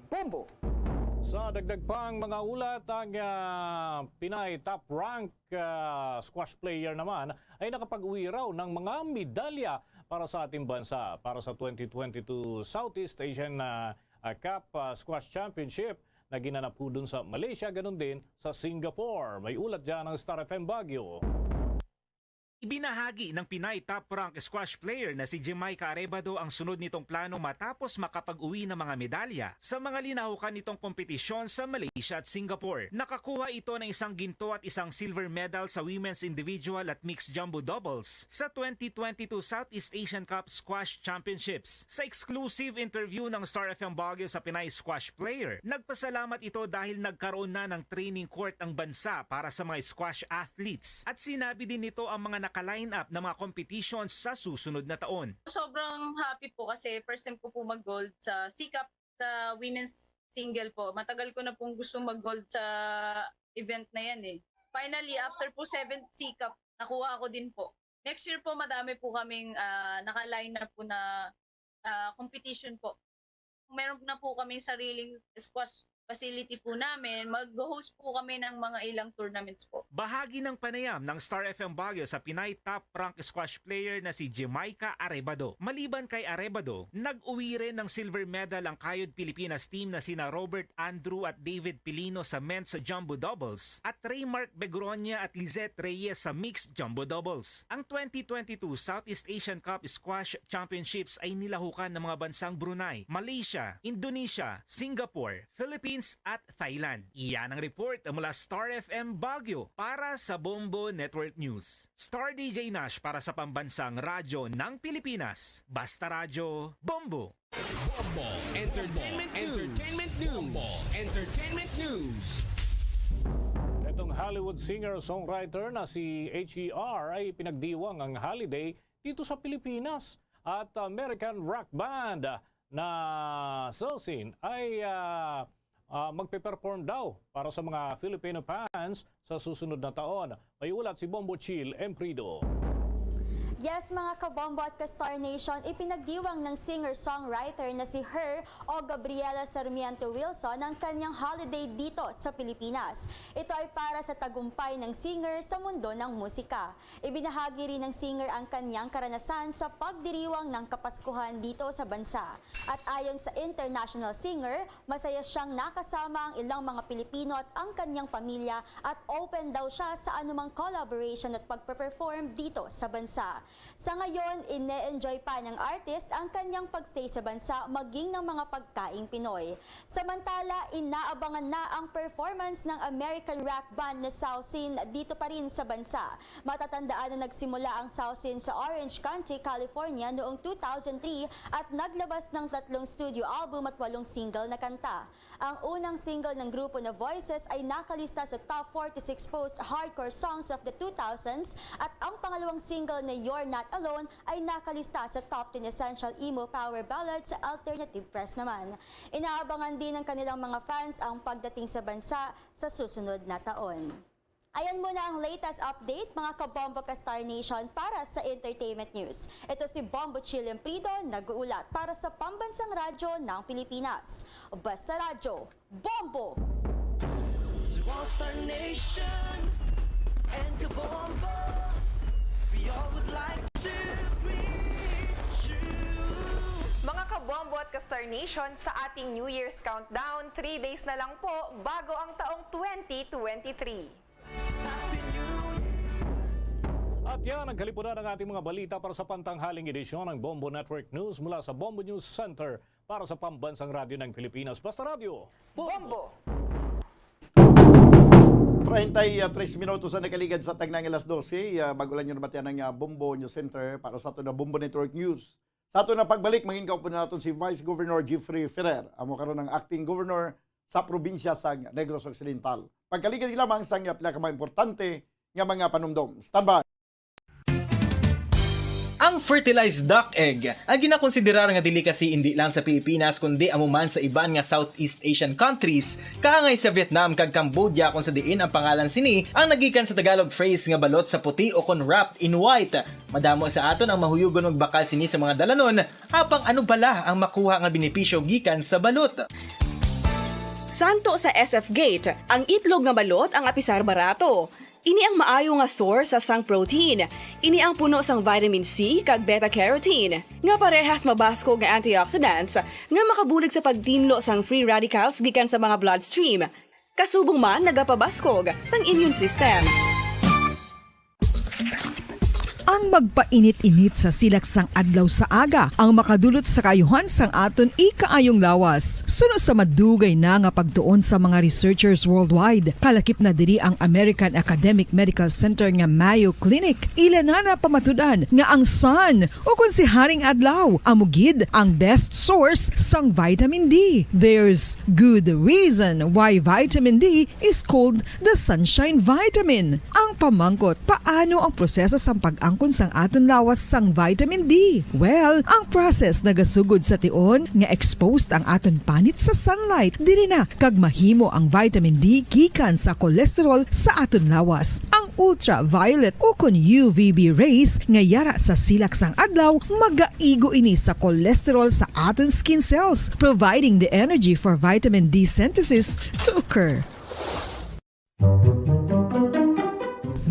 Bombo! Sa dagdag pang mga ulat, ang, ah, Pinay top rank, ah, squash player naman ay nakapag-uwi raw ng mga medalya para sa ating bansa para sa twenty twenty-two Southeast Asian, ah, ah, Cup, ah, Squash Championship na ginanap ho dun sa Malaysia, ganun din sa Singapore. May ulat dyan ang Star F M Baguio. Ibinahagi ng Pinay top rank squash player na si Jamaica Arebado ang sunod nitong plano matapos makapag-uwi ng mga medalya sa mga linahukan nitong kompetisyon sa Malaysia at Singapore. Nakakuha ito ng isang ginto at isang silver medal sa women's individual at mixed jumbo doubles sa twenty twenty-two Southeast Asian Cup Squash Championships. Sa exclusive interview ng Star F M Baguio sa Pinay squash player, nagpasalamat ito dahil nagkaroon na ng training court ang bansa para sa mga squash athletes at sinabi din nito ang mga naka-line up na mga competitions sa susunod na taon. Sobrang happy po kasi first time ko po mag-gold sa C-Cup sa women's single po. Matagal ko na pong gusto mag-gold sa event na yan eh. Finally, after po seventh C-Cup, nakuha ako din po. Next year po, madami po kaming ah, naka-line up po na ah, competition po. Meron na po kaming sariling squash facility po namin. Mag-host po kami ng mga ilang tournaments po. Bahagi ng panayam ng Star F M Baguio sa Pinay top rank squash player na si Jamaica Arebado. Maliban kay Arebado, nag-uwi rin ng silver medal ang Kayod Pilipinas team na sina Robert Andrew at David Pilino sa men's jumbo doubles at Raymark Begronia at Lizette Reyes sa mixed jumbo doubles. Ang twenty twenty-two Southeast Asian Cup Squash Championships ay nilahukan ng mga bansang Brunei, Malaysia, Indonesia, Singapore, Philippines at Thailand. Iyan ang report mula Star F M Baguio para sa Bombo Network News. Star D J Nash para sa Pambansang Radyo ng Pilipinas. Basta Radyo, Bombo! Bombo Entertainment News. Entertainment News. Bombo Entertainment News. Itong Hollywood singer-songwriter na si H E R ay pinagdiwang ang holiday dito sa Pilipinas. At American rock band na Saucin ay ah, ah, magpe-perform daw para sa mga Filipino fans sa susunod na taon. May ulat si Bombo Chill Emprido. Yes, mga kabombo at ka-Star Nation, ipinagdiwang ng singer-songwriter na si Her o Gabriela Sarmiento Wilson ang kanyang holiday dito sa Pilipinas. Ito ay para sa tagumpay ng singer sa mundo ng musika. Ibinahagi rin ng singer ang kanyang karanasan sa pagdiriwang ng Kapaskuhan dito sa bansa. At ayon sa international singer, masaya siyang nakasama ang ilang mga Pilipino at ang kanyang pamilya at open daw siya sa anumang collaboration at pagpe-perform dito sa bansa. Sa ngayon, ine-enjoy pa ng artist ang kanyang pagstay sa bansa maging ng mga pagkaing Pinoy. Samantala, inaabangan na ang performance ng American rock band na Saucin dito pa rin sa bansa. Matatandaan na nagsimula ang Saucin sa Orange County, California noong two thousand three at naglabas ng tatlong studio album at walong single na kanta. Ang unang single ng grupo na Voices ay nakalista sa top forty-six post-hardcore songs of the two thousands at ang pangalawang single na You're Not Alone ay nakalista sa top ten essential emo power ballad sa Alternative Press naman. Inaabangan din ng kanilang mga fans ang pagdating sa bansa sa susunod na taon. Ayan muna ang latest update, mga kabombo ka Star Nation, para sa entertainment news. Ito si Bombo Chill Emprido, nag-uulat para sa Pambansang Radyo ng Pilipinas. Basta Radyo, Bombo! Star Nation and Kabombo, we all would like to greet you. Mga kabombo at ka-Star Nation, sa ating New Year's countdown, three days na lang po bago ang taong twenty twenty-three. At yan ang kalipunan ng ating mga balita para sa pantanghaling edisyon ng Bombo Network News mula sa Bombo News Center para sa Pambansang Radyo ng Pilipinas. Basta Radyo, Bombo! Treinta y tres minutos ang nakaligad sa tagnang alas dose. Ah, bago lang nyo nabatian ang ah, Bombo News Center para sa ato na Bombo Network News. Sa ato na pagbalik, mangin kaupo na naton si Vice Governor Jeffrey Ferrer, amo karon ang acting governor sa probinsya sa Negros Occidental. Pagkaligid lamang sa nga pila ka mga importante nga mga panumdom. Standby. Ang fertilized duck egg ay ginakonsiderar nga delicacy hindi lang sa Pilipinas kundi amo man sa iban nga Southeast Asian countries, kaangay sa Vietnam kag Cambodia, kung sa diin ang pangalan sini ang nagikan sa Tagalog phrase nga balot sa puti o kon wrapped in white. Madamo sa aton ang mahuyugon magbakal sini sa mga dalanon, apang ano bala ang makuha nga benepisyo gikan sa balot? Santo sa S F Gate, ang itlog nga balot ang apisar barato. Ini ang maayo nga source sa sang protein. Ini ang puno sang vitamin C kag beta carotene, nga parehas mabaskog nga antioxidants nga makabulig sa pagtinlo sang free radicals gikan sa mga bloodstream. Kasubong man nagapabaskog sang immune system. Ang magpainit-init sa silak sang adlaw sa aga ang makadulot sa kaayuhan sang aton ikaayong lawas. Suno sa madugay na nga pagtuon sa mga researchers worldwide, kalakip na diri ang American Academic Medical Center nga Mayo Clinic, ila na napamatud-an nga ang sun, ukon si Haring Adlaw, amo gid ang best source sang vitamin D. There's good reason why vitamin D is called the sunshine vitamin. Ang pamangkot, paano ang proseso sang pag-angkon sang aton lawas sang vitamin D? Well, ang process nagasugod sa tion nga exposed ang aton panit sa sunlight. Diri na kag mahimo ang vitamin D gikan sa cholesterol sa aton lawas. Ang ultraviolet ukon U V B rays nga yara sa silak sang adlaw, magaigo ini sa cholesterol sa aton skin cells, providing the energy for vitamin D synthesis to occur.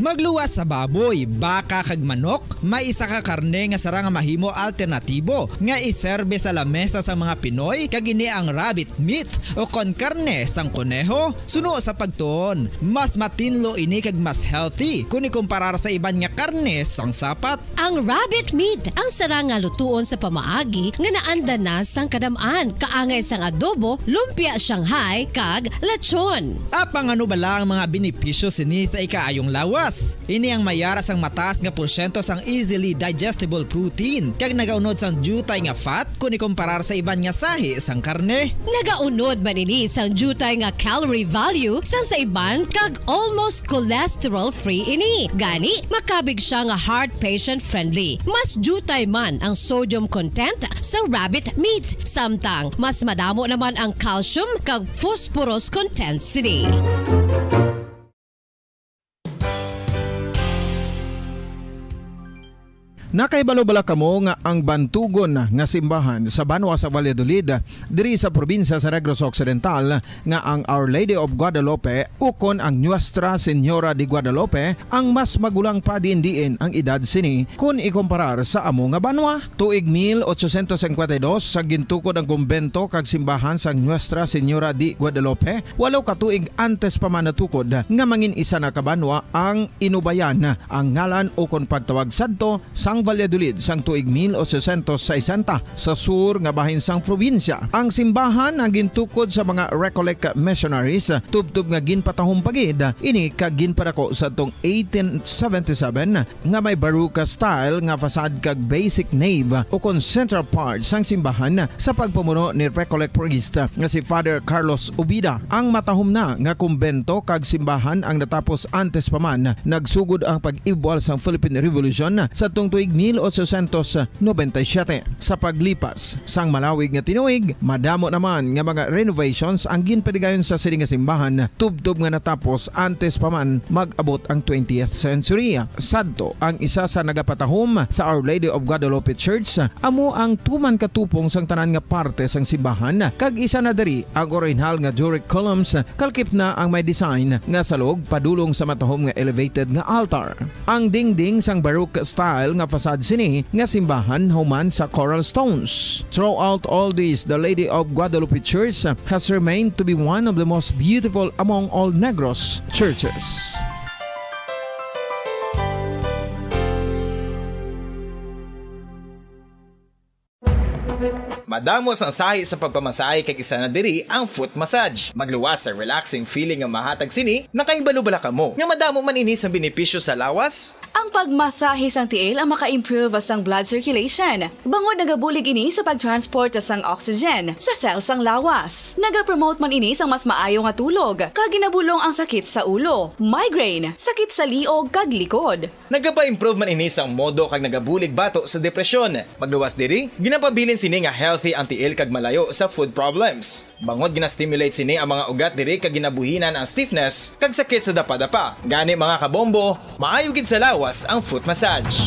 Magluwas sa baboy, baka, kag manok, may isa ka karne nga sarang nga mahimo alternatibo nga iserbe sa lamesa sang mga Pinoy, kag ini ang rabbit meat, ukon karne sang koneho. Suno sa pagtuon, mas matinlo ini kag mas healthy kon ikumparar sa iban nga karne sang sapat. Ang rabbit meat ang sarang nga lutuon sa pamaagi nga naanda na sang kadam-an, kaangay sang adobo, lumpia Shanghai, kag lechon. Apang ano bala ang mga benepisyo sini sa ikaayong lawas? Ini ang mayara sang mataas nga porsyento sang easily digestible protein, kag nagaunod sang diutay nga fat kon ikumparar sa iban nga sahi sang karne. Nagaunod man ini sang diutay nga calorie value sang sa iban, kag almost cholesterol-free ini. Gani, makabig sia nga heart patient-friendly. Mas diutay man ang sodium content sang rabbit meat, samtang mas madamo naman ang calcium kag phosphorus content sini. Nakahibalo bala kamo nga ang bantugon nga simbahan sa banwa sa Valladolid, diri sa probinsya sa Negros Occidental, nga ang Our Lady of Guadalupe ukon ang Nuestra Señora de Guadalupe ang mas magulang pa diin-diin ang edad sini kon ikumparar sa amo nga banwa? Tuig mil ochocientos cincuenta y dos, sa gintukod ang kumbento kag simbahan sang Nuestra Señora de Guadalupe, walo ka tuig antes pa man natukod nga mangin isa na ka banwa ang Inubayan, ang ngalan ukon pagtawag sadto sang Valladolid sang tuig mil ochocientos sesenta, sa sur nga bahin sang probinsya. Ang simbahan ang gintukod sa mga Recollect missionaries, tubtob nga ginpatahom pa gid ini kag ginpadako sadtong eighteen seventy-seven, nga may Baroque style nga facade kag basic nave ukon central part sang simbahan sa pagpamuno ni Recollect priest nga si Father Carlos Ubida. Ang matahom na nga kumbento kag simbahan ang natapos antes pa man nagsugod ang pag-ibwal sang Philippine Revolution sadtong tuig mil ochocientos noventa y siete. Sa paglipas sang malawig nga tinuig, madamo naman nga mga renovations ang ginpadigayon sa sini nga simbahan, tubtob nga natapos antes pa man mag-abot ang twentieth century. Sadto, ang isa sa nagapatahom sa Our Lady of Guadalupe Church amo ang tuman ka tupong sang tanan nga parte sang simbahan, kag isa na diri ang orihinal nga Doric columns, kalakip na ang may design nga salog padulong sa matahom nga elevated nga altar. Ang dingding sang Baroque style nga facade sini nga simbahan human sa coral stones. Throughout all this, the Lady of Guadalupe Church has remained to be one of the most beautiful among all Negros churches. Madamo sang sahi sa pagpamasahe kag isa na diri ang foot massage. Magluwas sa relaxing feeling nga mahatag sini, nakahibalo bala kamo nga madamo man ini sang benepisyo sa lawas? Ang pagmasahe sang tiil ang maka-improve sang blood circulation, bangod nagabulig ini sa pag-transport sang oxygen sa cell sang lawas. Nagapromote man ini sang mas maayo nga tulog, kag ginabulong ang sakit sa ulo, migraine, sakit sa liog kag likod. Nagapa-improve man ini sang modo kag nagabulig bato sa depresyon. Magluwas diri, ginapabilin sini nga healthy ang tiil kag malayo sa foot problems. Bangod gina-stimulate sini ang mga ugat diri kag ginabuhinan ang stiffness kag sakit sa dapadapa. Gani, mga kabombo, maayo gid sa lawas ang foot massage.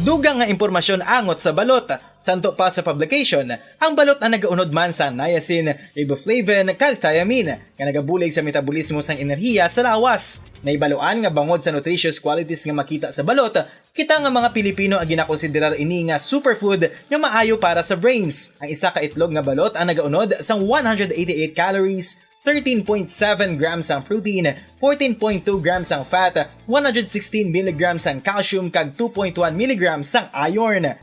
Dugang nga impormasyon angot sa balot. Santo pa sa publication, ang balot ang nagaunod man sa niacin, riboflavin, kag thiamine, nga nagabulig sa metabolismo sang enerhiya sa lawas. Nahibaluan nga bangod sa nutritious qualities nga makita sa balot, kita nga mga Pilipino ang ginakonsiderar ini nga superfood nga maayo para sa brains. Ang isa ka itlog nga balot ang nagaunod sang one hundred eighty-eight calories, thirteen point seven grams ang protein, fourteen point two grams ang fat, one hundred sixteen milligrams ang calcium, kag two point one milligrams ang iron.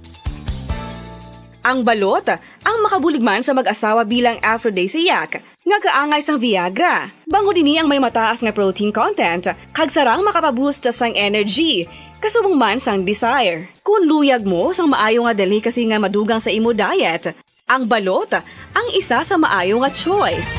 Ang balot, ang makabulig man sa mag-asawa bilang aphrodisiac, nga kaangay sang Viagra. Bangod ini ang may mataas nga protein content, kag sarang makapaboost sang energy, kasubong man sang desire. Kung luyag mo sang maayo nga delicacy nga madugang sa imo diet, ang balot, ang isa sa maayo nga choice.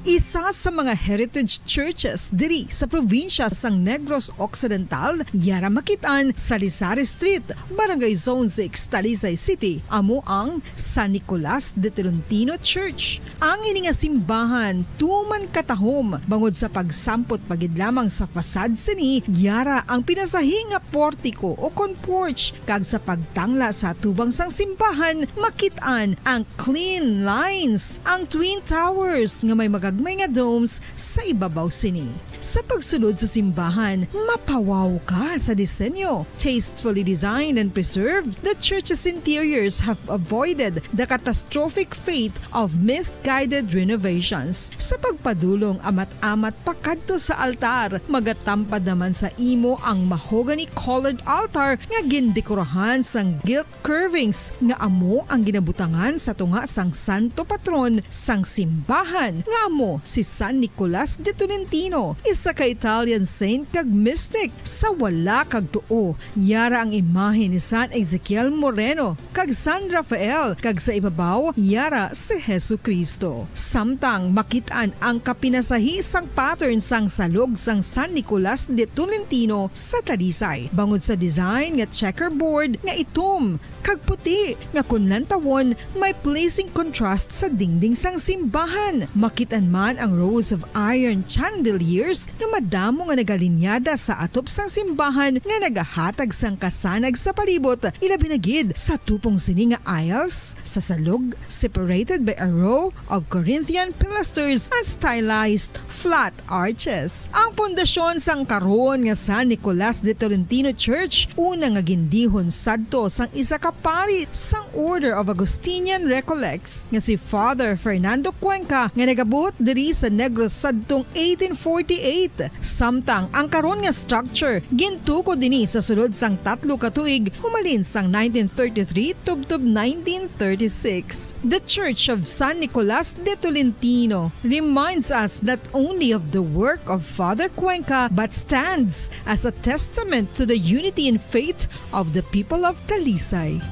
Isa sa mga heritage churches diri sa probinsya sang Negros Occidental, yara makit-an sa Lisari Street, Barangay Zone six, Talisay City, amo ang San Nicolas de Tolentino Church. Ang ini nga simbahan tuman katahom bangod sa pagsampot pa gid lamang sa facade sini, yara ang pinasahi nga portiko o kon porch, kag sa pagtangla sa atubang sang simbahan makit-an ang clean lines, ang twin towers nga may magagmay nga domes sa ibabaw sini. Sa pagsulod sa simbahan, mapawaw ka sa disenyo. Tastefully designed and preserved, the church's interiors have avoided the catastrophic fate of misguided renovations. Sa pagpadulong amat-amat pakadto sa altar, magatampad naman sa imo ang mahogany-colored altar nga gindekorahan sang gilt curvings nga amo ang ginabutangan sa tunga sang santo patron sang simbahan, nga amo si San Nicolas de Tolentino, isa ka Italian saint kag mystic. Sa wala kag tuo, yara ang imahe ni San Ezekiel Moreno kag San Rafael, kag sa ibabaw, yara si Jesu-Cristo. Samtang makit-an ang kapinasahi sang pattern sang salog sang San Nicolas de Tolentino sa Talisay, bangod sa design nga checkerboard nga itom kag puti, nga kon lantawon, may pleasing contrast sa dingding sang simbahan. Makit-an man ang rows of iron chandeliers nga madamo nga nagalinyada sa atop sang simbahan nga nagahatag sang kasanag sa palibot, ilabi na gid sa tupong sini nga aisles sa salog, separated by a row of Corinthian pilasters and stylized flat arches. Ang pundasyon sang karon nga San Nicolas de Tolentino Church, una nga gindihon sadto sang isa ka pari sang Order of Augustinian Recollects nga si Father Fernando Cuenca, nga nagabuot diri sa Negros sadtong eighteen forty-eight. Samtang ang karon nga structure gintukod ini sa sulod sang tatlo ka tuig, humalin sang nineteen thirty-three tubtob nineteen thirty-six. The Church of San Nicolas de Tolentino reminds us not only of the work of Father Cuenca, but stands as a testament to the unity in faith of the people of Talisay.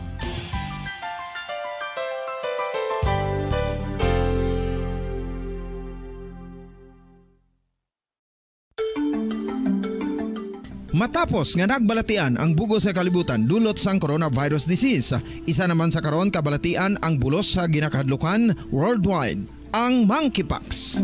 Matapos nga nagbalatian ang bug-os nga kalibutan dulot sang coronavirus disease, isa naman sa karon kabalatian ang bulos sa ginakahadlukan worldwide, ang monkeypox.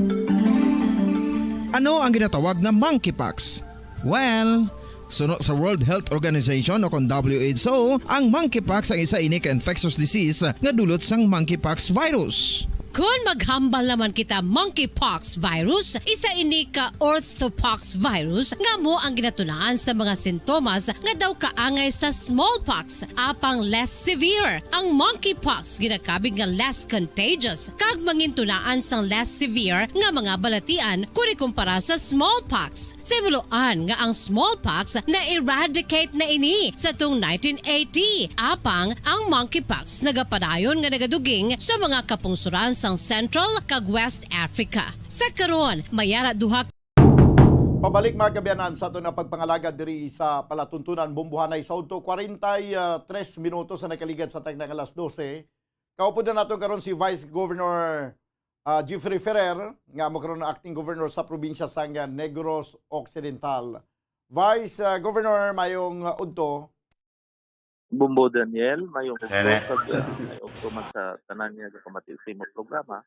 Ano ang ginatawag nga monkeypox? Well, suno sa World Health Organization o kon W H O, ang monkeypox ang isa ini ka infectious disease nga dulot sang monkeypox virus. Kon maghambal naman kita monkeypox virus, isa ini ka orthopox virus nga amo ang ginatunaan sa mga sintomas nga daw kaangay sa smallpox, apang less severe. Ang monkeypox ginakabig nga less contagious kag mangintunaan sang less severe nga mga balatian kon ikumpara sa smallpox. Sa hibaluan nga ang smallpox na-eradicate na ini sa tung nineteen eighty, apang ang monkeypox nagapadayon nga nagaduging sa mga kapungsoran sang Central kag West Africa. Sa karon, may ara duha. Pabalik, mga kaabyanan, sa aton nga pagpangalagad diri sa palatuntunan, bumbuhanay sa udto, kwarenta y tres minutos ang nakaligad sa tagna nga alas dose. Kaupod na naton karon si Vice Governor, ah, Jeffrey Ferrer, nga amo karon ang acting governor sa probinsya sang Negros Occidental. Vice, ah, Governor, mayong, ah, udto. Bumbo Daniel, mayong udto. Ere. Sa, ah, mayong udto man sa tanan nga nagamati sa imong programa.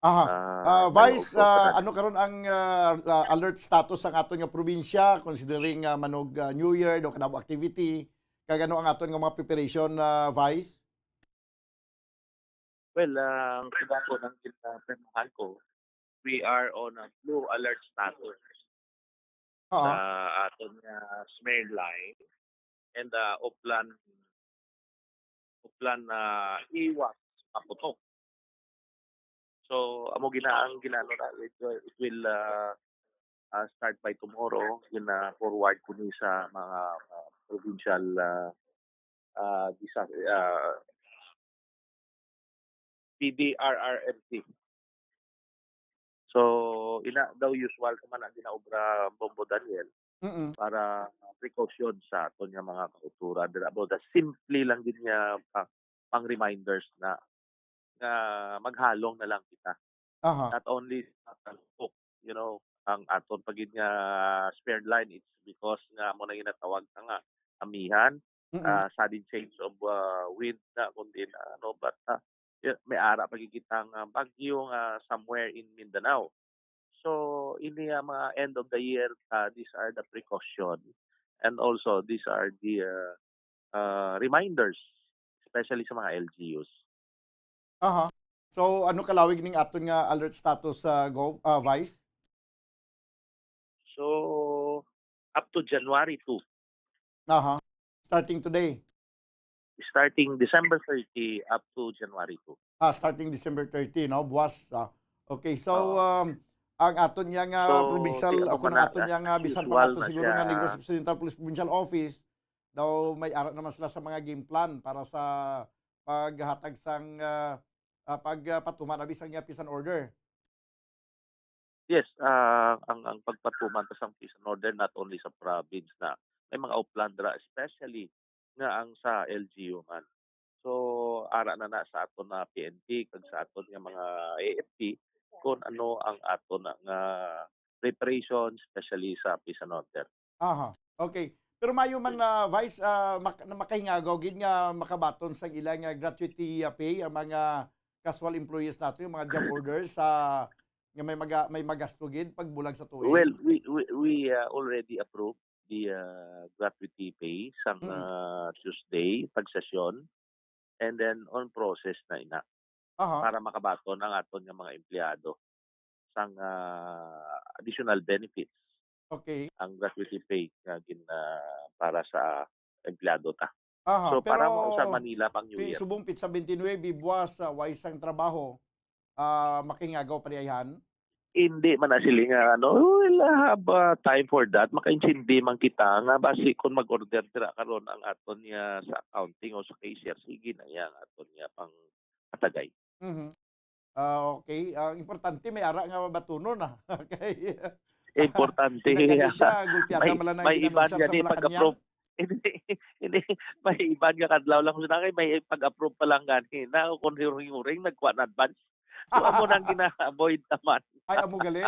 Aha. Ah, Vice, ah, ano karon ang, ah, ah, alert status sang aton nga probinsya, considering, ah, manog, ah, New Year, daw kadamo activity, kag ano ang aton nga mga preparation, ah, Vice? Well, ah, ang kadato ng ginapirmahan ko, we are on a blue alert status Oo. sa aton nga smear line and, ah, Oplan, Oplan, ah, Iwas, Maputo. So, amo gina ang ginano na, it, uh, it will, ah, ah, start by tomorrow, gina-forward ko ni sa mga, ah, provincial, ah, ah, disa ah, P D R R M C. So, ina daw usual naman ang ginaobra, Bombo Daniel, Mm. para precaution sa aton nga mga kauturan dira. About the simple lang gid nga pa pang-reminders na, nga maghalong na lang kita. Aha. Not only sa talukok, you know, ang aton pa gid nga smear line, it's because nga amo na ginatawag ta nga amihan, Mm. ah, sudden change of, ah, wind na, kundi na, ano, but, ah, y- may ara pa gid kita nga bagyo nga somewhere in Mindanao. So, ini nga mga end of the year, ah, these are the precaution and also these are the, ah, ah, reminders, especially sa mga L G Us. Aha. So, ano kalawig ning aton nga alert status sa Gov, ah, Vice? So, up to January two. Aha. Starting today. Starting December thirty up to January two. Ah, starting December thirty, no? Buwas. Ah. Okay, so Oo. um, ang aton niya nga So, provincial, di ako ako na na aton niya nga as bisan pa usual nato na siguro nga siya. Negros Occidental Police Provincial Office, daw may ara naman sila sa mga game plan para sa paghatag sang ah, ah, pag ah, patuman abi sang iya peace and order. Yes, ah, ang ang pagpatuman ta sang peace and order not only sa province na may mga uplandra, especially nga ang sa L G U man. So, ara na na sa aton na P N P kag sa aton nga mga A F P kung ano ang aton na nga preparation, especially sa peace and order. Aha. Okay. Pero mayo man na Vice, ah, mak- na makahingagaw gid nga makabaton sa ila nga gratuity ah, pay ang mga casual employees nato, yung mga job orders sa nga may maga, may magasto gid pag bulag sa tuig. Well, we we, we uh, already approved the uh, gratuity pay sang Mm. uh, Tuesday pag sesyon, and then on process na ina Aha. para makabaton ang aton nga mga empleyado sang uh, additional benefits. Okay. Ang gratuity pay nga gin uh, para sa empleyado ta. Aha, so, para pero mo sa Manila pang New pi-, Year. Subong pizza twenty-nine, buwas, ah, way sang trabaho, ah, makingagaw pa diayhan? Hindi man na sila nga, ano, we'll have uh, time for that. Makaintindi man kita nga basi kung mag-order dira karon ang aton niya sa accounting o sa cashier, sige na iya ang aton niya pang katagay. Mhm. Ah, okay. Ang importante may ara nga mabatunon, ah. Kay Importante. Kinakali siya, gulpiada May, man lang ang may iban ginanunsar sa gani Malacañang. pag-approve. Hindi, hindi. May iban nga kadlaw lang sila kay may pag-approve pa lang gani na kung huring-huring nagkuha na advance. So, amo nang gina-avoid naman. Ay, amo gali.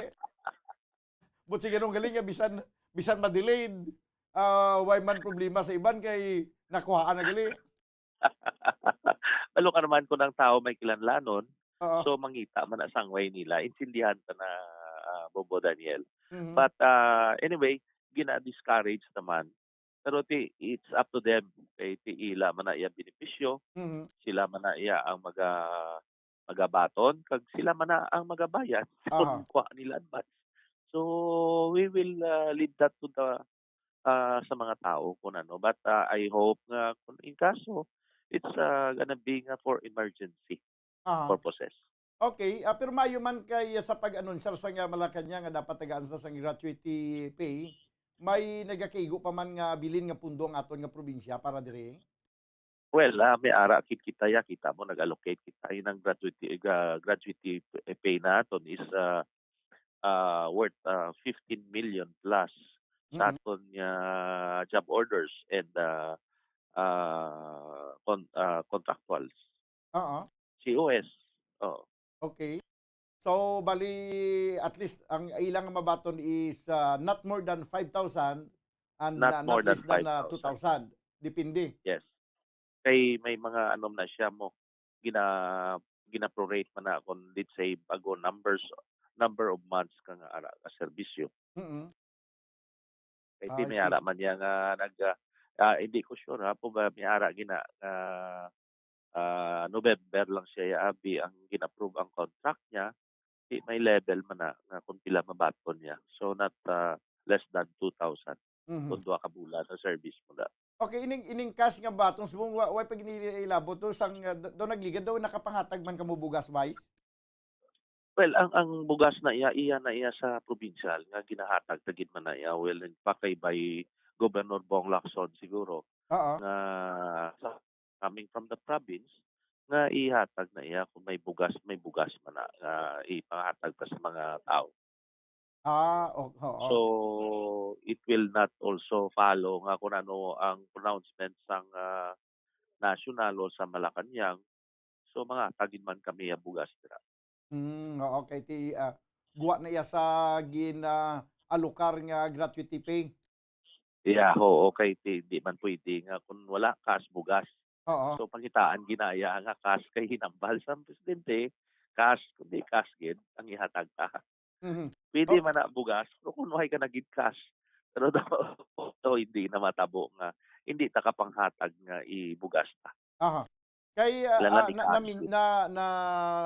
But sige, nung gali nga, bisan, bisan ma-delayed, ah, way man problema sa iban kay nakuhaan na gali. Balo ka naman kung ang tao may kilanlanon, Oo. so mangita man na sang way nila. Intindihan ta na, ah, Bobo Daniel. Mhm. But, ah, anyway, gina-discourage naman. Pero ti, it's up to them. Kay ti ila man na iya benepisyo, Mhm. sila man na iya ang maga-, magabaton, kag sila man na ang magabayad Aha. kung kuha nila advance. So, we will, ah, leave that to the ah, sa mga tao kung ano. But, ah, I hope nga kung in kaso, it's, ah, gonna be nga for emergency Aha. purposes. Okay, ah, pero maayo man kay sa pag-anunsar sa nga Malacañang nga dapat tagaan sa sang gratuity pay, may nagakaigo pa man nga bilin nga pundo ang aton nga probinsya para diri? Well, ah, may ara kit kita ya, kita mo nag-allocate kita inang gratuity, ga-, gratuity pay naton is, ah, ah, worth, ah, fifteen million plus sa Mm. aton nga job orders and, ah, ah, con-, ah, contractuals. Oo. C O S. Oo. Okay. So, bali, at least, ang ilang mabaton is, ah, not more than five thousand and Not na- more not than less than, ah, five thousand. two thousand. Depende. Yes. Kay may mga ano na siya mo, gina, gina-prorate man na kung, let's say, bago numbers, number of months ka nga ara ka serbisyo. Mm. Kay ti I may see. ara man niya nga nag, ah, ah, hindi ko sure ha, kung ba may ara gina nga, ah, November lang siya abi ang gin-approve ang contract niya, di may level man na nga kung pila mabaton niya. So, not, ah, less than two thousand kung Mhm. duha ka bulan na service mo na. Okay, ining, ining cash nga baton subong wa, wa pa gini ilabot to sang, ah, do, do nagligad daw nakapanghatag man kamo bugas, Vice? Well, ang, ang bugas na iya, iya na iya sa provincial nga ginahatag ta gid man na iya. Well, in fact, kay by Governor Bong Lacson siguro Oo. nga sa, coming from the province nga ihatag na iya kung may bugas, may bugas man na nga ipahatag pa sa mga tao. Ah, o, oo. So, it will not also follow nga kung ano ang pronouncement sang, ah, national o sa Malacañang. So, mangatag gid man kami ang bugas dira. Mm, oo, kay ti, ah, gwa na iya sa gin, ah, alokar nga gratuity pay. Yeah, oo, kay ti, di man pwede nga kung wala cash, bugas. Oo. So, pangitaan ginaya nga cash kay hinambal sa presidente, cash, kundi cash gid ang ihatag ta. Mhm. Pwede Oh. man na bugas, pero kung wala ka na gid cash, pero daw, daw hindi na matabo nga hindi ta kapanghatag nga ibugas ta. Aha. Kay, ah, Kailangan ah, ni na, na, cash. min- na, na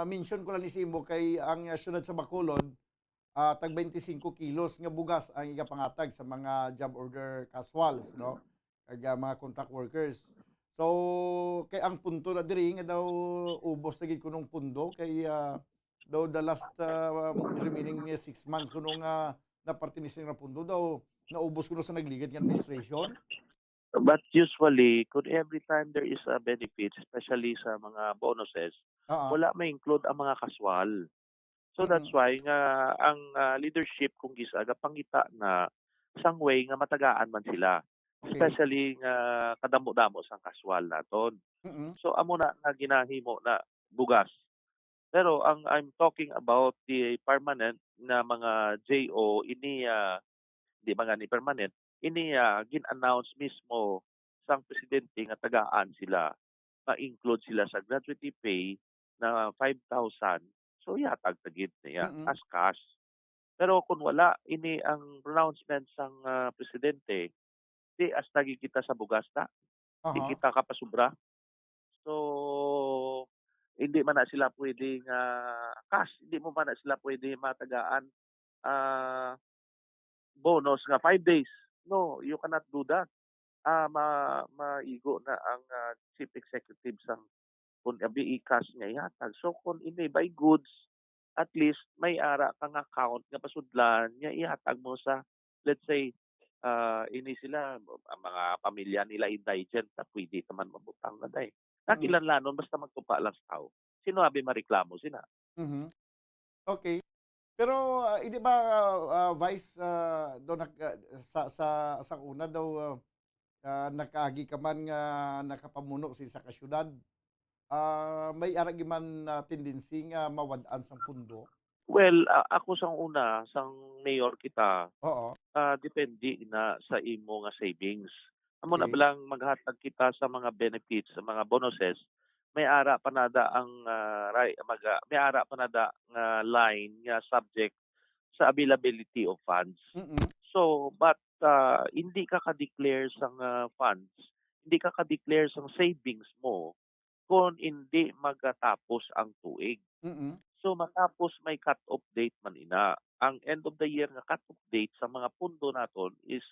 mention ko lang ni sa imo kay ang, ah, siyudad sa Bacolod, ah, tag twenty-five kilos nga bugas ang igapangatag sa mga job order casuals, no? Kag, ah, mga contract workers. So, kay ang punto na diri nga daw ubos na gid kunong pundo kay, ah, daw the last, ah, remaining, eh, six months kuno nga napartinis nga pundo daw naubos kuno sa nagligad nga administration. But usually, kung every time there is a benefit, especially sa mga bonuses, Oo. wala ma-include ang mga kaswal. So that's Mm. why nga ang, ah, leadership kung gisa gapangita na sang way nga matagaan man sila, Okay. especially nga kadamo-damo sang kaswal naton. Mm. So amo na nga ginahimo na bugas. Pero ang I'm talking about the permanent na mga J O, ini, ah, di man gani permanent, ini, ah, gin-announce mismo sang presidente nga tagaan sila, ma-include sila sa gratuity pay na five thousand. So, ihatag ta gid niya Mm. as cash. Pero kung wala, ini ang pronouncement sang, ah, presidente, di as nagkikita sa bugas ta. Di Aha. kita kapasubra. So, hindi man na sila pwede nga cash, hindi mo man na sila pwede matagaan, ah, bonus nga five days. No, you cannot do that. Ah, ma-, maigo na ang, ah, chief executive sang kung abi i-cash nga ihatag. So, kung ini by goods, at least may ara ka nga account nga pasudlan nga ihatag mo sa, let's say, ah, ini sila, ang mga pamilya nila indigent na pwede naman mabutang na day. Mm. Nakilanlanon basta magtupa lang sa tao. Sino abi mareklamo sina? Mhm. Okay. Pero, ah, hindi ba, ah, ah, Vice, ah, daw nag-, ah, sa, sa, sa una daw, ah, ah, nakaagi ka man nga nakapamuno sa isa ka syudad, ah, may ara gid man, ah, tendency nga mawad-an sang pundo? Well, ah, ako sang una, sang mayor kita, Oo. ah, depende na sa imo nga savings. Amo na Okay. balang maghatag kita sa mga benefits, sa mga bonuses, may ara pa nada ang, ah, ri-, mag-, ah, may ara pa nada nga line nga subject sa availability of funds. Mm-mm. So, but, ah, hindi ka ka-declare sang, ah, funds, hindi ka ka-declare sang savings mo kung hindi magatapos ang tuig. Mm-mm. So, matapos may cut-off date man ina. Ang end of the year nga cut-off date sa mga pundo naton is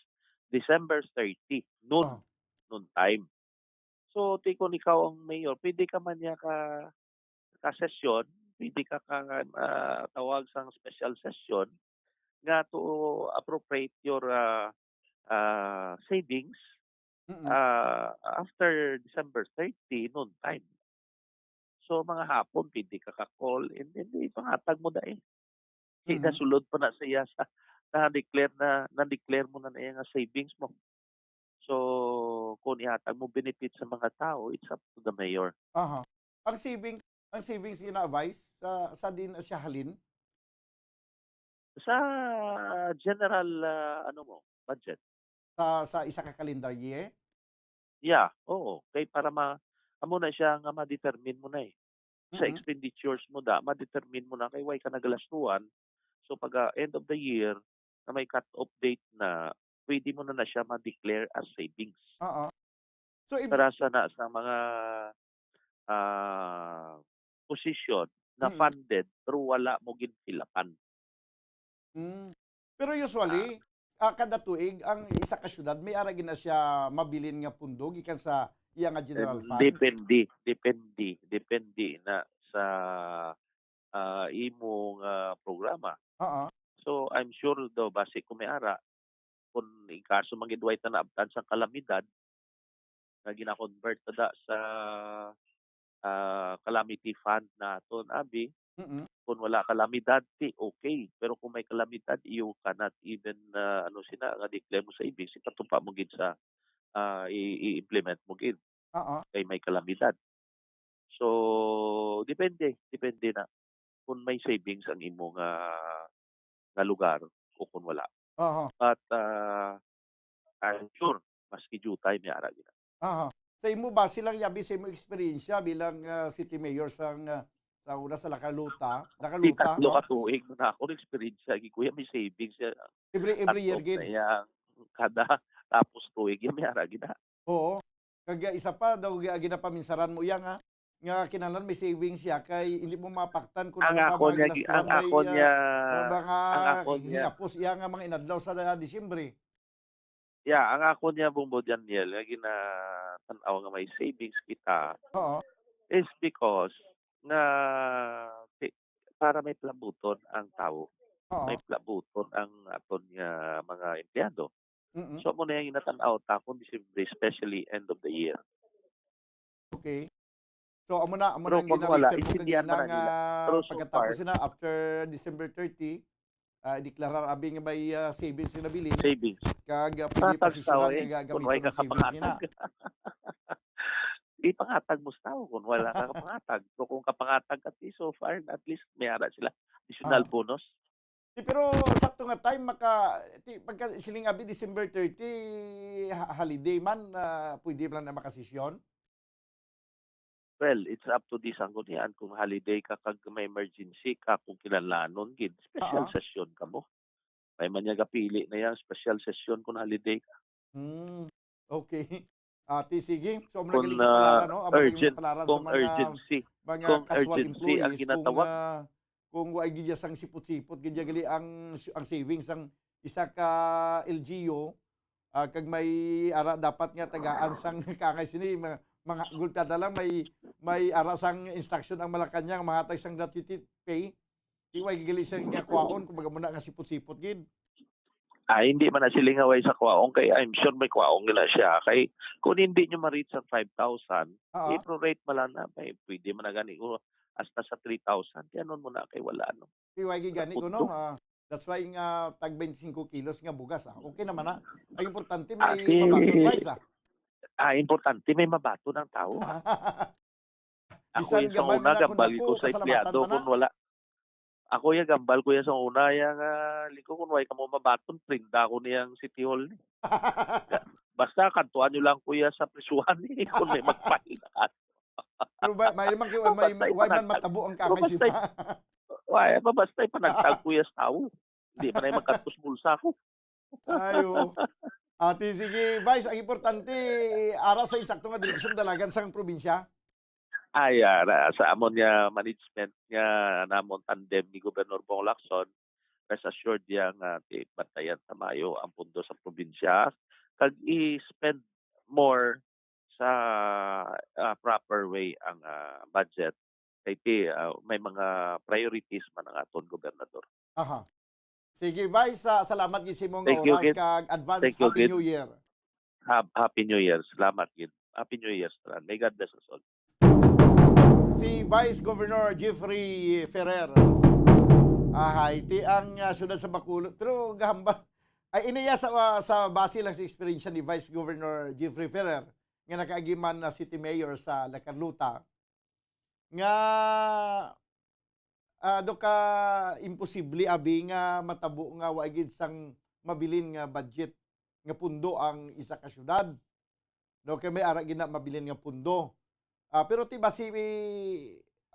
December thirty, noon, Oh. noon time. So, ti kung ikaw ang mayor, pwede ka man niya ka, ka session, pwede ka ka, ah, tawag sang special session nga to appropriate your, ah, ah, savings, Mm-mm. ah, after December thirty, noon time. So, mga hapon, pwede ka ka-call and then ipangatag mo na eh. Kay Mhm. nasulod pa na sa iya sa, na-declare na, na-declare mo na na iya nga savings mo. So, kung ihatag mo benefit sa mga tao, it's up to the mayor. Aha. Ang saving, ang savings ina, Vice, sa, sa din siya halin? Sa general, ah, ano mo, budget. Sa, sa isa ka calendar year? Yeah, oo. Kay para ma-, amo na siya nga ma-determine mo na eh. sa Mm-mm. expenditures mo da, ma-determine mo na kay why ka nagalastuan. So, pag, ah, end of the year, na may cut-off date na, pwede mo na na siya ma-declare as savings. Oo. So, ib- Para sa na, sa mga, ah, position na Mm. funded pero wala mo gin-fill-upan. Mm. Pero usually, Ah. ah, kada tuig, ang isa ka syudad, may ara gina siya mabilin nga pundo gikan sa iya nga general Em, fund? depende, depende, depende na sa, ah, imo nga programa. Oo. So, I'm sure daw, basi kung may ara, kung in kaso man gid way ta naabtan sang kalamidad, nga gina-convert ta da sa, ah, calamity fund naton, abi, Mm. kung wala kalamidad, ti okay. Pero kung may kalamidad, you cannot even, ah, ano sina, nga declare mo savings, ipatupa mo gid sa, ah, i-, i-implement mo gid Oo. kay may kalamidad. So, depende, depende na kung may savings ang imo nga, nga lugar o kung wala. Aha. But, ah, I'm sure, maski diutay, may ara gina. Aha. Sa imo, base lang, yabi, sa imo eksperyensya bilang, ah, city mayor sang, ah, sa una sa Lakaluta, Di Lakaluta, tatlo no? ka tuig na ako nag-eksperyensya, gi kuya, may savings siya. Every, every year, Atop na gid. iya, kada tapos tuig, iya, may ara gina. Oo. Kag, ah, isa pa daw, gi-, ginapaminsaran mo iya nga, nga kinahanglan may savings siya kay hindi mo mapaktan kung Ang ano pa ako mga niya, gi-, ginastuhan ang may, ako ah, niya, mga ang ako niya. hingapos iya nga mga inadlaw sa, ah, Disyembre. Yeah, ang ako niya, Bumbo Daniel, nga ginatan-aw nga may savings kita Oo. is because nga ti-, para may plabuton ang tawo. Oo. May plabuton ang aton nga mga empleyado. Mm-mm. So, amo na yung ginatan-aw ta kung December, especially end of the year. Okay. So, amo na, amo Pero na ang kung wala, gina-refer mo isindihan kagina man na nila. nga Pero so pagkatapos far, na, after December thirty, ah, deklarar abi nga may, ah, savings nga nabilin. Savings. Kag, ah, pwede Matag sa pasisyonan way, nga kung gagamiton way ka ang savings nila. kapangatag. Ipangatag mo sa tao kung wala ka kapangatag. So, kung kapangatag ka, ti, so far, at least may ara sila. Additional Ah. bonus. Di, pero sakto nga time, maka-, ti, pagka siling abi, December thirty, ha-, holiday man, ah, pwede man na makasesyon? Well, it's up to the sanggunian kung holiday ka kag may emergency ka, kung kinahanglanon gid, special Oo. session ka mo. May man niya gapili na yang special session kung holiday ka. Hmm, okay. Ah, ti, sige. So, amo na Kung, galing ah, kapalaran, no? Amo na galing urgent, kapalaran sa kung mga, urgency, mga kung casual urgency ang employees, kung, ginatawag. ah, kung wa gid sang sipot-sipot, gid gali ang, ang savings sang isa ka L G U, ah, kag may ara dapat nga tagaan sang kaangay sini, mga, mga gulpiada lang, may, may ara sang instruction ang Malacañang, mahatag sang gratuity pay. Di way gali sang niya kwaon, kumbaga mo na nga sipot-sipot gid. Ah, hindi man na sila nga way sa kwaon, kay I'm sure may kwaon gina siya. Kay kung hindi nyo ma-reach ang five thousand, Oo. i-prorate man lang na, may pwede man na gani ko hasta sa three thousand. Kaya nun mo na kay wala, no? Di way gid gani ko, no? Pundo. Ah, that's why nga tag twenty-five kilos nga bugas, ah. Okay naman, ah. Ang importante, Ah, may si mabaton price, ah. Ah, importante, may mabaton ang tao, ah. Ako Bisan yung sa gamay una, man ako gambal dako, ko sa kasalamatan empleyado man na. kung wala. Ako yung gambal ko yung sa una, yung, ah, liko kung way ka mo mabaton, prenda ko niyang City Hall ni. Basta kantuan nyo lang, kuya, sa prisuhan, eh, kung may magpahinat. Pero ba, may naman kayo, may, Basta may, way man ipanagtag. matabo ang Pero kaangay basta siya. ip-, way, ba, basta ipanagtag, kuya, sa tao. Hindi man ay magkatos bulsa ko. Ayo. Ati, sige, Vice, ang importante, ara sa insakto nga direksyon, dalagan sa probinsya. Ay, ah, ra-, sa amon nga management nga namon tandem ni Gobernador Bong Lacson, rest assured diya nga ti-, bantayan ta maayo ang pundo sa probinsya, kag i-spend more sa, ah, proper way ang, ah, budget. Kay ti, ah, may mga priorities man ang aton gobernador. Aha. Sige, Vice, ah, salamat gid sa imong Thank you, oras, gid. kag advance Thank you, Happy gid. New Year. Hap-, Happy New Year. Salamat, gid. Happy New Year, Sir. May God bless us all. Si Vice Governor Jeffrey Ferrer. Ahay, ti ang, ah, siyudad sa Bacolod. Pero gahamba, ay, iniya sa, ah, sa base lang sa eksperyensya ni Vice Governor Jeffrey Ferrer, nga nakaagi man na city mayor sa La Carlota, nga, ah, do ka imposible abi nga matabo nga wa gid sang mabilin nga budget nga pundo ang isa ka syudad. No, kay may ara gid na mabilin nga pundo. Ah, pero ti ba si,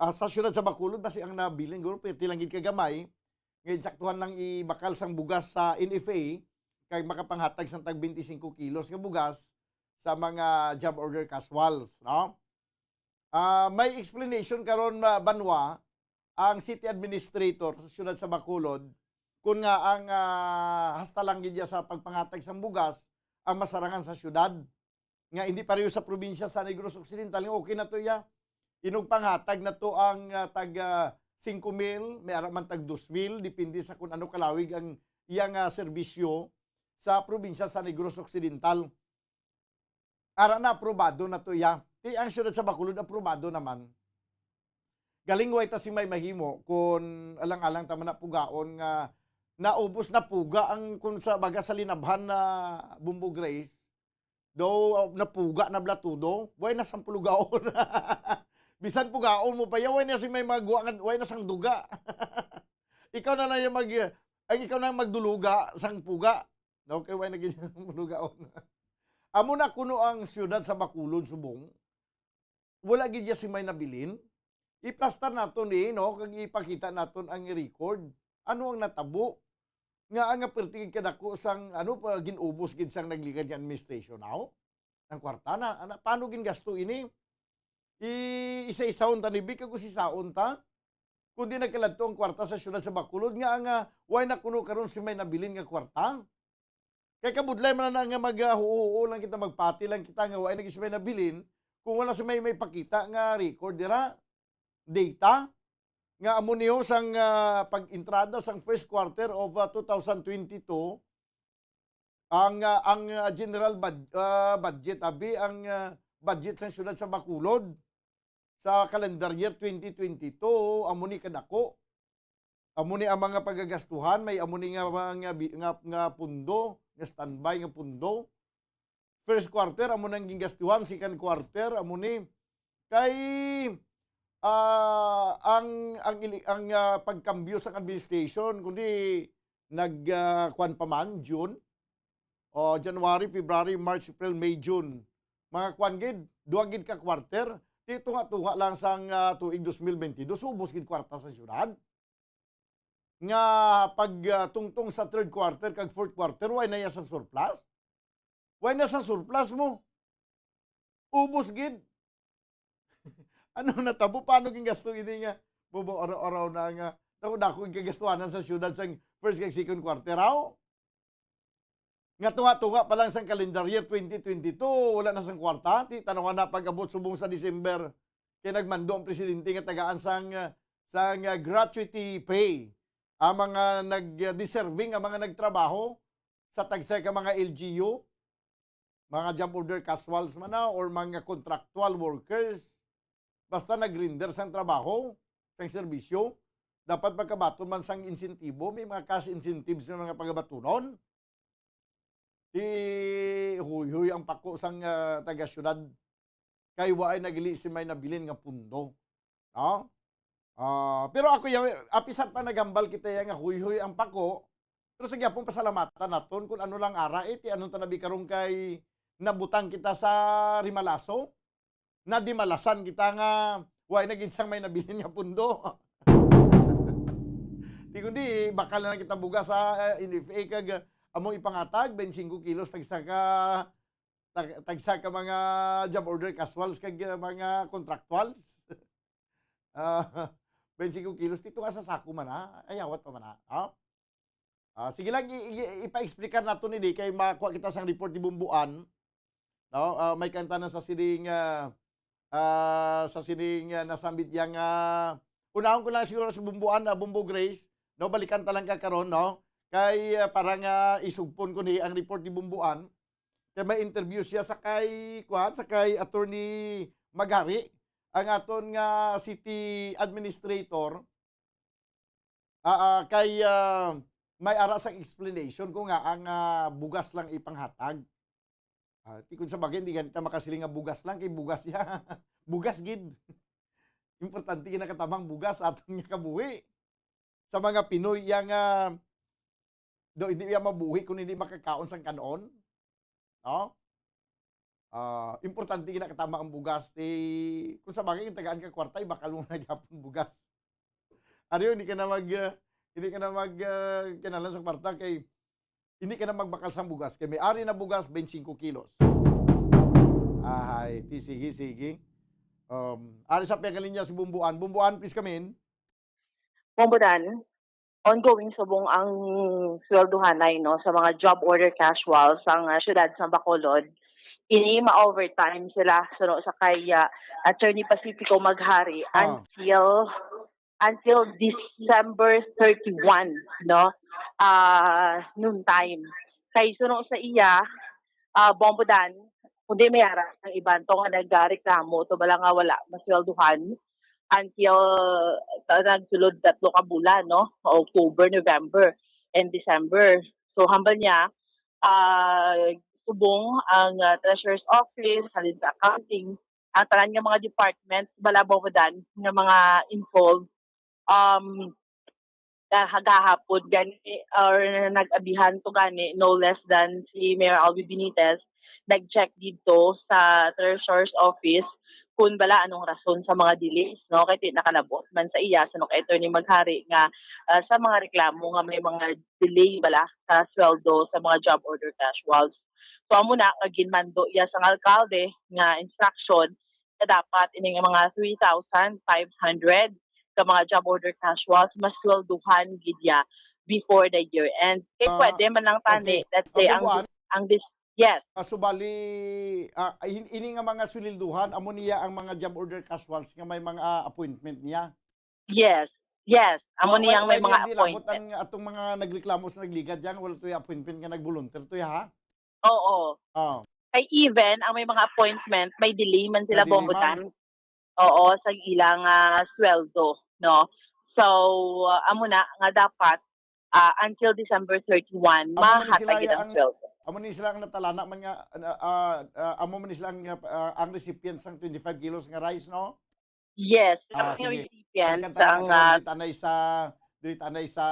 ah, sa siyudad sa Bacolod, basi ang nabilin, guro, pirti lang gid kagamay, nga insaktuhan lang ibakal sang bugas sa N F A, kay makapanghatag sang tag twenty-five kilos nga bugas sa mga job order casuals, no? Ah, may explanation karon, ah, banwa, ang city administrator sa siyudad sa Bacolod, kun nga ang, ah, hasta lang gid iya sa pagpanghatag sang bugas ang masarangan sa siyudad, nga hindi pareho sa probinsya sa Negros Occidental, nga okay na to iya. Inog panghatag na to ang, ah, tag, ah, singko mil, may ara man tag dos mil, depende sa kung ano kalawig ang iyang, ah, serbisyo sa probinsya sa Negros Occidental. Ara na, aprobado na to iya. Ti ang siyudad sa Bacolod, aprobado naman. Galing way ta sing may mahimo kun alang-alang ta man na pugaon nga naubos na puga ang, kun sa baga sa linabhan na Bumbo Grace, daw, uh, napuga na bala todo, way na sang pulugaon. Bisan pugaon mo pa iya, way na sing may magwa nga, way na sang duga. Ikaw na lang yung mag-, ang ikaw na ang magduluga sang puga. No, kay way na gid ang pulugaon. Amo na kuno ang siyudad sa Bacolod subong. Wala gid iya sing may nabilin. Iplastar naton ni, no, kag ipakita naton ang record. Ano ang natabo? Nga ang pirti gid kadako sang, ano, pa, gin-ubos gid sang nagligad nga administration, aw? Ang kwarta na, ana, paano gingasto ini? I-isa-isahon ta ni Bi, kag usisaon ta. Kundi nagkaladto ang kwarta sa siyudad sa Bacolod, nga ang, ah, way na kuno karon sing may nabilin nga kwarta. Kay kabudlay man na nga mag, ah, huo-huo lang kita, magpati lang kita nga way na gid sing may nabilin kung wala sing may, may pakita nga record dira, data, nga amo niyo sang, ah, pag-entrada sang first quarter of, ah, two thousand twenty-two, ang, ah, ang, ah, general bud-, ah, budget, abi, ang, ah, budget sang siyudad sa Bacolod sa calendar year twenty twenty-two, amo ni kadako. Amo ni ang mga pagagastuhan, may amo ni nga, nga, bi-, nga, nga pundo, nga standby nga pundo. First quarter, amo nang gingastuhan, second quarter, amo ni. Kay, ah, ang, ang ili-, ang, ah, pagkambyo sa administration, kundi nag, ah, kwan pa man, June, o January, February, March, April, May, June. Mga kwan gid, duha gid ka quarter, di tunga-tunga lang sang, ah, tuig dos mil bentidus, ubos gid kwarta sa siyudad. Nga pag, ah, tungtong sa third quarter kag fourth quarter, way na iya sang surplus? Way na sang surplus mo? Ubos gid. Ano natabo? Paano gingasto ini nga? Bobo, araw-araw na nga. Dako-dako ang kagastuhanan sa siyudad sang first kag second quarter, aw? Nga tunga-tunga pa lang sang calendar year twenty twenty-two, wala na sang kwarta. Ti, tanawa na pag-abot subong sa December, kay nagmando ang presidente nga tagaan sang, ah, sang, ah, gratuity pay ang mga nag-, deserving, ang mga nagtrabaho sa tagsa ka mga L G U, mga job order casuals man na, or mga contractual workers, basta nag-render sang trabaho, sang serbisyo, dapat magkabaton man sang insentibo, may mga cash incentives nga mga pagabatunon. Ti huyhoy ang pako sang, ah, taga-siyudad, kay waay nagili sing may nabilin nga pundo. No? Ah, pero ako ya, apisan pa naghambal kita ya nga huyhoy ang pako, pero sa gyapon pasalamatan naton kung ano lang ara, eh, ti ano ta nabi karon kay nabutang kita sa rimalaso, nadimalasan kita nga way na gid sang may nabilin nga pundo. Ti kundi, bakal na lang kita bugas sa, eh, N F A kag, ah, amo ipangatag, twenty-five kilos, tagsa ka, tag-, tagsa ka mga job order casuals kag, ah, mga contractuals. Ah, twenty-five kilos, dito nga sa sako man, ha? Ay, awat pa man, ha? Ha? Ah, sige lang, i-, i-, ipa-explicar nato ni di kay makuha kita sang report ni Bumbuan. No? Ah, may kanta na sa sining, ah, ah, sa sining, ah, nasambit yang, ah, unahon ko lang siguro sa Bumbuan, ah, Bumbo Grace. No, balikan ta lang ka karon, no? Kay, ah, para nga isugpon ko ni ang report ni Bumbuan. Kay may interview siya sa kay, kuwan, sa kay Attorney Magari, ang aton nga city administrator. Ah, ah, kay, ah, may ara sang explanation ko nga ang, ah, bugas lang ipanghatag. Ah, ti kun sa bagay, hindi ganita makasiling nga bugas lang, kay bugas ya. Bugas gid. Importante gid nakatabang bugas sa aton nga kabuhi. Sa mga Pinoy, iya nga, do, hindi iya mabuhi kung hindi makakaon sang kanon. No? Ah, importante gina katama ang bugas. Ti, kung sa bagay, yung tagaan ka kwarta, ibakal mo na gyapon bugas. Ari, hindi ka na mag, ah, hindi ka na mag, ah, kinahanglan sa kwarta kay hindi ka na magbakal sang bugas. Kay may ari na bugas, twenty-five kilos. Ahay, ti, sige, sige. Um, ari sa piyagalinya si Bumbuan. Bumbuan, please come in. Bumbudan, ongoing subong ang sweldohanay, no, sa mga job order casual sang, ah, siyudad sa Bacolod. Ini ma-overtime sila suno sa kay, ah, Attorney Pacifico Maghari Ah. until until December thirty-one, no? Ah, noon time. Kay suno sa iya, ah, Bombodan, kundi may ara ang iban to nga nagreklamo to bala nga wala masweldohan until ta-, nagsulod tatlo ka bulan, no? October, November, and December. So, hambal niya, ah, subong ang, ah, treasurer's office, halin sa accounting, ang tanan nga mga department, bala, Bombodan, nga mga involved, um, ah, gahapon gani or nag-abihan to gani, no less than si Mayor Albi Benitez, nag-check didto sa treasurer's office kung bala anong rason sa mga delays, no? Kay ti nakalabot man sa iya, suno kay Attorney Maghari, nga, ah, sa mga reklamo nga may mga delay bala sa sweldo sa mga job order casuals. So, amo na nga ginmando iya sang alkalde nga instruction nga dapat ini nga mga three thousand five hundred ka mga job order casuals masweldohan gid ya before the year end. Kay Ah, pwede man lang tani, okay. Let's say, Ah, ang, Bumbuan? Ang this, yes. Ah, subali, ah, in-, ini nga mga sweldohan, amo niya ang mga job order casuals nga may mga appointment niya? Yes. Yes. Amo Wa-, niyang wa-, may wa mga niya di labot appointment. Ang atong mga nagreklamo sa nagligat diyan, wala to'y appointment nga nag-volunteer to'y, ha? Oo. Ah. Kay even ang may mga appointment, may delay man sila, May delay Bombodan. man. Oo, sa ilang, ah, sweldo, no? So, ah, amo na nga dapat, ah, until December thirty-one, Amo man ni sila mahatag gid ang ang, sweldo. amo ni sila ang natalana man nga, ah, ah, ah, amo man ni sila ang, ah, ang recipient sang twenty-five kilos nga rice, no? Yes, Ah, ang sige. recipient Nagkanta-, ang, nagkanta-, ah, diri ta na isa, diri ta na isa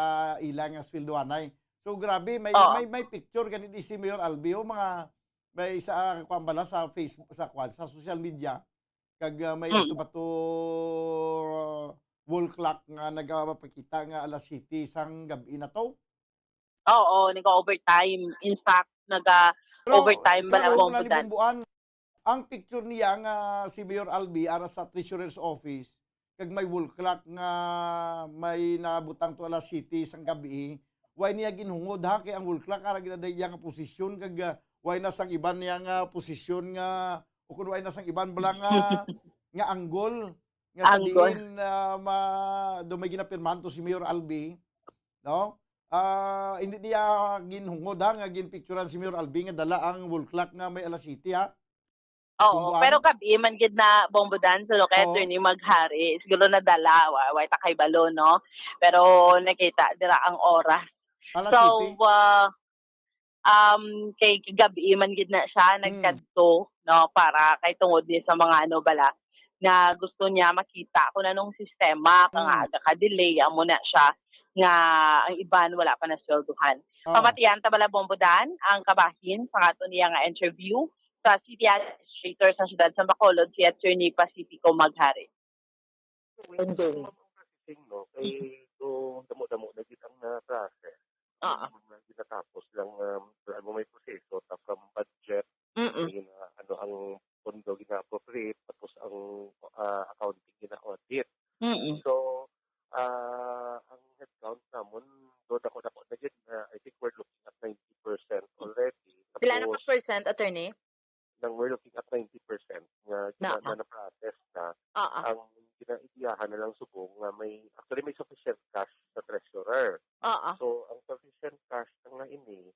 ila nga sweldohanay. So, grabe, may, Oo. may, may picture gani di si Mayor Albi, oh, mga, may isa, ah, kuwan bala sa Facebook, sa kuwan, sa social media. Kag, ah, may Mm. ato ba to, ah, wall clock nga nagapakita nga alas siyete sang gab-i na to? Oo, nag-overtime. In fact, Pero, nag-overtime ba pero na, wala Bombodan? Bumbuan. Ang picture niya nga si Mayor Albi ara sa Treasurer's Office, kag may wall clock nga may nabutang to alas siyete sang gab-i, way niya ginhungod, ha, kay ang wall clock ara gid na iya nga posisyon, kag, ah, way na sang iban niya nga posisyon nga, o kun way na sang iban bala nga, nga angle, nga sa Angle. diin, ah, ma-, do may ginapirmahan to si Mayor Albi, no? Ah, hindi niya ginhungod, ha, nga ginpicturan si Mayor Albi nga dala ang wall clock nga may alas siyete, ha? Oo, Bumbuan? Pero gab-i man gid na, Bombodan, suno kay Oo. Attorney Maghari, siguro nadala, wa-, way ta kay balo, no? Pero nakita dira ang oras. Alas So, siyete? ah, um, kay, kay gab-i man gid na siya Hmm. nagkadto, no, para kay tungod ni sa mga ano bala, nga gusto niya makita kung anong sistema, kay nga Hmm. aga ka-delay, amo na siya nga ang iban wala pa nasweldohan. Oh. Pamatian ta bala, Bombodan, ang kabahin sa aton niya nga interview sa City Administrator sa siyudad sa Bacolod, si Attorney Pacifico Maghari. Ongoing ang processing, no? Kay do damo-damo na gid ang na-process. Oo. Ang mga ginatapos lang, um, ano, may proseso ta from budget, Mm-mm. may gina-, ano, ang pondo gina-appropriate, tapos ang, ah, accounting gina-audit. Mm-mm. So, ah, ang headcount namon, do dako-dako na gid na, I think we're looking at ninety percent already. Pila na ka Tapos, percent, Attorney? nang we're looking at ninety percent nga Na, gina-, na na-process na. Oo. Ang ginaidiyahan na lang subong nga may, actually, may sufficient cash sa treasurer. Oo. So, ang sufficient cash na nga ini,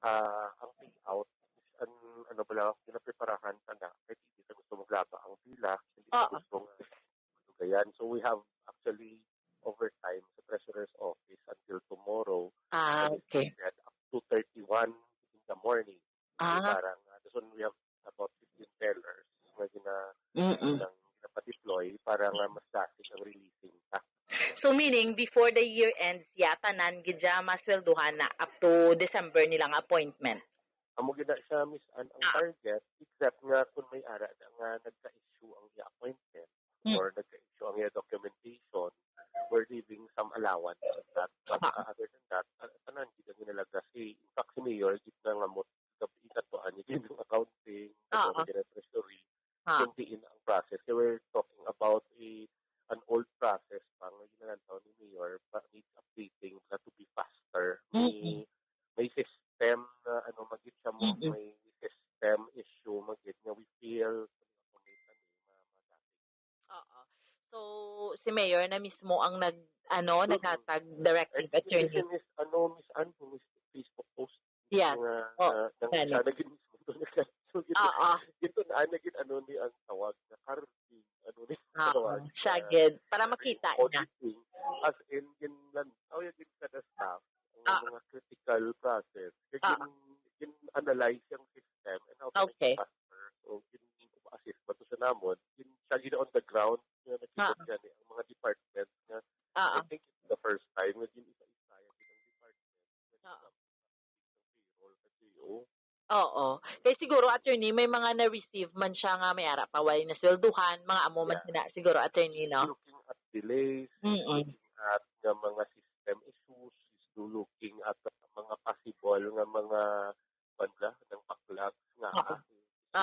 ah, ang payout is an, ano bala, ginapreparahan ta na. Kay hindi sa gusto maglaba ang pila, hindi sa Oo. gusto nga madugayan. So, we have actually overtime sa treasurer's office until tomorrow. Ah, And it's okay. ended up to thirty-one in the morning. Ah. Parang, uh, this one we have about fifteen tellers nga gina-, Mm-mm. ginang-, ginapadeploy para nga mas rapid ang releasing ta. So, meaning, before the year ends, ya, tanan gid siya masweldohan na up to December nilang appointment? Amo gina siya, Miss Ann, ang Ah. target, except nga kung may ara na nga nagka-issue ang iya appointment Mm. or nagka-issue ang iya documentation, we're leaving some allowance on that. But, Ah. uh, other than that, uh, tanan gid ang ginalaga si, in fact, si Mayor gid nangamot gab-, ikatuan niya gid ang accounting, Ah. ikatuan niya ang treasury, Ah. kung diin ang process. They were talking about a, an old process pa nga ginalantaw ni Mayor, but needs updating na to be faster. May, Mm-mm. may system na, ano, magid siya mo, Mm-mm. may system issue magid nga we feel automate na ni ma-, ma-, Oo. So, si Mayor na mismo ang nag-, ano, Mm-mm. naghatag directive, And attorney. This is, ano, Miss Ann, Miss Facebook post Yes. nga, Oh, uh, nang gani. Siya na gid mismo to nagkatso gid. Oo. Ito na, ano gid, ano ni ang tawag na carving, ano ni Oo, tawag siya na gid. Para makita niya. Auditing. As in, ginlantaw ya gid kada staff ang Ah. mga critical process. Kay Ah. gin-, gin-analyze yung system and how to make Okay. it faster. So, gin-assist ba to siya namon? Gin-, siya gid on the ground nga nakita Ah. gani ang mga department nga Ah. I think it's the first time nga gin-isa-isa ya gid ang department. Ah. Payroll sa G O. Oo. Kay siguro, attorney, may mga na-receive man siya nga may ara pa, walay naswelduhan, mga amo man Yeah. sina, siguro, attorney, no? He's looking at delays, he's Mm-mm. looking at nga mga system issues, he's looking at mga possible nga mga, kuwan ba, ng backlog nga, Oo. ah,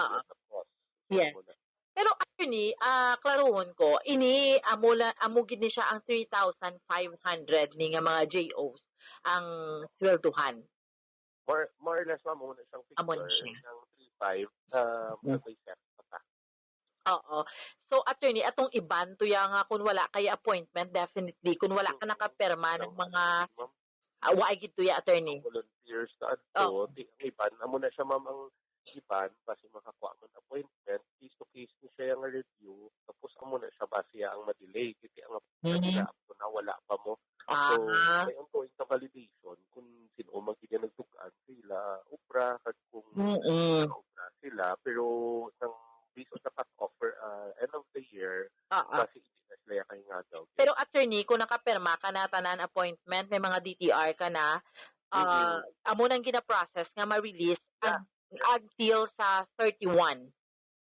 Oo. Tapos, Yes. Amo na. Pero, attorney, ah, klaruhon ko, ini, amo la-, amo gid ni siya ang three thousand five hundred ni nga mga J Os ang swelduhan. More, more or less, ma'am, amo na siyang Amo na figure siya. Ng three five, ah, Mm. may set pa ta. Oo. So, attorney, atong iban to ya nga kung wala kay appointment, definitely. Kung wala ka Mm. nakapirma ng Ang mga, ano, ma'am? Ah, wa gid to ya, attorney. Ang volunteers na adto, Oo. Ti-, ang iban, amo na siya, ma'am, ang iban, basi makakuha man appointment, case to case ni siya nga review, tapos amo na siya, basi ya ang ma-delay, kiti ang Mm. pila, ako na wala pa mo. So, Ah. may ongoing ka validation kung sino man gid ang nagtug-an sa ila obra, kag kung Mm-mm. nakaobra sila, pero nang based on the cut-off for, ah, end of the year, Ah, ah. basi hindi na sila ya kahingagaw. Pero, attorney, kung nakapirma ka na tanan appointment, may mga D T R ka na, ah, Mm-mm. amo nang gina-process nga ma-release Yeah. un-, until sa thirty-one.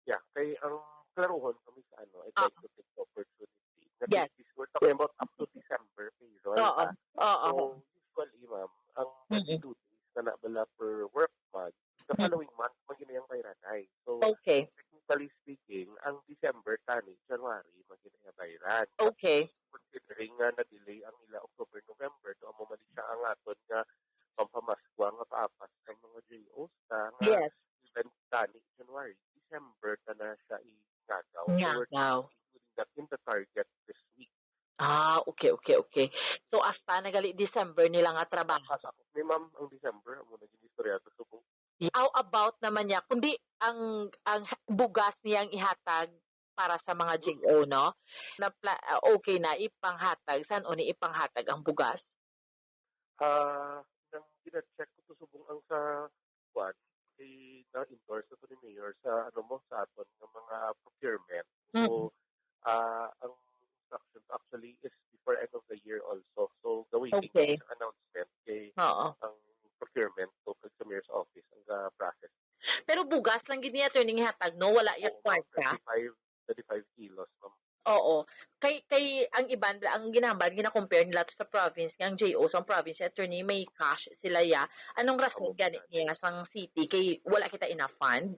Yeah, kay ang klaruhon kami sa ano, I'd Ah. like to take the opportunity na Yes. this, we're talking about up to December payroll, Oo. ah. Oo. So, usually, ma'am, ang Mm-mm. thirty-two days na na bala per work month, the Mm. following month, maghinayang bayranay. So, Okay. technically speaking, ang December tani, January, maghinayang bayran. Okay. Considering nga na-delay ang ila October, November, to amo man ni siya ang aton nga pampamaskwa nga paapas sa mga J Os ta nga Yes. even tani January, December ta na siya ingagaw. So, we're Ngagaw. Including that in the target this week. Ah, okay, okay, okay. So, hasta na gali December nila nga trabaho. Hasta, ni ma'am, ang December, amo na gid istorya sa Subo. How about naman niya, kundi ang, ang bugas niya ang ihatag para sa mga Mm. J O, no? Na pla-, ah, okay na ipanghatag, san-o ni ipanghatag ang bugas? Ah, nang gina-check ko to subong ang sa kwan, kay na-endorse na to ni Mayor sa, ano mo, sa aton nga mga procurement. So, Mm. ah, ang instructions actually is before end of the year also. So, gawin Okay. Sa announcement kay Oo. ang procurement to kag sa Mayor's office ang ga-process. Pero bugas lang gid ni, attorney, nga hatag, no? Wala ya Oo, ma'am, kwarta? Thirty-five, thirty-five kilos, ma'am. Oo. Kay, kay ang iban, ang ginahambal, gina-compare nila to sa province, nga ang J O sa province, attorney, may cash sila ya. Anong rason Oo, gani ma'am. Niya sang city? Kay wala kita enough fund?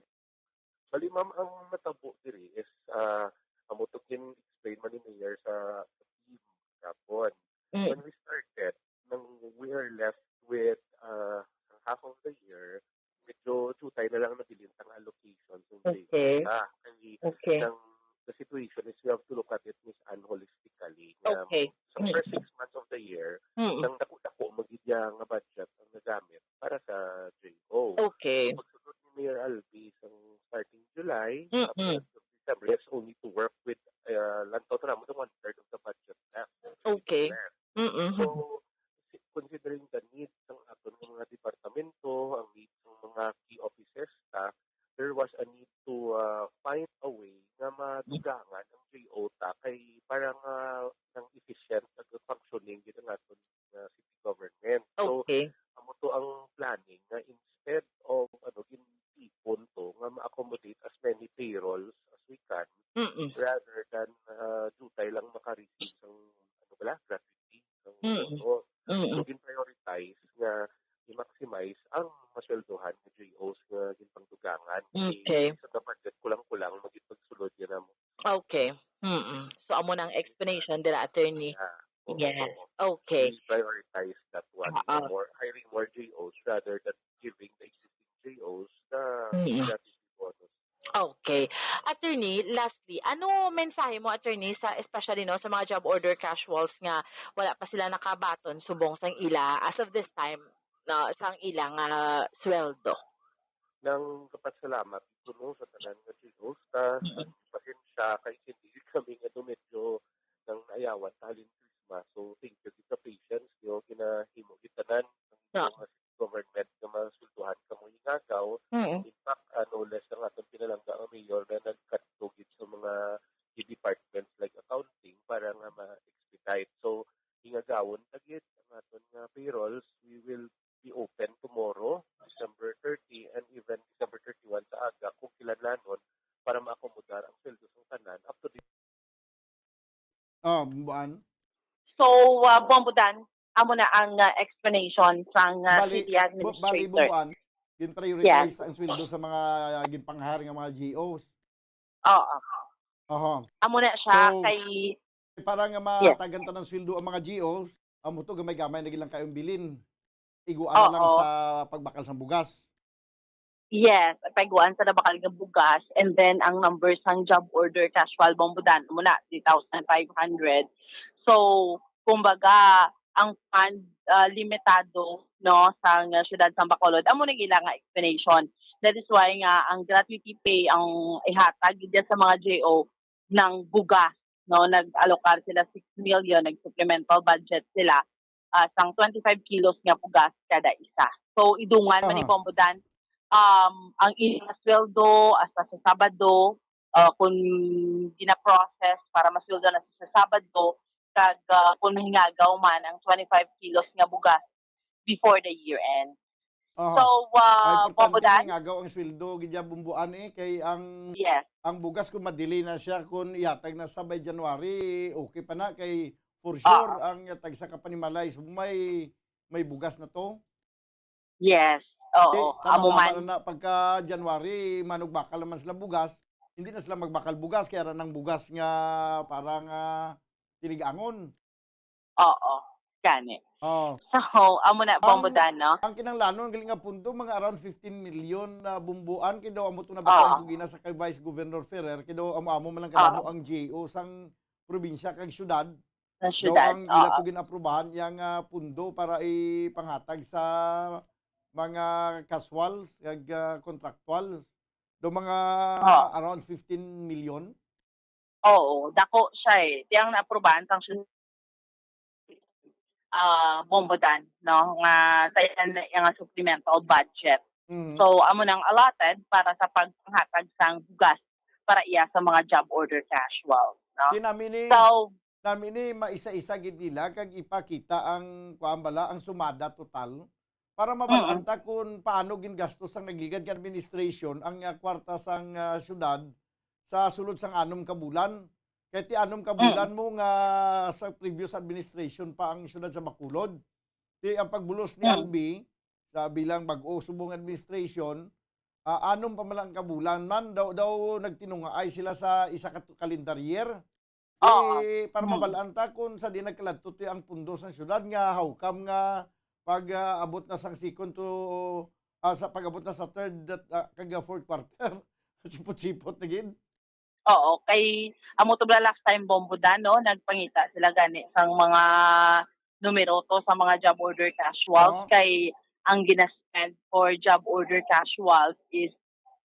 Bali, ma'am, ang natabo diri is, ah, amo to gin-explain man ni Mayor sa, sa team kapon. Mm. When we started, nang we are left with, ah, half of the year, medyo jutay na lang nabilin ang allocation sa Okay. J O. Ah, kay Okay. Nang the situation is we have to look at it, Miss Ann, holistically. Na Okay. Sa Mm. first six months of the year, Mm. nang dako-dako magid ya nga budget ang nagamit para sa J O. Okay. Pagsunod ni Mayor Albi, sa starting July, Mm-mm. Up to December, it's only to work with, uh, lantaw to naman the one-third of the budget left. Okay. Left. Mm-mm. So, si-, considering the needs ng aton nga mga departamento, ang needs ng mga key offices, ta, there was a need to, uh, find a way nga madugangan ang J O ta kay para nga nang efficient ang functioning gid ang aton nga city government. So, okay. Amo to ang planning nga instead of, ano, payrolls as we can, Mm-mm. rather than, ah, dutay lang maka-receive sang, ano bala, gratuity, sang Mm-mm. bono. So, Mm-mm. gin-prioritize nga i-maximize ang masweldohan nga J Os nga ginpangdugangan. Kay Okay. sa budget, kulang-kulang, magipagsulod yan namo. Okay. Mm-mm. So, amo na ang explanation dira, attorney. Yeah. Oo, Yes. oo. Okay. We prioritize that one. Oo. More, hiring more J Os rather than giving the existing J Os the Mm-mm. gratuity bonus. Okay. Attorney, lastly, ano mensahe mo, attorney, sa, especially, no, sa mga job order casuals nga wala pa sila nakabaton subong sang ila as of this time, no, sang ilang, ah, sweldo? Nang kapasalamat kuno sa tanan nga J Os, ta Mm. pasensya kay hindi kami nga do medyo nang naayawan ta halin Christmas. So, thank you gid sa patience niyo. Ginahimo gid tanan ang Ah. mga government nga masweldohan kamo hingagaw. Mm. In fact, ah, no less ang aton pinalangga nga mayor na nagkadto gid sa mga departments like accounting para nga ma-expedite. So, hingagawon ta gid ang aton nga payrolls. We will be open tomorrow, December thirty, and even December thirty-one sa aga kung kinahanglanon para maakomodar ang sweldo sang tanan up to the Ah, Bumbuan? So, ah, Bombodan, amo na ang, ah, explanation sang, ah, Bali, city bu-, bali, administrator. Bumbuan, gin-prioritize Yes. ang sweldo sa mga, ah, ginpang-hire nga mga G Os. Oo. Aha. Amo na siya So, kay para nga Yes. matagan ta ng sweldo ang mga G Os, amo to, gamay-gamay na gilang kayong bilin. Iguan na lang Oo. sa pagbakal sang bugas. Yes, paiguan sa nabakal nga bugas, and then ang numbers sang job order casual, Bombodan, amo na, three thousand five hundred. So, kumbaga, ang fund, ah, limitado, no, sang siyudad sang Bacolod. Amo na ila nga explanation. That is why nga ang gratuity pay ang ihatag gid sa mga J O ng bugas, no? Nag-alokar sila six million, nag-supplemental budget sila, ah, sang twenty-five kilos nga bugas kada isa. So, idungan man ni Aha. Bombodan, um, ang ilang sweldo hasta sa Sabado, ah, kung gina-process para masweldo na sa Sabado, kag, ah, kung mahingagaw man ang twenty-five kilos nga bugas before the year end. Aha. So, ah, Ay, importante Bombodan? nga agaw ang sweldo, gid ya, Bumbuan, eh, kay ang, Yes. ang bugas kung ma-delay na siya, kung ihatag na sa by January, okay pa na, kay for sure, Oo. ang tagsa ka panimalay, so may, may bugas na to. Yes. Oo. Kay, tama, Amo tama man. na na, pagka January, manugbakal naman sila bugas, hindi na sila magbakal bugas, kaya ra nang bugas nga parang, ah, tinigangon. Oo, gani. Oh. So, amo na, Ang, Bombodan, no? ang kinahanglanon gali nga pundo, mga around fifteen million na, Bumbuan, kay daw amo to nabasa Oo. ang gina sa kay Vice Governor Ferrer, kay daw amo-amo man lang kadamo Oo. ang G O sang probinsya kag syudad. Sa Daw syudad, ang ila oo. to gin-aprubahan yang, ah, pundo para ipanghatag sa mga casuals kag, ah, contractuals. Daw mga Oo. around fifteen million. Oo, dako siya, eh. Ti ang naaprubahan sang syn-, ah, Bombodan, no, nga tayan na iya nga supplemental budget. Mhm. So, amo nang allotted para sa pagpanghatag sang bugas para iya sa mga job order casual, no? Kinami ni So, Nami ni maisa-isa gid nila kag ipakita ang, kuan bala, ang sumada total para mabalaan Mm. ta kung paano gingastos sang nagligad nga administration ang, ah, kwarta sang, ah, syudad sa sulod sang anom ka bulan. Kay ti anom ka Mm. bulan mo nga sa previous administration pa ang syudad sa Bacolod. Ti ang pagbulos ni Mm. Albi sa bilang bag-o subong administration, ah, anom pa man lang ka bulan man daw, daw nagtinungaay sila sa isa ka tu-, calendar year. Oo. Eh, para Mm. mabalaan ta kung sa di nagkaladto ti ang pundo sang syudad nga how come nga pag, ah, abot na sang second to, ah, sa pag-abot na sa third, ah, kag, ah, fourth quarter, sipot-sipot na gid. Oo, kay amo to bala last time, Bombodan, no, nagpangita sila gani sang mga numero to sa mga job order casuals, Oo. kay ang gina-spend for job order casuals is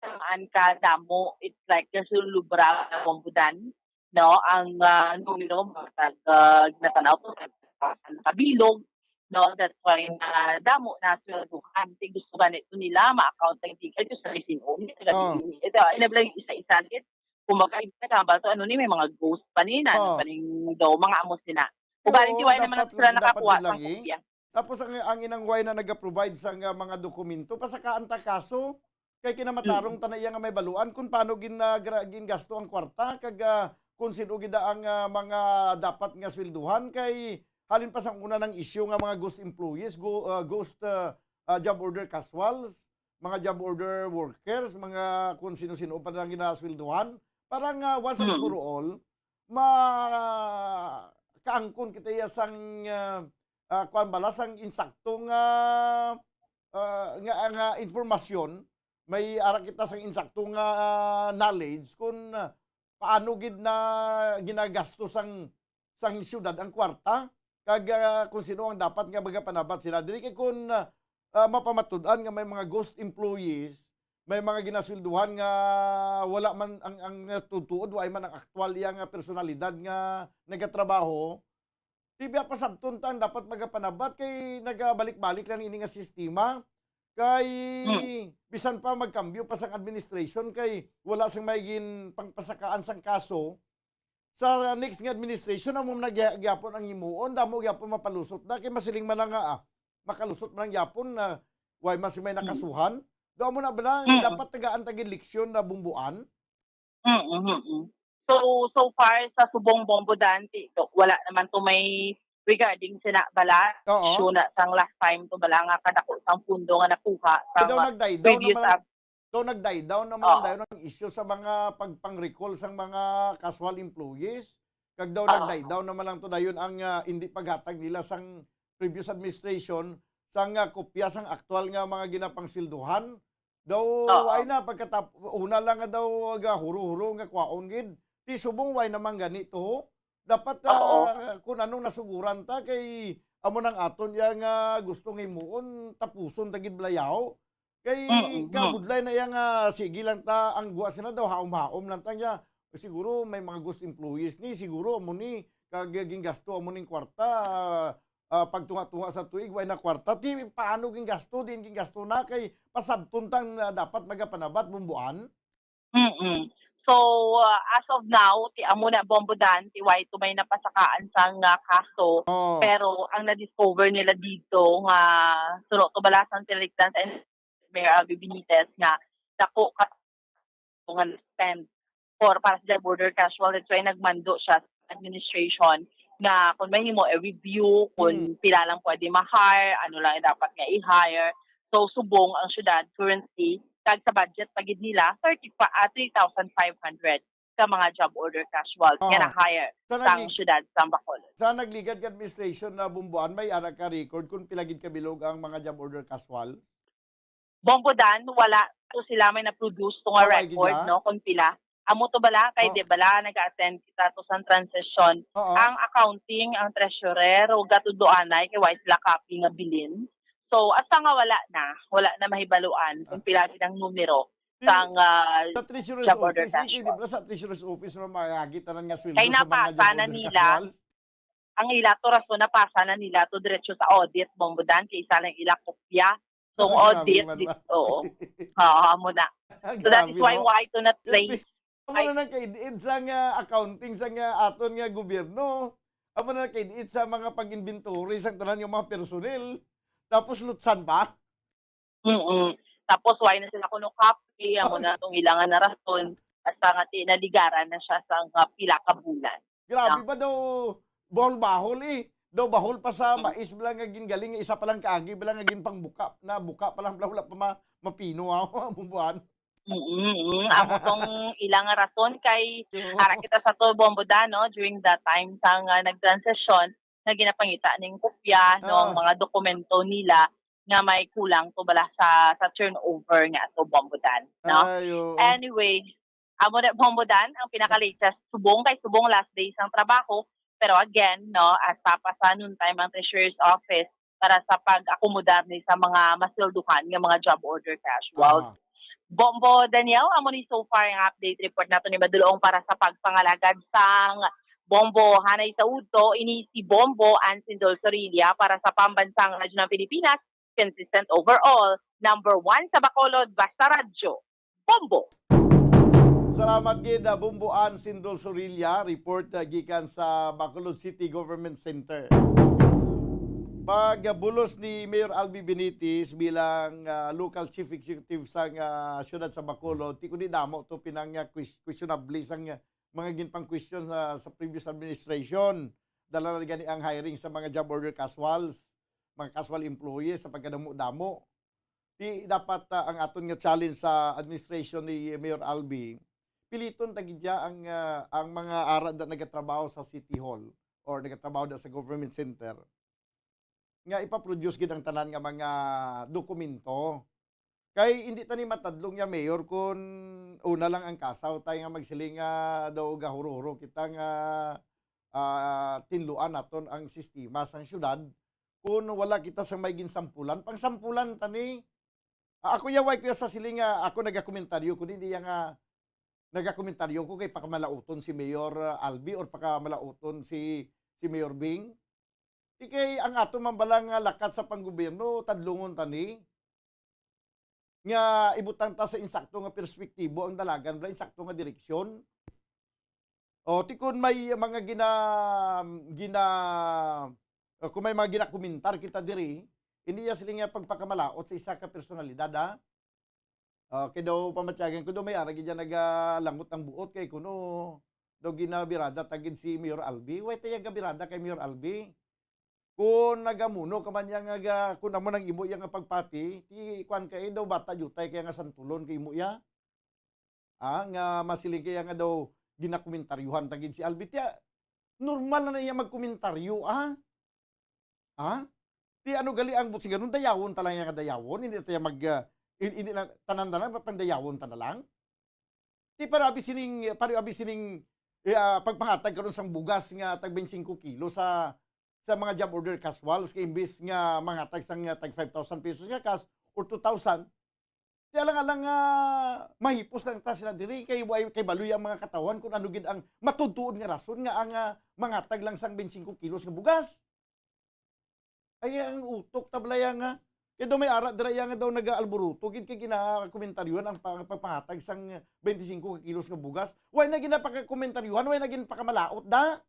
saan ka damo, it's like nasulubra, Bombodan, no, ang, ah, numero, mga tag, ah, ginatanaw ko, tag, ah, kabilog, no, that's why na damo na sweldohan. Ti gusto gani to nila ma-account ang ticket sa resin-, oh, hindi talaga Oh. ini. Ito, ina lang isa-isa gid. Kumbaga, iba ka ba to, ano ni, may mga ghost pa ni, na, ano Oh. pa ning daw, mga amo sina. Kung Oo, galing, di wala naman dapat sila lang, dapat nakakuha lang, sang eh. kopya. Tapos ang, ang inang why na naga-provide sa nga mga dokumento, pasakaan ta kaso. Kay kinamatarong ta na iya nga may baluan kung paano gin-, ah, gra-, gingasto ang kwarta, kag, ah, kung sino gid ang, ah, mga dapat nga swelduhan. Kay halin pa sa una nang issue nga mga ghost employees, go-, ah, ghost, ah, ah, job order casuals, mga job order workers, mga kung sino-sino pa lang ginaswelduhan, para nga once and Mm. for all, ma-, kaangkon kita iya sang, ah, ah, kuwan bala, sang insakto nga, ah, nga, nga impormasyon, may ara kita sang insakto nga, ah, knowledge kung, ah, paano gid na ginagasto sang, sang siyudad ang kwarta, kag, ah, kung sino ang dapat nga magapanabat sila. Dili kay kung, ah, ah, mapamatud-an nga may mga ghost employees, may mga ginaswelduhan nga wala man ang, ang tutuod, wa man ang aktual iya nga personalidad nga nagatrabaho. Di ba pasabton ta ang dapat magapanabat kay nagabalik-balik lang ini nga sistema. Kay Mm. bisan pa magkambyo pa sang administration kay wala sang may gin-, pangpasakaan sang kaso, sa next nga administration, amo na gya-, gyapon ang himuon, damo gyapon mapalusot na, kay masiling man lang nga, ah, makalusot man lang gyapon na way man si may Mm. nakasuhan. Do amo na bala, Mm. dapat tagaan ta gid leksyon na bumbuan. Mm, mm, mm. So, so far, sa subong Bombo Dante, do, wala naman to may regarding sina bala, Oo. issue na sang last time to bala nga kadako sang pundo nga nakuha Kay sang daw nagdaydaw previous naman lang, ag- daw nagdaydaw naman lang Oo. dayon ang issue sa mga pagpang-recall sang mga casual employees. Kag daw Oo. nagdaydaw naman lang to dayon ang, ah, hindi paghatag nila sang previous administration sang, ah, kopya sang aktual nga mga ginapangsweldohan. Daw, Oo. ay na, pagkatap-, una lang nga daw, ga huro-huro nga kwaon gid. Ti subong, way naman gani to. Dapat, Oo. ah, kung anong nasuguran ta, kay amo nang aton iya nga gusto nga himuon, tapuson ta gid bala yaw. Kay Mm, mm. kabudlay na iya nga, sige lang ta, ang gwa sila daw, haom-haom lang ta niya. Siguro may mga ghost employees ni, siguro amo ni, kag ginggasto amo ning kwarta, ah, pagtunga-tunga sa tuig, way na kwarta. Ti, paano ginggasto? Diin ginggasto na? Kay pasabton tang, ah, dapat magapanabat, bumbuan? Mm. So, ah, as of now, ti amo na, Bombo Dan, ti way to may napasakaan sang, ah, kaso. Oh. Pero ang na-discover nila dito nga, suno to bala sang tinalikdan sa Mayor Albee Benitez nga dako ka nga spend for para sa border casual. That's why nagmando siya sa administration nga kung mahimo, i-review kung Hmm. pila lang pwede ma-hire, ano lang dapat nga i-hire. So, subong ang syudad currently, kag sa budget pa gid nila, thirty pa, ah, three thousand five hundred ka mga job order casual nga Ah. na-hire Sa sang naglig-, syudad sa Bacolod. Sa nagligad nga administration na bumbuan, may ara ka record kung pila gid kabilog ang mga job order casual? Bombo Dan, wala to sila may na-produce to nga Oh, ay, record, gid, ah? no, kung pila. Amo to bala, kay Oh. di bala nag-attend kita to sa transition. Oo. Ang accounting, ang treasurer, ug gatudloanay, kay wala sila copy nga bilin. So, hasta nga wala na, wala na mahibaluan kung Ah. pila gid ang numero Di, sang, ah, sa treasurer's job order office, eh, di casual. ba sa treasurer's office mo maagi tanan nga sweldo Kay sa mga napasa job na order nila. casual? Ang ila to rason, napasa na nila to diretso sa audit, Bombo Dan, kay isa lang ila kopya. So, ang Ah, grabe audit, man di, ba? oo. Oo, amo na. Ah, So, that is grabe, why, no? why to not Hindi. trace. Amo Ay. na nang kaid-id sa nga accounting sa nga aton nga gobyerno. Amo na nang kaid-id sa mga pag-inventory sa tanan nga mga personnel. Tapos lutsan pa? Mm. Tapos, why na sila kuno copy? Amo Ay. na tong ila nga narason. Hasta nga ti-, naligaran na siya sa nga pila ka bulan. Grabe No? ba daw, bahol-bahol eh. Daw bahol pa sa Mm. mais bala nga gingaling, isa pa lang kaagi bala nga ginpangbuka, na buka pa lang bala, wala pa ma-, mapino, ah, bumbuan. Mm, mm. Amo tong ila nga rason kay Oo. ara kita sa to, Bombo Dan, no, during that time sa nga nag-transition, nga ginapangita ning kopya, no, ang Ah. mga dokumento nila nga may kulang to bala sa, sa turnover nga ato, Bombo Dan, no? Ay, oo. Anyway, amo na, Bombo Dan, ang pinaka-latest subong kay subong last day sang trabaho, pero again, no, hasta pa sa noontime ang Treasurer's Office para sa pag-akomodar ni sa mga masweldohan nga mga job order casuals. Aha. Bombo Daniel, amo ni so far ang update report nato ni Madulong para sa pagpangalagad sang Bombo. Hanay sa udto, ini si Bombo Ansindol Sorilla para sa Pambansang Radyo ng Pilipinas, consistent overall, number one sa Bacolod, basta radyo, Bombo. Salamat gid, ah, Bombo Ansindol Sorilla, report, ah, gikan sa Bacolod City Government Center. Pagbulos ni Mayor Albi Benitez bilang, ah, local chief executive sang, ah, siyudad sa Bacolod, ti kundi damo to pinang, ah, quis-, questionable sang, ah, mga ginpang-question sa, sa previous administration. Dala na gani ang hiring sa mga job order casuals, mga casual employees sa pagkadamo-damo. Ti dapat, ah, ang aton nga challenge sa administration ni Mayor Albi, piliton ta gid ya ang, ah, ang mga ara da nagatrabaho sa City Hall or nagatrabaho da sa government center nga ipa-produce gid ang tanan nga mga dokumento. Kay hindi ta ni matadlong ya, Mayor, kun una lang ang kasaw tay nga magsiling nga daw gahuro-huro kita nga, ah, tinluan naton ang sistema sang syudad kun wala kita sa may ginsampulan. Pangsampulan ta ni. Ah, ako ya, way ko ya sa siling nga ako nagakomentaryo, kundi hindi ya nga nagakomentaryo ko kay pakamalauton si Mayor, ah, Albi or pakamalauton si, si Mayor Bing. Di kay ang ato man bala nga lakat sa panggobyerno, tadlungon ta ni. Nga ibutang ta sa insakto nga perspektibo ang dalagan, bala, insakto nga direksyon. O, ti kun may mga gina-, gina-, o, kung may mga ginakomentar kita diri, hindi ya sila nga pagpakamalaot sa isa ka personalidad, ha? Ah, kay daw pamatyagan ko daw may ara gid dyan nagalangot ang buot kay kuno daw ginabirada ta gid si Mayor Albi. Way ta ya gabirada kay Mayor Albi. Kung nagamuno ka man ya nga ga-, kung amo nang imo ya nga pagpati, ti kuan ka, eh, daw bata diutay kaya nga santulon kay imo ya. Ah, nga masiling kaya nga daw ginakomentaryohan ta gid si Albi. Tiya, normal na na iya magkomentaryo, ah. Ha? Ti ano gali ang buot silingon, dayawon ta lang ya nga dayawon, hindi ta ya mag, ah, hin-, hindi lang, tanan-tanan, pa-, pandayawon ta na lang? Ti para abi sining, para abi sining, eh, ah, pagpangatag karon sang bugas nga tag twenty-five kilo sa, sa mga job order casuals, kay imbis nga mangatag sang, ah, tag five thousand pesos nga cash or two thousand, ti alang-alang nga mahipos lang ta sila diri, kay way, kay baloy ang mga katawhan kung ano gid ang matuod-tuod nga rason nga ang, ah, mangatag lang sang twenty-five kilos nga bugas. Ay, ang utok ta bala ya nga. Kay daw may ara dira ya nga daw nagaalburuto gid kay ginakomentaryohan ang pag-, pagpangatag sang twenty-five ka kilos nga bugas. Way na ginapakakomentaryohan, way na ginpakamalaot da.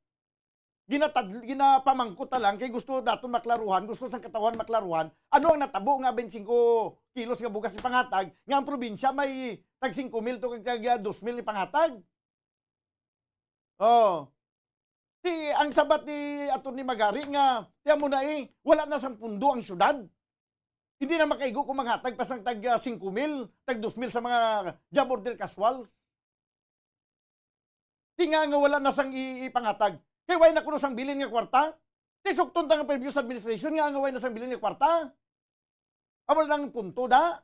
Ginatad-, ginapamangkot ta lang kay gusto daton maklaruhan, gusto sang katawhan maklaruhan. Ano ang natabo nga twenty-five kilos nga bugas ipangatag nga ang probinsya may tag singko mil to kag tag, ah, dos mil ipangatag? Oh. Ti, ang sabat ni Attorney Magari nga, tiyan mo na eh, wala na sang pundo ang syudad. Hindi na makaigo kung manghatag pa sang tag, ah, singko mil, tag dos mil sa mga job order casuals. Ti nga, nga wala na sang i-, ipangatag. Kay way na kuno sang bilin nga kwarta. Ti sukton ta nga previous administration nga, nga way na sang bilin nga kwarta. Amo na ang punto, da?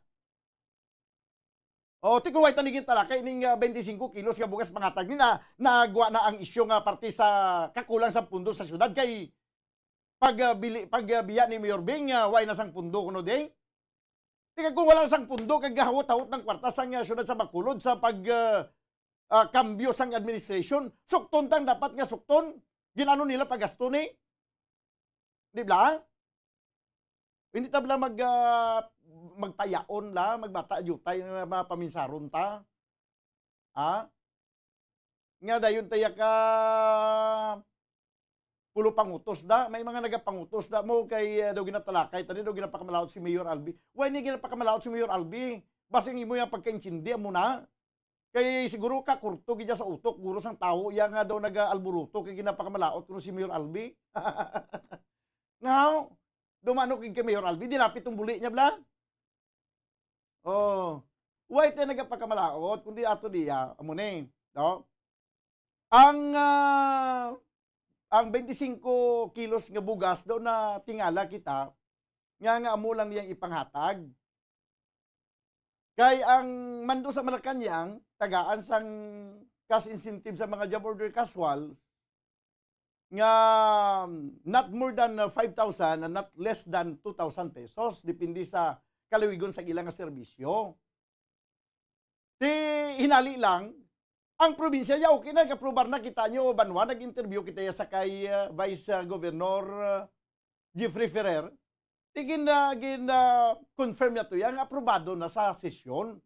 O, ti kung way ta ni gintalakay ning, ah, twenty-five kilos nga bugas pangatag ni na, nagwa na ang isyu nga parte sa kakulang sa pundo sa syudad kay pag, ah, bili-, pag, ah, biya ni Mayor Bing, ah, way na sang pundo kuno di. Ti kag kung wala sang pundo kag gahawot-hawot ng kwarta sang, ah, syudad sa Bacolod sa pag, ah, ah, kambyo sang administration, sukton tang dapat nga sukton. Ginano nila pagasto ni? Di ba? Hindi ta bala mag, ah, magpayaon la, magbata diutay nga mapaminsaron ta. Ha? Nga dayon taya ka pulo pangutos da, may mga nagapangutos da mo kay, ah, daw ginatalakay tani, daw ginapakamalaot si Mayor Albi. Why ni ginapakamalaot si Mayor Albi? Basi ang imo yang pagkaintindi mo na. Kay siguro ka kurto gid sa utok, guro sang tawo iya nga daw nagaalburuto kay ginapakamalaot kuno si Mayor Albi. Nga, dumano kay, kay Mayor Albi, di lapit tong buli niya, bla? Oh, why tayo nagapakamalaot, kundi ato diya, amo ni, no? Ang, ah, ang twenty-five kilos nga bugas daw na tingala kita, nga, nga amo lang niyang ipanghatag. Kay ang mando sa Malacañang, tagaan sang cash incentive sa mga job order casual nga not more than, uh, five thousand and not less than two thousand pesos, depende sa kalawigon sa ilang nga serbisyo. Ti hinali lang, ang probinsya niya, okay na, nag-aprobar na kita niyo, Banwa, nag-interview kita ya sa kay, uh, Vice, uh, Governor, uh, Jeffrey Ferrer. Ti gin-, uh, gin-, uh, confirm niya to ya nga aprobado na sa sesyon.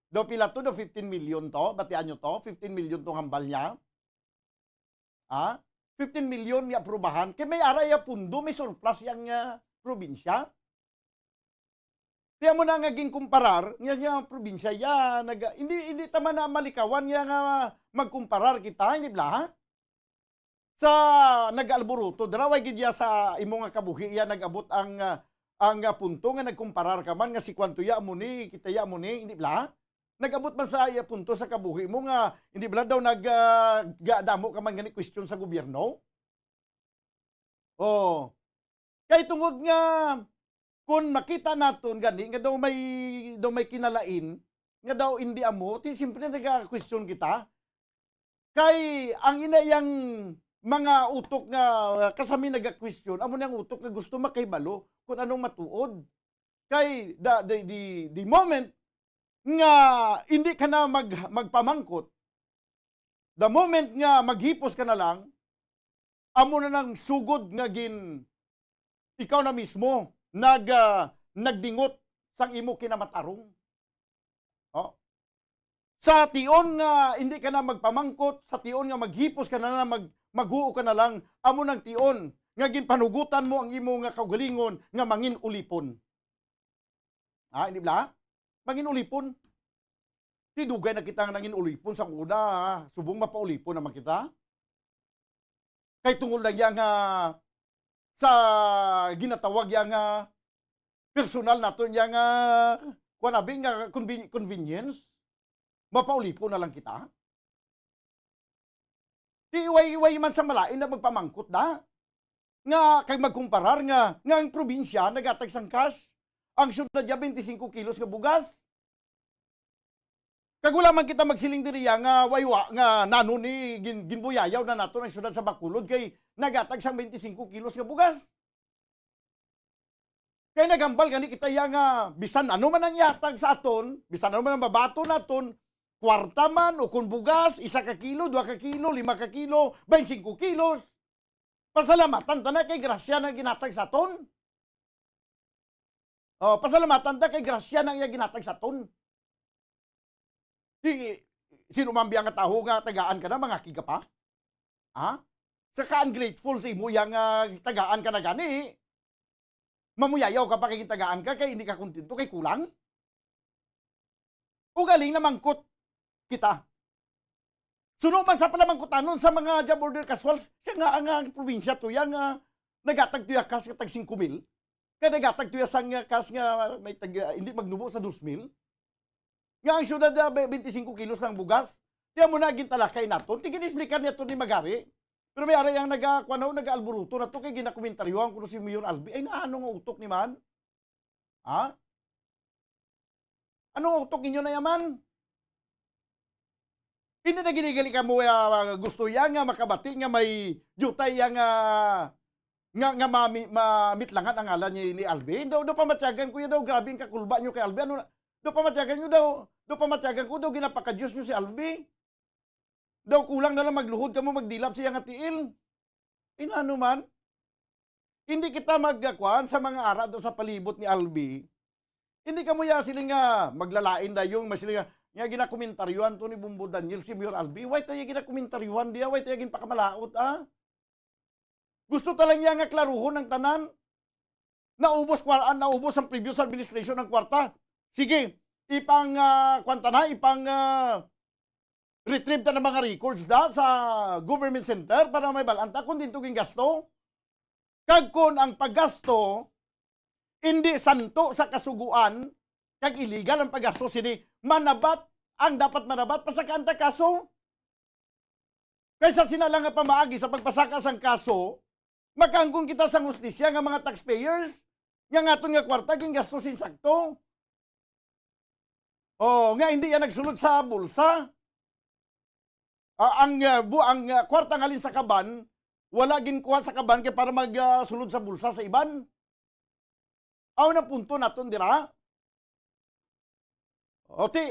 Daw pila to, daw fifteen million to, batian nyo to, fifteen million tong hambal niya. Ha? fifteen million nga aprubahan, kay may ara iya pundo, may surplus yang, ah, probinsya. Kaya mo na nga ginkumparar, nga, nga probinsya, ya, nag-, hindi, hindi ta man na malikawan nga, nga magkumparar kita, hindi bala? Sa nag-alburuto, dira, way gid ya sa imo nga kabuhi, ya, nag-abot ang, ah, ang, ah, punto nga nagkumparar ka man nga si kwanto ya mo ni, kita ya mo ni, hindi bala? Nag-abot man sa iya punto sa kabuhi mo nga, hindi bala daw nag, ah, ga-, damo ka man gani question sa gobyerno? Oh. Kay tungod nga, kung makita naton gani nga daw may, daw may kinalain, nga daw indi amo, ti siyempre naga-question kita. Kay ang ina yang mga utok nga kasami naga-question, amo ni ang utok nga gusto makahibalo kung anong matuod. Kay the, the, the, the moment nga indi ka na mag-, magpamangkot, the moment nga maghipos ka na lang, amo na nang sugod nga gin-, ikaw na mismo nag-, ah, nagdingot sang imo kinamatarong. Oh. Sa tion nga hindi ka na magpamangkot, sa tion nga maghipos ka na lang, mag-, maghuo ka na lang, amo nang tion nga ginpanugutan mo ang imo nga kaugalingon nga mangin ulipon. Ha, hindi bala? Mangin ulipon. Di dugay na kita nga nangin ulipon sa una, ha? Subong mapaulipon naman kita. Kay tungod lang yan nga sa ginatawag yan nga personal naton yan nga, kuwan abi nga conven-, convenience, mapaulipon na lang kita. Di way, way man sa malain na magpamangkot da. Nga kag magkumparar nga, nga ang probinsya nagatag sang cash, ang syudad ya twenty-five kilos nga bugas. Kag wala man kita magsiling diri ya nga waywa nga nano ni gin-, ginbuyayaw na naton ang syudad sa Bacolod kay nagatag sang twenty-five kilos nga bugas. Kay nagambal gani kita ya nga bisan ano man ang ihatag sa aton, bisan ano man ang mabaton naton, kwarta man o kung bugas, isa ka kilo, dua ka kilo, lima ka kilo, twenty-five kilos, pasalamatan ta na kay grasya na ginhatag sa aton. Oh, pasalamatan ta kay grasya na iya ginhatag sa aton. Di, sino man biya nga tawo nga tagaan ka na, mangakig ka pa? Ha? Sa ka-ungrateful sa imo iya nga tagaan ka na gani, mamuyayaw ka pa kay gintagaan ka, kay hindi ka kontento, kay kulang? Ugaling namangkot kita. Suno man sa palamangkutanon sa mga job order casuals, siya nga ang, ang probinsya to, yang, ah, nagatag to ya kas nga tag singko mil, kay nagatag to ya sang, ah, kas nga may tag, ah, hindi magnubo sa dos mil. Nga ang syudad, ah, be-, twenty-five kilos lang bugas. Tiyan mo na, gintalakay naton. Tigin-explicar niya to ni Magari. Pero may ara yang naga-, kuwan na, nag-aalburuto na to kay ginakomentaryohan ko si Mayor Albi. Ay, naano nga utok ni man? Ha? Ano utok ninyo na yaman? Hindi na ginigali ka mo, ah, gusto ya nga makabati nga may jutay ya nga, nga, nga mami-, mamitlangan ang ngalan ni, ni Alvin. Daw, daw pamatyagan ko ya daw, grabe ang kakulba nyo kay Alvin. Ano na? Daw pamatyagan nyo daw, daw pamatyagan ko daw, ginapakadiyos nyo si Alvin. Daw kulang na lang magluhod kamo magdilap siya nga tiil. Inano man? Hindi kita magkakuan sa mga ara da sa palibot ni Albi. Hindi kamo ya sila nga maglalain dayon, mas sila nga, nga ginakomentaryohan to ni Bombo Daniel si Mayor Albi. Why tayo ginakomentaryohan diya? Why tayo ginpakamalaot, ah? Gusto ta lang niya nga klaruhon ang tanan. Naubos kwa-, ah, naubos ang previous administration ang kwarta. Sige, ipang, ah, kwan ta na, ipang, ah, retrieve ta ng mga records da sa government center para may balaan ta kung din to gingasto. Kag kun ang paggasto hindi santo sa kasuguan, kag illegal ang paggasto sini, manabat ang dapat manabat, pasakaan ta kaso. Kaysa sina lang nga pamaagi sa pagpasaka sang kaso, makangkon kita sang hustisya nga mga taxpayers, nga ang aton nga kwarta gingastos insakto. Oh, nga hindi yan nagsulod sa bulsa. Ah, ang, ah, bu-, ang, ah, kwarta nga halin sa kaban, wala ginkuha sa kaban kay para mag, ah, sulod sa bulsa sa iban. Aw na punto naton dira. O ti,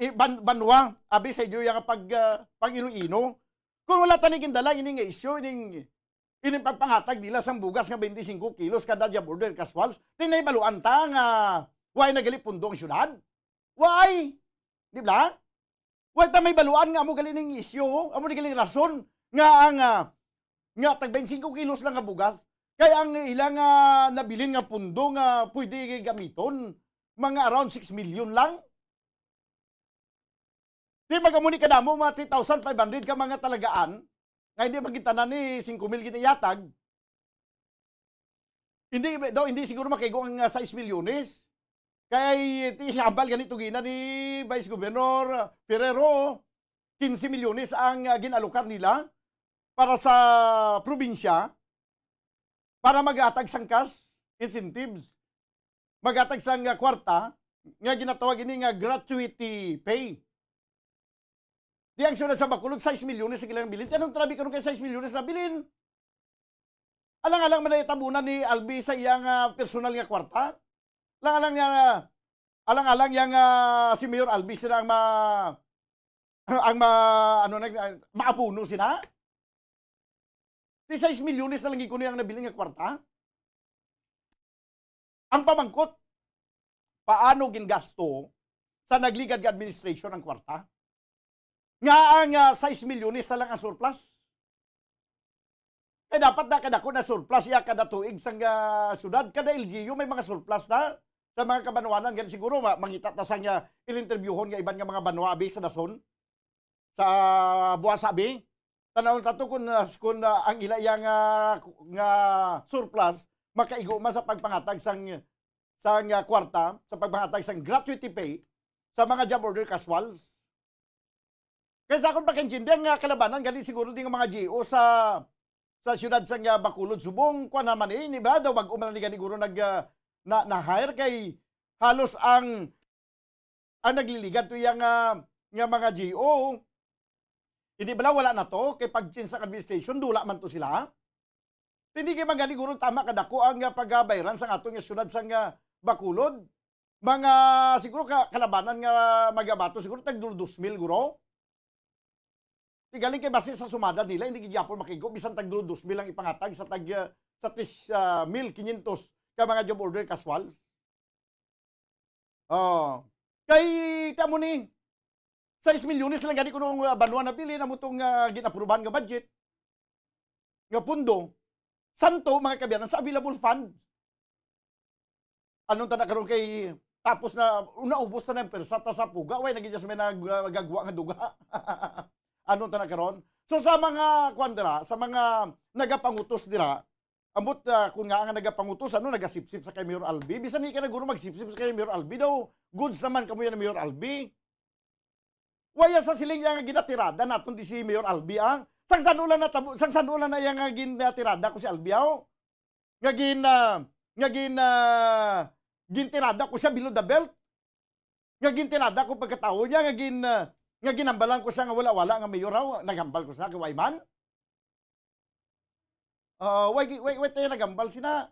i-, ban-, banwa, abi sa inyo yang pag, ah, pag-ino-ino. Kung wala tani gindala ini nga isyu, ining, ining pagpangatag nila sang bugas nga twenty-five kilos kada job order casuals, tinay baluan ta nga why nagali pundo ang syudad? Why? Di ba? Why ta may baluan nga amo gali ning isyu, amo ni galing rason nga ang, ah, nga tag twenty-five kilos lang nga bugas, kay ang ilang, ah, nabilin nga pundo nga pwede gamiton, mga around six million lang. Di magamo ni kadamo, mga three thousand five hundred ka mga talagaan, nga hindi magitanan ni singko mil giniyatag. Hindi, daw, hindi siguro makaigo ang, ah, sais milyones. Kay, ti-, hambal gani to gina ni Vice Governor Ferrero, quince milyones ang, ah, gin-alokar nila para sa probinsya para maghatag sang cash incentives, maghatag sang, ah, kwarta nga ginatawag ini nga gratuity pay. Di ang siyudad sa Bacolod, sais milyones ang ilang bilin. Ti anong trabi karon kay sais milyones na bilin? Alang-alang man na itabunan ni Albi sa iyang, ah, personal nga kwarta? Alang-alang nga, alang-alang yang, ah, si Mayor Albi sila ang ma-, ang ma-, ano na, ah, maabuno sila? Di sais milyones na lang gid kuno ang nabilin nga kwarta? Ang pamangkot, paano gingasto sa nagligad nga administration ang kwarta? Nga ang, ah, sais milyones na lang ang surplus? Kay dapat na kadako na surplus iya kada tuig sang, ah, syudad. Kada L G U may mga surplus na sa mga kabanwanan. Gani siguro ma-, mangita ta sang, ah, ilinterbyuhon nga iban nga mga banwa abi sa dason, sa buwas abi. Tan-awon ta to kung, ah, kung, ah, ang ila iya nga, nga surplus makaigo man sa pagpangatag sang, sang, ah, kwarta, sa pagpangatag sang gratuity pay sa mga job order casuals. Kay sa akon pagkaintindi, ang, ah, kalabanan gani siguro din nga mga G O sa, sa siyudad sang, ah, Bacolod, subong kuan naman, eh, ni ba daw bag-o man ni gani guro nag, ah, na, na-hire kay halos ang, ang nagliligad to iya nga, nga mga G O. Hindi bala wala na to kay pag-change sa administration, dula man to sila. Hindi kay magani guro tama kadako ang, ah, pagabayran sang aton nga siyudad sang, ah, Bacolod. Mga siguro ka, kalabanan nga magabato siguro tag dos mil guro. Ti galing kay base sa sumada nila, hindi gid gyapon makigo bisan tag dos mil ang ipangatag sa tag, ah, sa tis, ah, mil quinientos ka mga job order casuals. Oh. Kay, ti amo ni, sais milyones lang gani kuno ang, ah, banwa nabilin, amo tong, ah, gin-aprubahan nga budget nga pundo, santo, mga kaabyanan, sa available fund. Anong tana karon kay tapos na, naubos na ang persa ta sa puga, way na gid sa may nag-, ah, gagwa nga duga. Anong tana karon? So, sa mga, kuwan dira, sa mga nagapangutos dira, ambot, ah, kung nga ang nagapangutos, ano, nagasipsip sa kay Mayor Albi. Bisan di ka na guro magsipsip sa kay Mayor Albi daw, goods naman kamo yan ni Mayor Albi. Waya sa siling iya nga ginatirada naton di si Mayor Albi, ah. Sang san-o lang natabo, sang san-o lang na iya nga ginatirada ko si Albi, ah. Nga gin-, ah, nga gin-, ah, gintirada ko siya below the belt. Nga gintirada ko pagkatawo niya, nga gin-, ah, nga ginhambalan ko siya nga wala-wala nga mayor, ah. Naghambal ko siya kay way man. Ah, way, way, way tayo naghambal sina.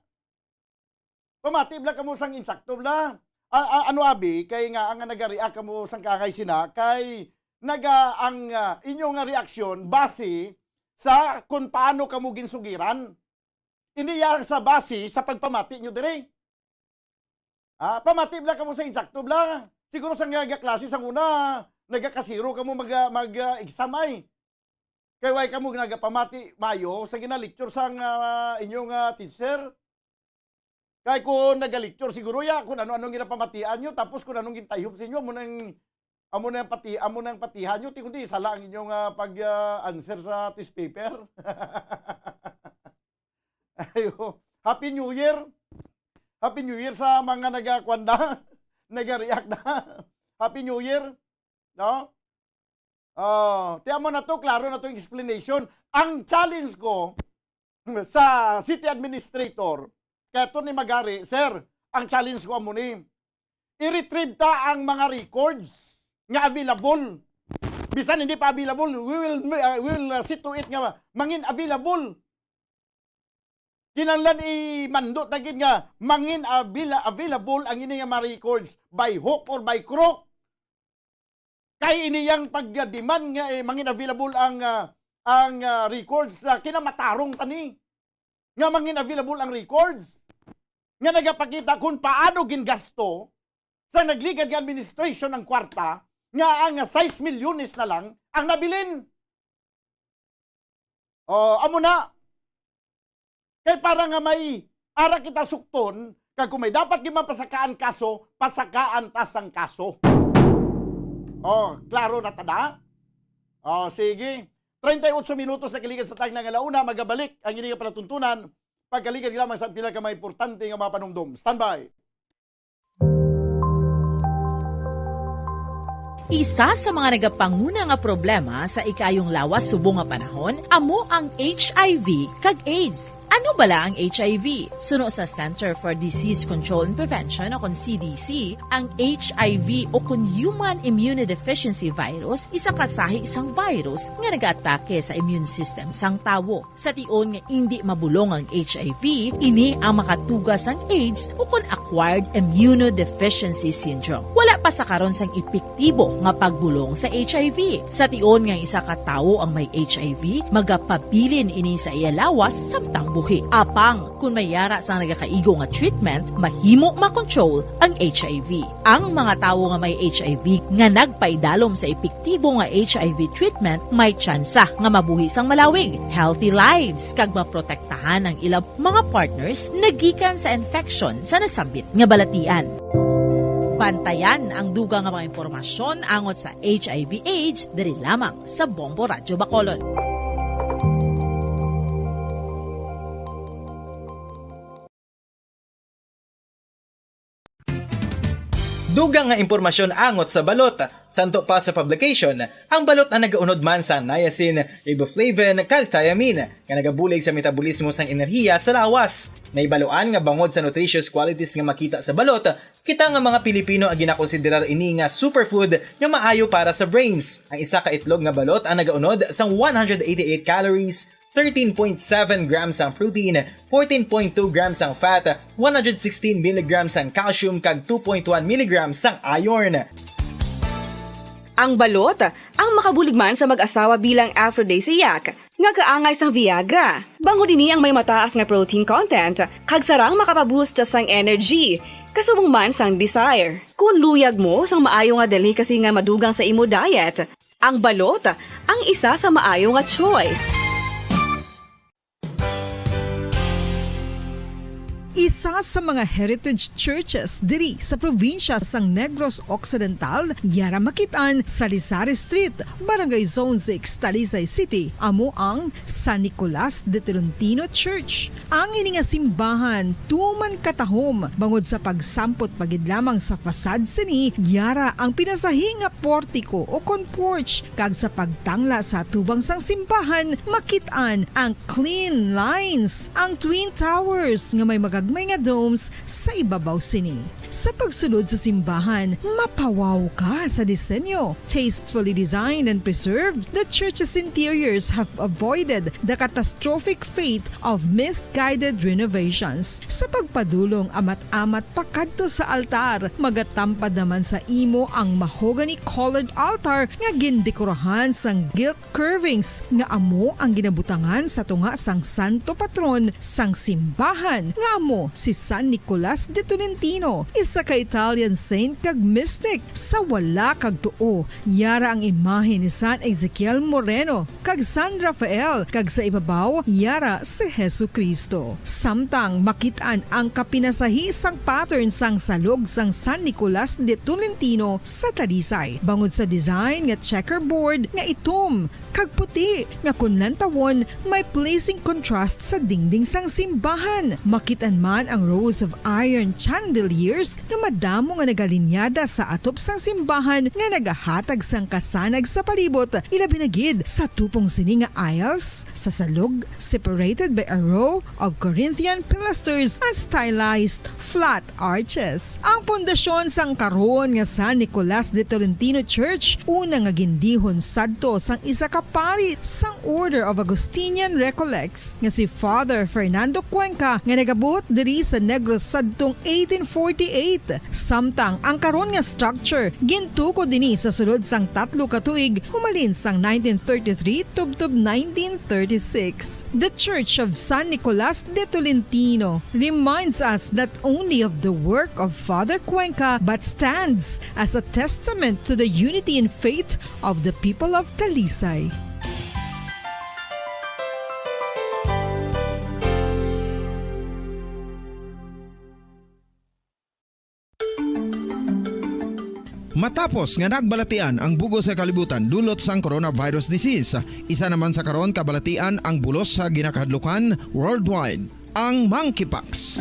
Pamati bala kamo sang insakto bala. A-, a-, ano abi, kay nga ang nagareact kamo sang kaangay sina, kay naga ang, ah, inyo nga reaksyon base sa kung paano kamo ginsugiran. Hindi ya sa base sa pagpamati nyo diri. Ah, pamati bala kamo sa insakto bala. Siguro sa nga klase sang una, nagakasiro kamo mag, mag, ah, exam ay. Kay way kamo nagapamati mayo sa ginalecture sang, ah, inyong, ah, teacher. Kay kung nagalecture siguro ya kung ano-ano ang ginapamatian nyo, tapos kung anong gintayhop sa inyo, amo nang, amo nang pati-, amo nang patihan nyo, ti kundi sala ang inyong, ah, pag, ah, answer sa test paper. Ayo. Happy New Year. Happy New Year sa mga nagakuan na, nagareact na. Happy New Year. No? Oh, ti amo na to, klaro na to yung explanation. Ang challenge ko sa city administrator, kay Attorney Magari, sir, ang challenge ko amo ni, i-retrieve ta ang mga records nga available. Bisan hindi pa available, we will, uh, we will, uh, see to it nga mangin available. Kinahanglan imando ta gid nga mangin avila-, available ang ini nga mga records by hook or by crook. Kay ini yang pagdemand nga, eh, mangin available ang, ah, ang, ah, records, ah, kinamatarong ta ni nga mangin available ang records nga nagapakita kung paano gingasto sa nagligad nga administration ang kwarta nga ang sais milyones na lang ang nabilin. Oh, amo na. Kay para nga may ara kita sukton, kag kung may dapat gid mapasakaan kaso, pasakaan ta sang kaso. Oh, klaro na ta na? Oh, sige. Treinta y ocho minutos na kalikan sa tagna nga launa, magabalik ang ini nga palatuntunan. Pagkalikan lamang sa pila ka mga importante nga mga panumdom. Standby. Isa sa mga nagapanguna nga problema sa ikayong lawas subong nga panahon amo ang H I V kag AIDS. Ano bala ang H I V? Suno sa Center for Disease Control and Prevention o kon C D C, ang H I V o kon Human Immunodeficiency Virus isa ka sahi sang virus nga nagaatake sa immune system sang tawo. Sa tion nga indi mabulong ang H I V, ini ang makatuga sang AIDS o kon acquired immunodeficiency syndrome. Wala pa sa karon sang epektibo nga pagbulong sa H I V. Sa tion nga isa ka tawo ang may H I V, magapabilin ini sa iya lawas samtang buhi. Apang kon may yara sang nagakaigo nga treatment, mahimo makontrol ang H I V. Ang mga tawo nga may H I V nga nagpaidalom sa epektibo nga H I V treatment may tsansa nga mabuhi sang malawig, healthy lives, kag maprotektahan ang ila mga partners nagikan sa infection sa nasambit nga balatian. Bantayan ang dugang nga mga impormasyon angot sa H I V AIDS diri lamang sa Bombo Radyo Bacolod. Dugang nga impormasyon angot sa balot. Santo pa sa publication, ang balot ang nagaunod man sa niacin, riboflavin, kag thiamine, nga nagabulig sa metabolismo sang enerhiya sa lawas. Nahibaluan nga bangod sa nutritious qualities nga makita sa balot, kita nga mga Pilipino ang ginakonsiderar ini nga superfood nga maayo para sa brains. Ang isa ka itlog nga balot ang nagaunod sang one hundred eighty-eight calories, thirteen point seven grams ang protein, fourteen point two grams ang fat, one hundred sixteen milligrams ang calcium, kag two point one milligrams ang iron. Ang balot, ang makabulig man sa mag-asawa bilang aphrodisiac, nga kaangay sang Viagra. Bangod ini ang may mataas nga protein content, kag sarang makapaboost sang energy, kasubong man sang desire. Kung luyag mo sang maayo nga delicacy nga madugang sa imo diet, ang balot ang isa sa maayo nga choice. Isa sa mga heritage churches diri sa probinsya sang Negros Occidental, yara makit-an sa Lisari Street, Barangay Zone six, Talisay City, amo ang San Nicolas de Tolentino Church. Ang ini nga simbahan tuman katahom bangod sa pagsampot pa gid lamang sa facade sini, yara ang pinasahi nga portiko o kon porch, kag sa pagtangla sa atubang sang simbahan, makit-an ang clean lines, ang twin towers nga may magagmay nga domes sa ibabaw sini. Sa pagsulod sa simbahan, mapawaw ka sa disenyo. Tastefully designed and preserved, the church's interiors have avoided the catastrophic fate of misguided renovations. Sa pagpadulong amat-amat pakadto sa altar, magatampad naman sa imo ang mahogany-colored altar nga gindekorahan sang gilt curvings nga amo ang ginabutangan sa tunga sang santo patron sang simbahan, nga amo si San Nicolas de Tolentino, isa ka Italian saint kag mystic. Sa wala kag tuo, yara ang imahe ni San Ezekiel Moreno kag San Rafael, kag sa ibabaw, yara si Jesu-Cristo. Samtang makit-an ang kapinasahi sang pattern sang salog sang San Nicolas de Tolentino sa Talisay, bangod sa design nga checkerboard nga itom kag puti nga kon lantawon may pleasing contrast sa dingding sang simbahan. Makit-an man ang rows of iron chandeliers nga madamo nga nagalinyada sa atop sang simbahan nga nagahatag sang kasanag sa palibot, ilabi na gid sa tupong sini nga aisles sa salog, separated by a row of Corinthian pilasters and stylized flat arches. Ang pundasyon sang karon nga San Nicolas de Tolentino Church una nga gindihon sadto sang isa ka pari sang Order of Augustinian Recollects nga si Father Fernando Cuenca nga nagabuot diri sa Negros sadtong eighteen forty-eight. Samtang ang karon nga structure gintukod ini sa sulod sang tatlo ka tuig humalin sang nineteen thirty-three tubtob nineteen thirty-six. The Church of San Nicolas de Tolentino reminds us not only of the work of Father Cuenca but stands as a testament to the unity in faith of the people of Talisay. Matapos nga nagbalatian ang bug-os nga kalibutan dulot sang coronavirus disease, isa naman sa karon kabalatian ang bulos sa ginakahadlukan worldwide, ang monkeypox.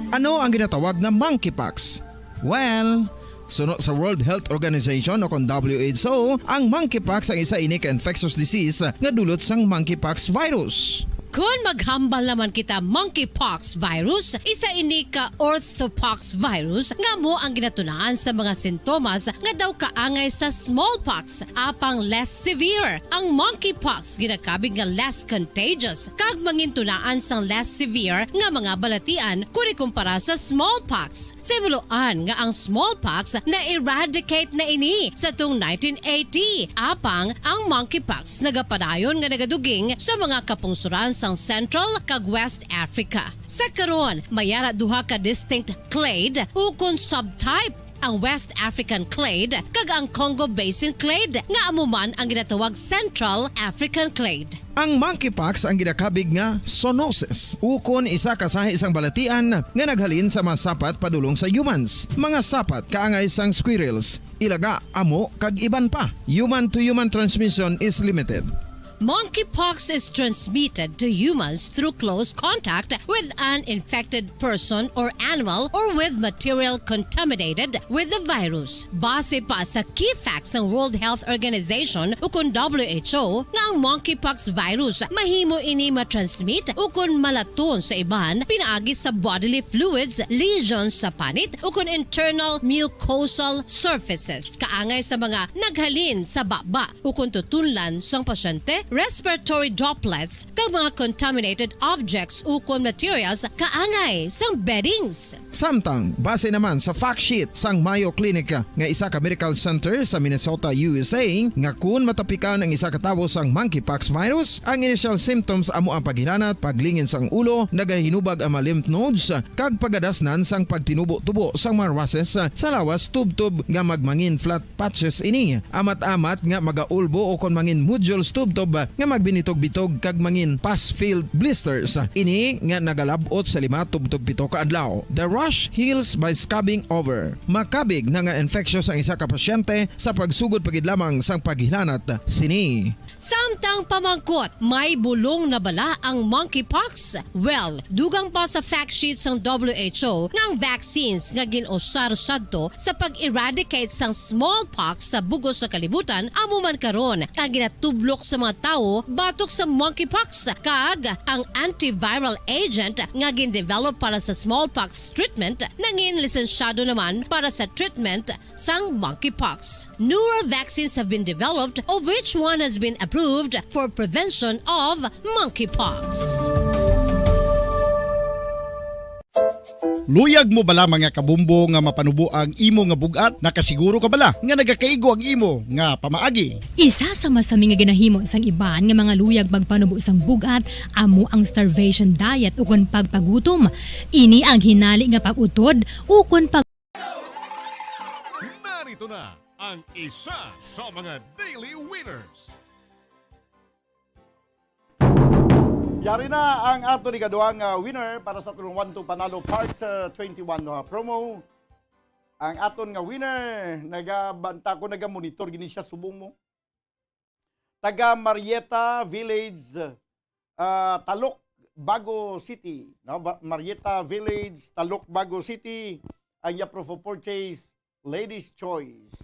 Ano ang ginatawag nga monkeypox? Well, suno sa World Health Organization o kon W H O, ang monkeypox ang isa ini ka infectious disease nga dulot sang monkeypox virus. Kon maghambal naman kita, monkeypox virus, isa ini ka orthopox virus nga amo ang ginatunaan sa mga sintomas nga daw kaangay sa smallpox, apang less severe. Ang monkeypox ginakabig nga less contagious kag mangintunaan sang less severe nga mga balatian kon ikumpara sa smallpox. Sa himuloan nga ang smallpox na-eradicate na ini sa tung nineteen eighty, apang ang monkeypox nagapadayon nga nagaduging sa mga kapungsoran sang Central kag West Africa. Sa karon, may ara duha ka distinct clade ukon subtype, ang West African clade kag ang Congo Basin clade, nga amo man ang ginatawag Central African clade. Ang monkeypox ang ginakabig nga zoonosis, ukon isa ka sahi sang balatian nga naghalin sa mga sapat padulong sa humans, mga sapat kaangay sang squirrels, ilaga, amo, kag iban pa. Human to human transmission is limited. Monkeypox is transmitted to humans through close contact with an infected person or animal or with material contaminated with the virus. Base pa sa key facts sang World Health Organization ukon W H O, nga ang monkeypox virus mahimo ini matransmit ukon malaton sa iban pinaagi sa bodily fluids, lesions sa panit, ukon internal mucosal surfaces, kaangay sa mga naghalin sa baba ukon tutunlan sang pasyente, respiratory droplets, kag mga contaminated objects ukon materials kaangay sang beddings. Samtang, base naman sa fact sheet sang Mayo Clinic nga isa ka medical center sa Minnesota, U S A, nga kun matapikan ang isa ka tawo sang monkeypox virus, ang initial symptoms amo ang paghilanat, paglingin sang ulo, nagahinubag ang mga lymph nodes, kag pagadasnan sang pagtinubo-tubo sang mga rushes sa lawas tubtob nga magmangin flat patches ini. Amat-amat nga magaulbo o kon mangin nodules tubtob nga magbinitog-bitog kag mangin pus-filled blisters. Ini nga nagalab-ot sa lima tubtob pito ka adlaw. The rash heals by scabbing over. Makabig na nga infectious ang isa ka pasyente sa pagsugod pa gid lamang sang paghilanat sini. Samtang pamangkot, may bulong na bala ang monkeypox? Well, dugang pa sa fact sheet sang W H O nga ang vaccines nga gin-usar sadto sa pag-eradicate sang smallpox sa bug-os nga kalibutan amo man karon ang ginatublok sa mga tawo batok sa monkeypox, kag ang antiviral agent nga gin-develop para sa smallpox treatment nangin lisensyado naman para sa treatment sang monkeypox. Newer vaccines have been developed, of which one has been approved for prevention of monkeypox. Luyag mo bala, mga kabombo, nga mapanubo ang imo nga bug-at? Nakasiguro ka bala nga nagakaigo ang imo nga pamaagi? Isa sa masami nga ginahimo sang iban nga mga luyag magpanubo sang bug-at amo ang starvation diet ukon pagpagutom. Ini ang hinali nga pag-utod ukon pag- Narito na ang isa sa mga daily winners. Yari na ang aton ikaduhang, ah, winner para sa aton One to Panalo Part, ah, twenty-one, no, promo. Ang aton nga winner, nagabanta ko, nagamonitor gini siya subong mo. Taga Marieta Village, ah, Talok, Bago City, no? Ba-, Marieta Village, Talok, Bago City, ang iya proof of purchase, Ladies Choice.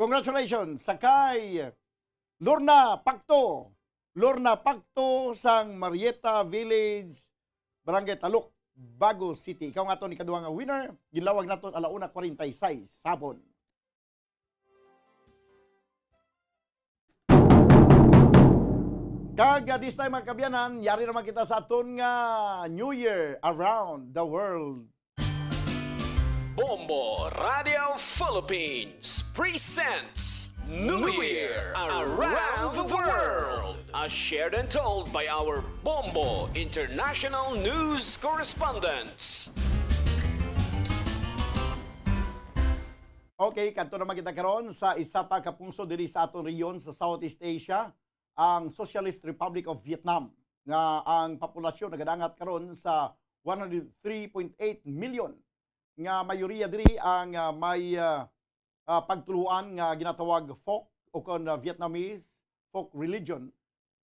Congratulations sa kay Lorna Pacto. Lorna Pacto sang Marieta Village, Barangay Talok, Bago City. Ikaw nga aton ikaduha nga winner, ginlawag naton ala una kwarenta y seis sa hapon. Kag, ah, this time, mga kaabyanan, yari naman kita sa aton nga New Year Around the World. Bombo Radio Philippines presents New Year Around the World, as shared and told by our Bombo International News Correspondents. Okay, kadto naman kita karon sa isa pa ka pungsod diri sa aton rehiyon sa Southeast Asia, ang Socialist Republic of Vietnam, nga ang populasyon nagadangat karon sa one hundred three point eight million. nga mayoriya diri ang, ah, may, ah, ah, pagtuluan nga ginatawag Phuoc, o kon, ah, Vietnamese folk religion,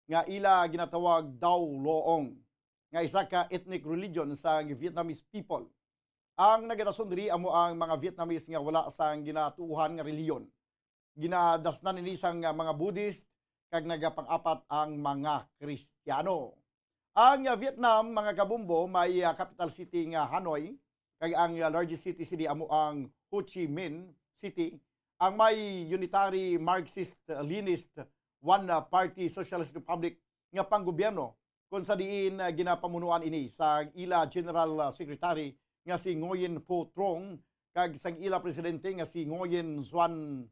nga ila ginatawag Dao Loong, nga isa ka ethnic religion sa Vietnamese people. Ang nagadason diri amo ang mga Vietnamese nga wala sang ginatuohan nga relihiyon. Ginadasnan ini sang, ah, mga Buddhist, kag nagapang-apat ang mga Kristiyano. Ang, ah, Vietnam, mga kabombo, may, ah, capital city nga Hanoi, kag ang, ah, largest city sini amo ang Ho Chi Minh City, ang may unitary Marxist-Leninist one, ah, party Socialist Republic nga panggobyerno, kon sa diin, ah, ginapamunuan ini sa ila General, ah, Secretary nga si Nguyen Phu Trong kag sang ila presidente nga si Nguyen Xuan,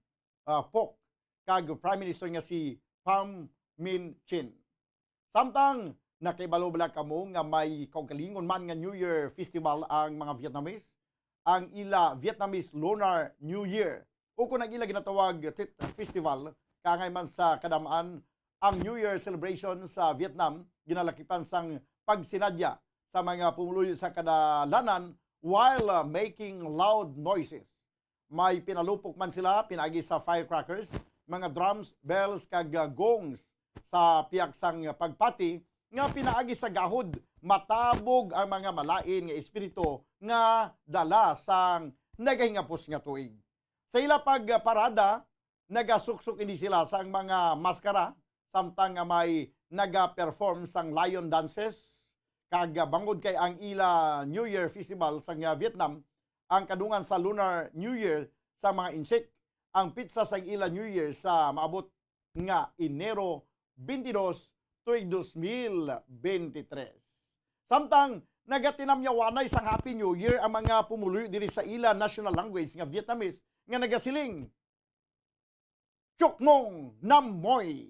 ah, Phuc kag Prime Minister nga si Pham Minh Chinh. Samtang, nakahibalo bala kamo nga may kaugalingon man nga New Year Festival ang mga Vietnamese? Ang ila Vietnamese Lunar New Year, o kung ang ila ginatawag Tet Festival, kaangay man sa kadam-an, ang New Year celebration sa Vietnam ginalakipan sang pagsinadya sa mga pumuluyo sa kadalanan while, uh, making loud noises. May pinalupok man sila pinaagi sa firecrackers, mga drums, bells, kag, uh, gongs sa pihak sang pagpati nga pinaagi sa gahod matabog ang mga malain nga espiritu nga dala sang nagahingapos nga tuig. Sa ila pagparada, nagasuksok ini sila sang mga maskara, samtang nga may naga-perform sang lion dances, kag bangod kay ang ila New Year Festival sa nga Vietnam, ang kadungan sa Lunar New Year sa mga Insik, ang pitsa sang ila New Year sa maabot nga Enero twenty-two, tuig dos mil bente tres. Samtang nagatinamyawanay sang Happy New Year ang mga pumuluyo diri sa ila national language nga Vietnamese nga nagasiling, Chúc mừng năm mới.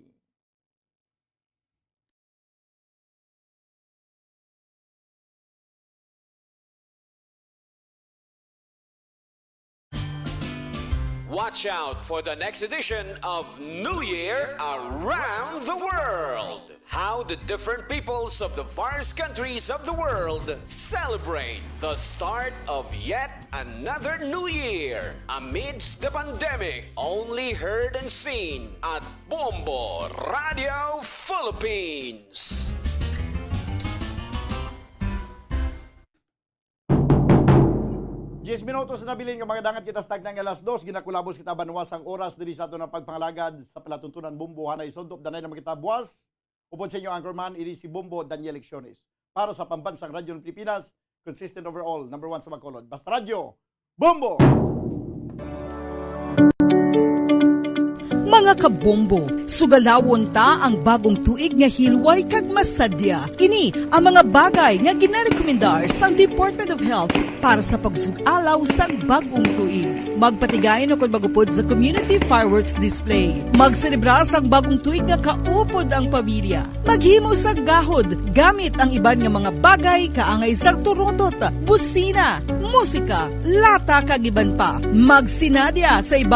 Watch out for the next edition of New Year Around the World. How the different peoples of the various countries of the world celebrate the start of yet another new year amidst the pandemic, only heard and seen at Bombo Radio Philippines. Diyes minutos na bilin nga mga dangat kita sa tagna nga alas dos, ginakulabos kita banwa sang oras diri sa aton ang pagpangalagad sa palatuntunan Bombo. Hanay sundop, danay naman kita buwas. Upod sa inyo, anchorman, ini si Bombo Daniel Lecciones. Para sa Pambansang Radyo ng Pilipinas, consistent overall, number one sa Bacolod. Basta Radyo, Bombo! Mga kabombo, sugalawon ta ang bagong tuig nga hilway kag masadya. Ini ang mga bagay nga ginarekomendar sang Department of Health para sa pagsug-alaw sang bagong tuig. Magpatigayon o kon magupod sa community fireworks display. Magselebrar sang bagong tuig nga kaupod ang pamilya. Maghimo sang gahod gamit ang iban nga mga bagay kaangay sang turutot, busina, musika, lata, kag iban pa. Magsinadya sa iban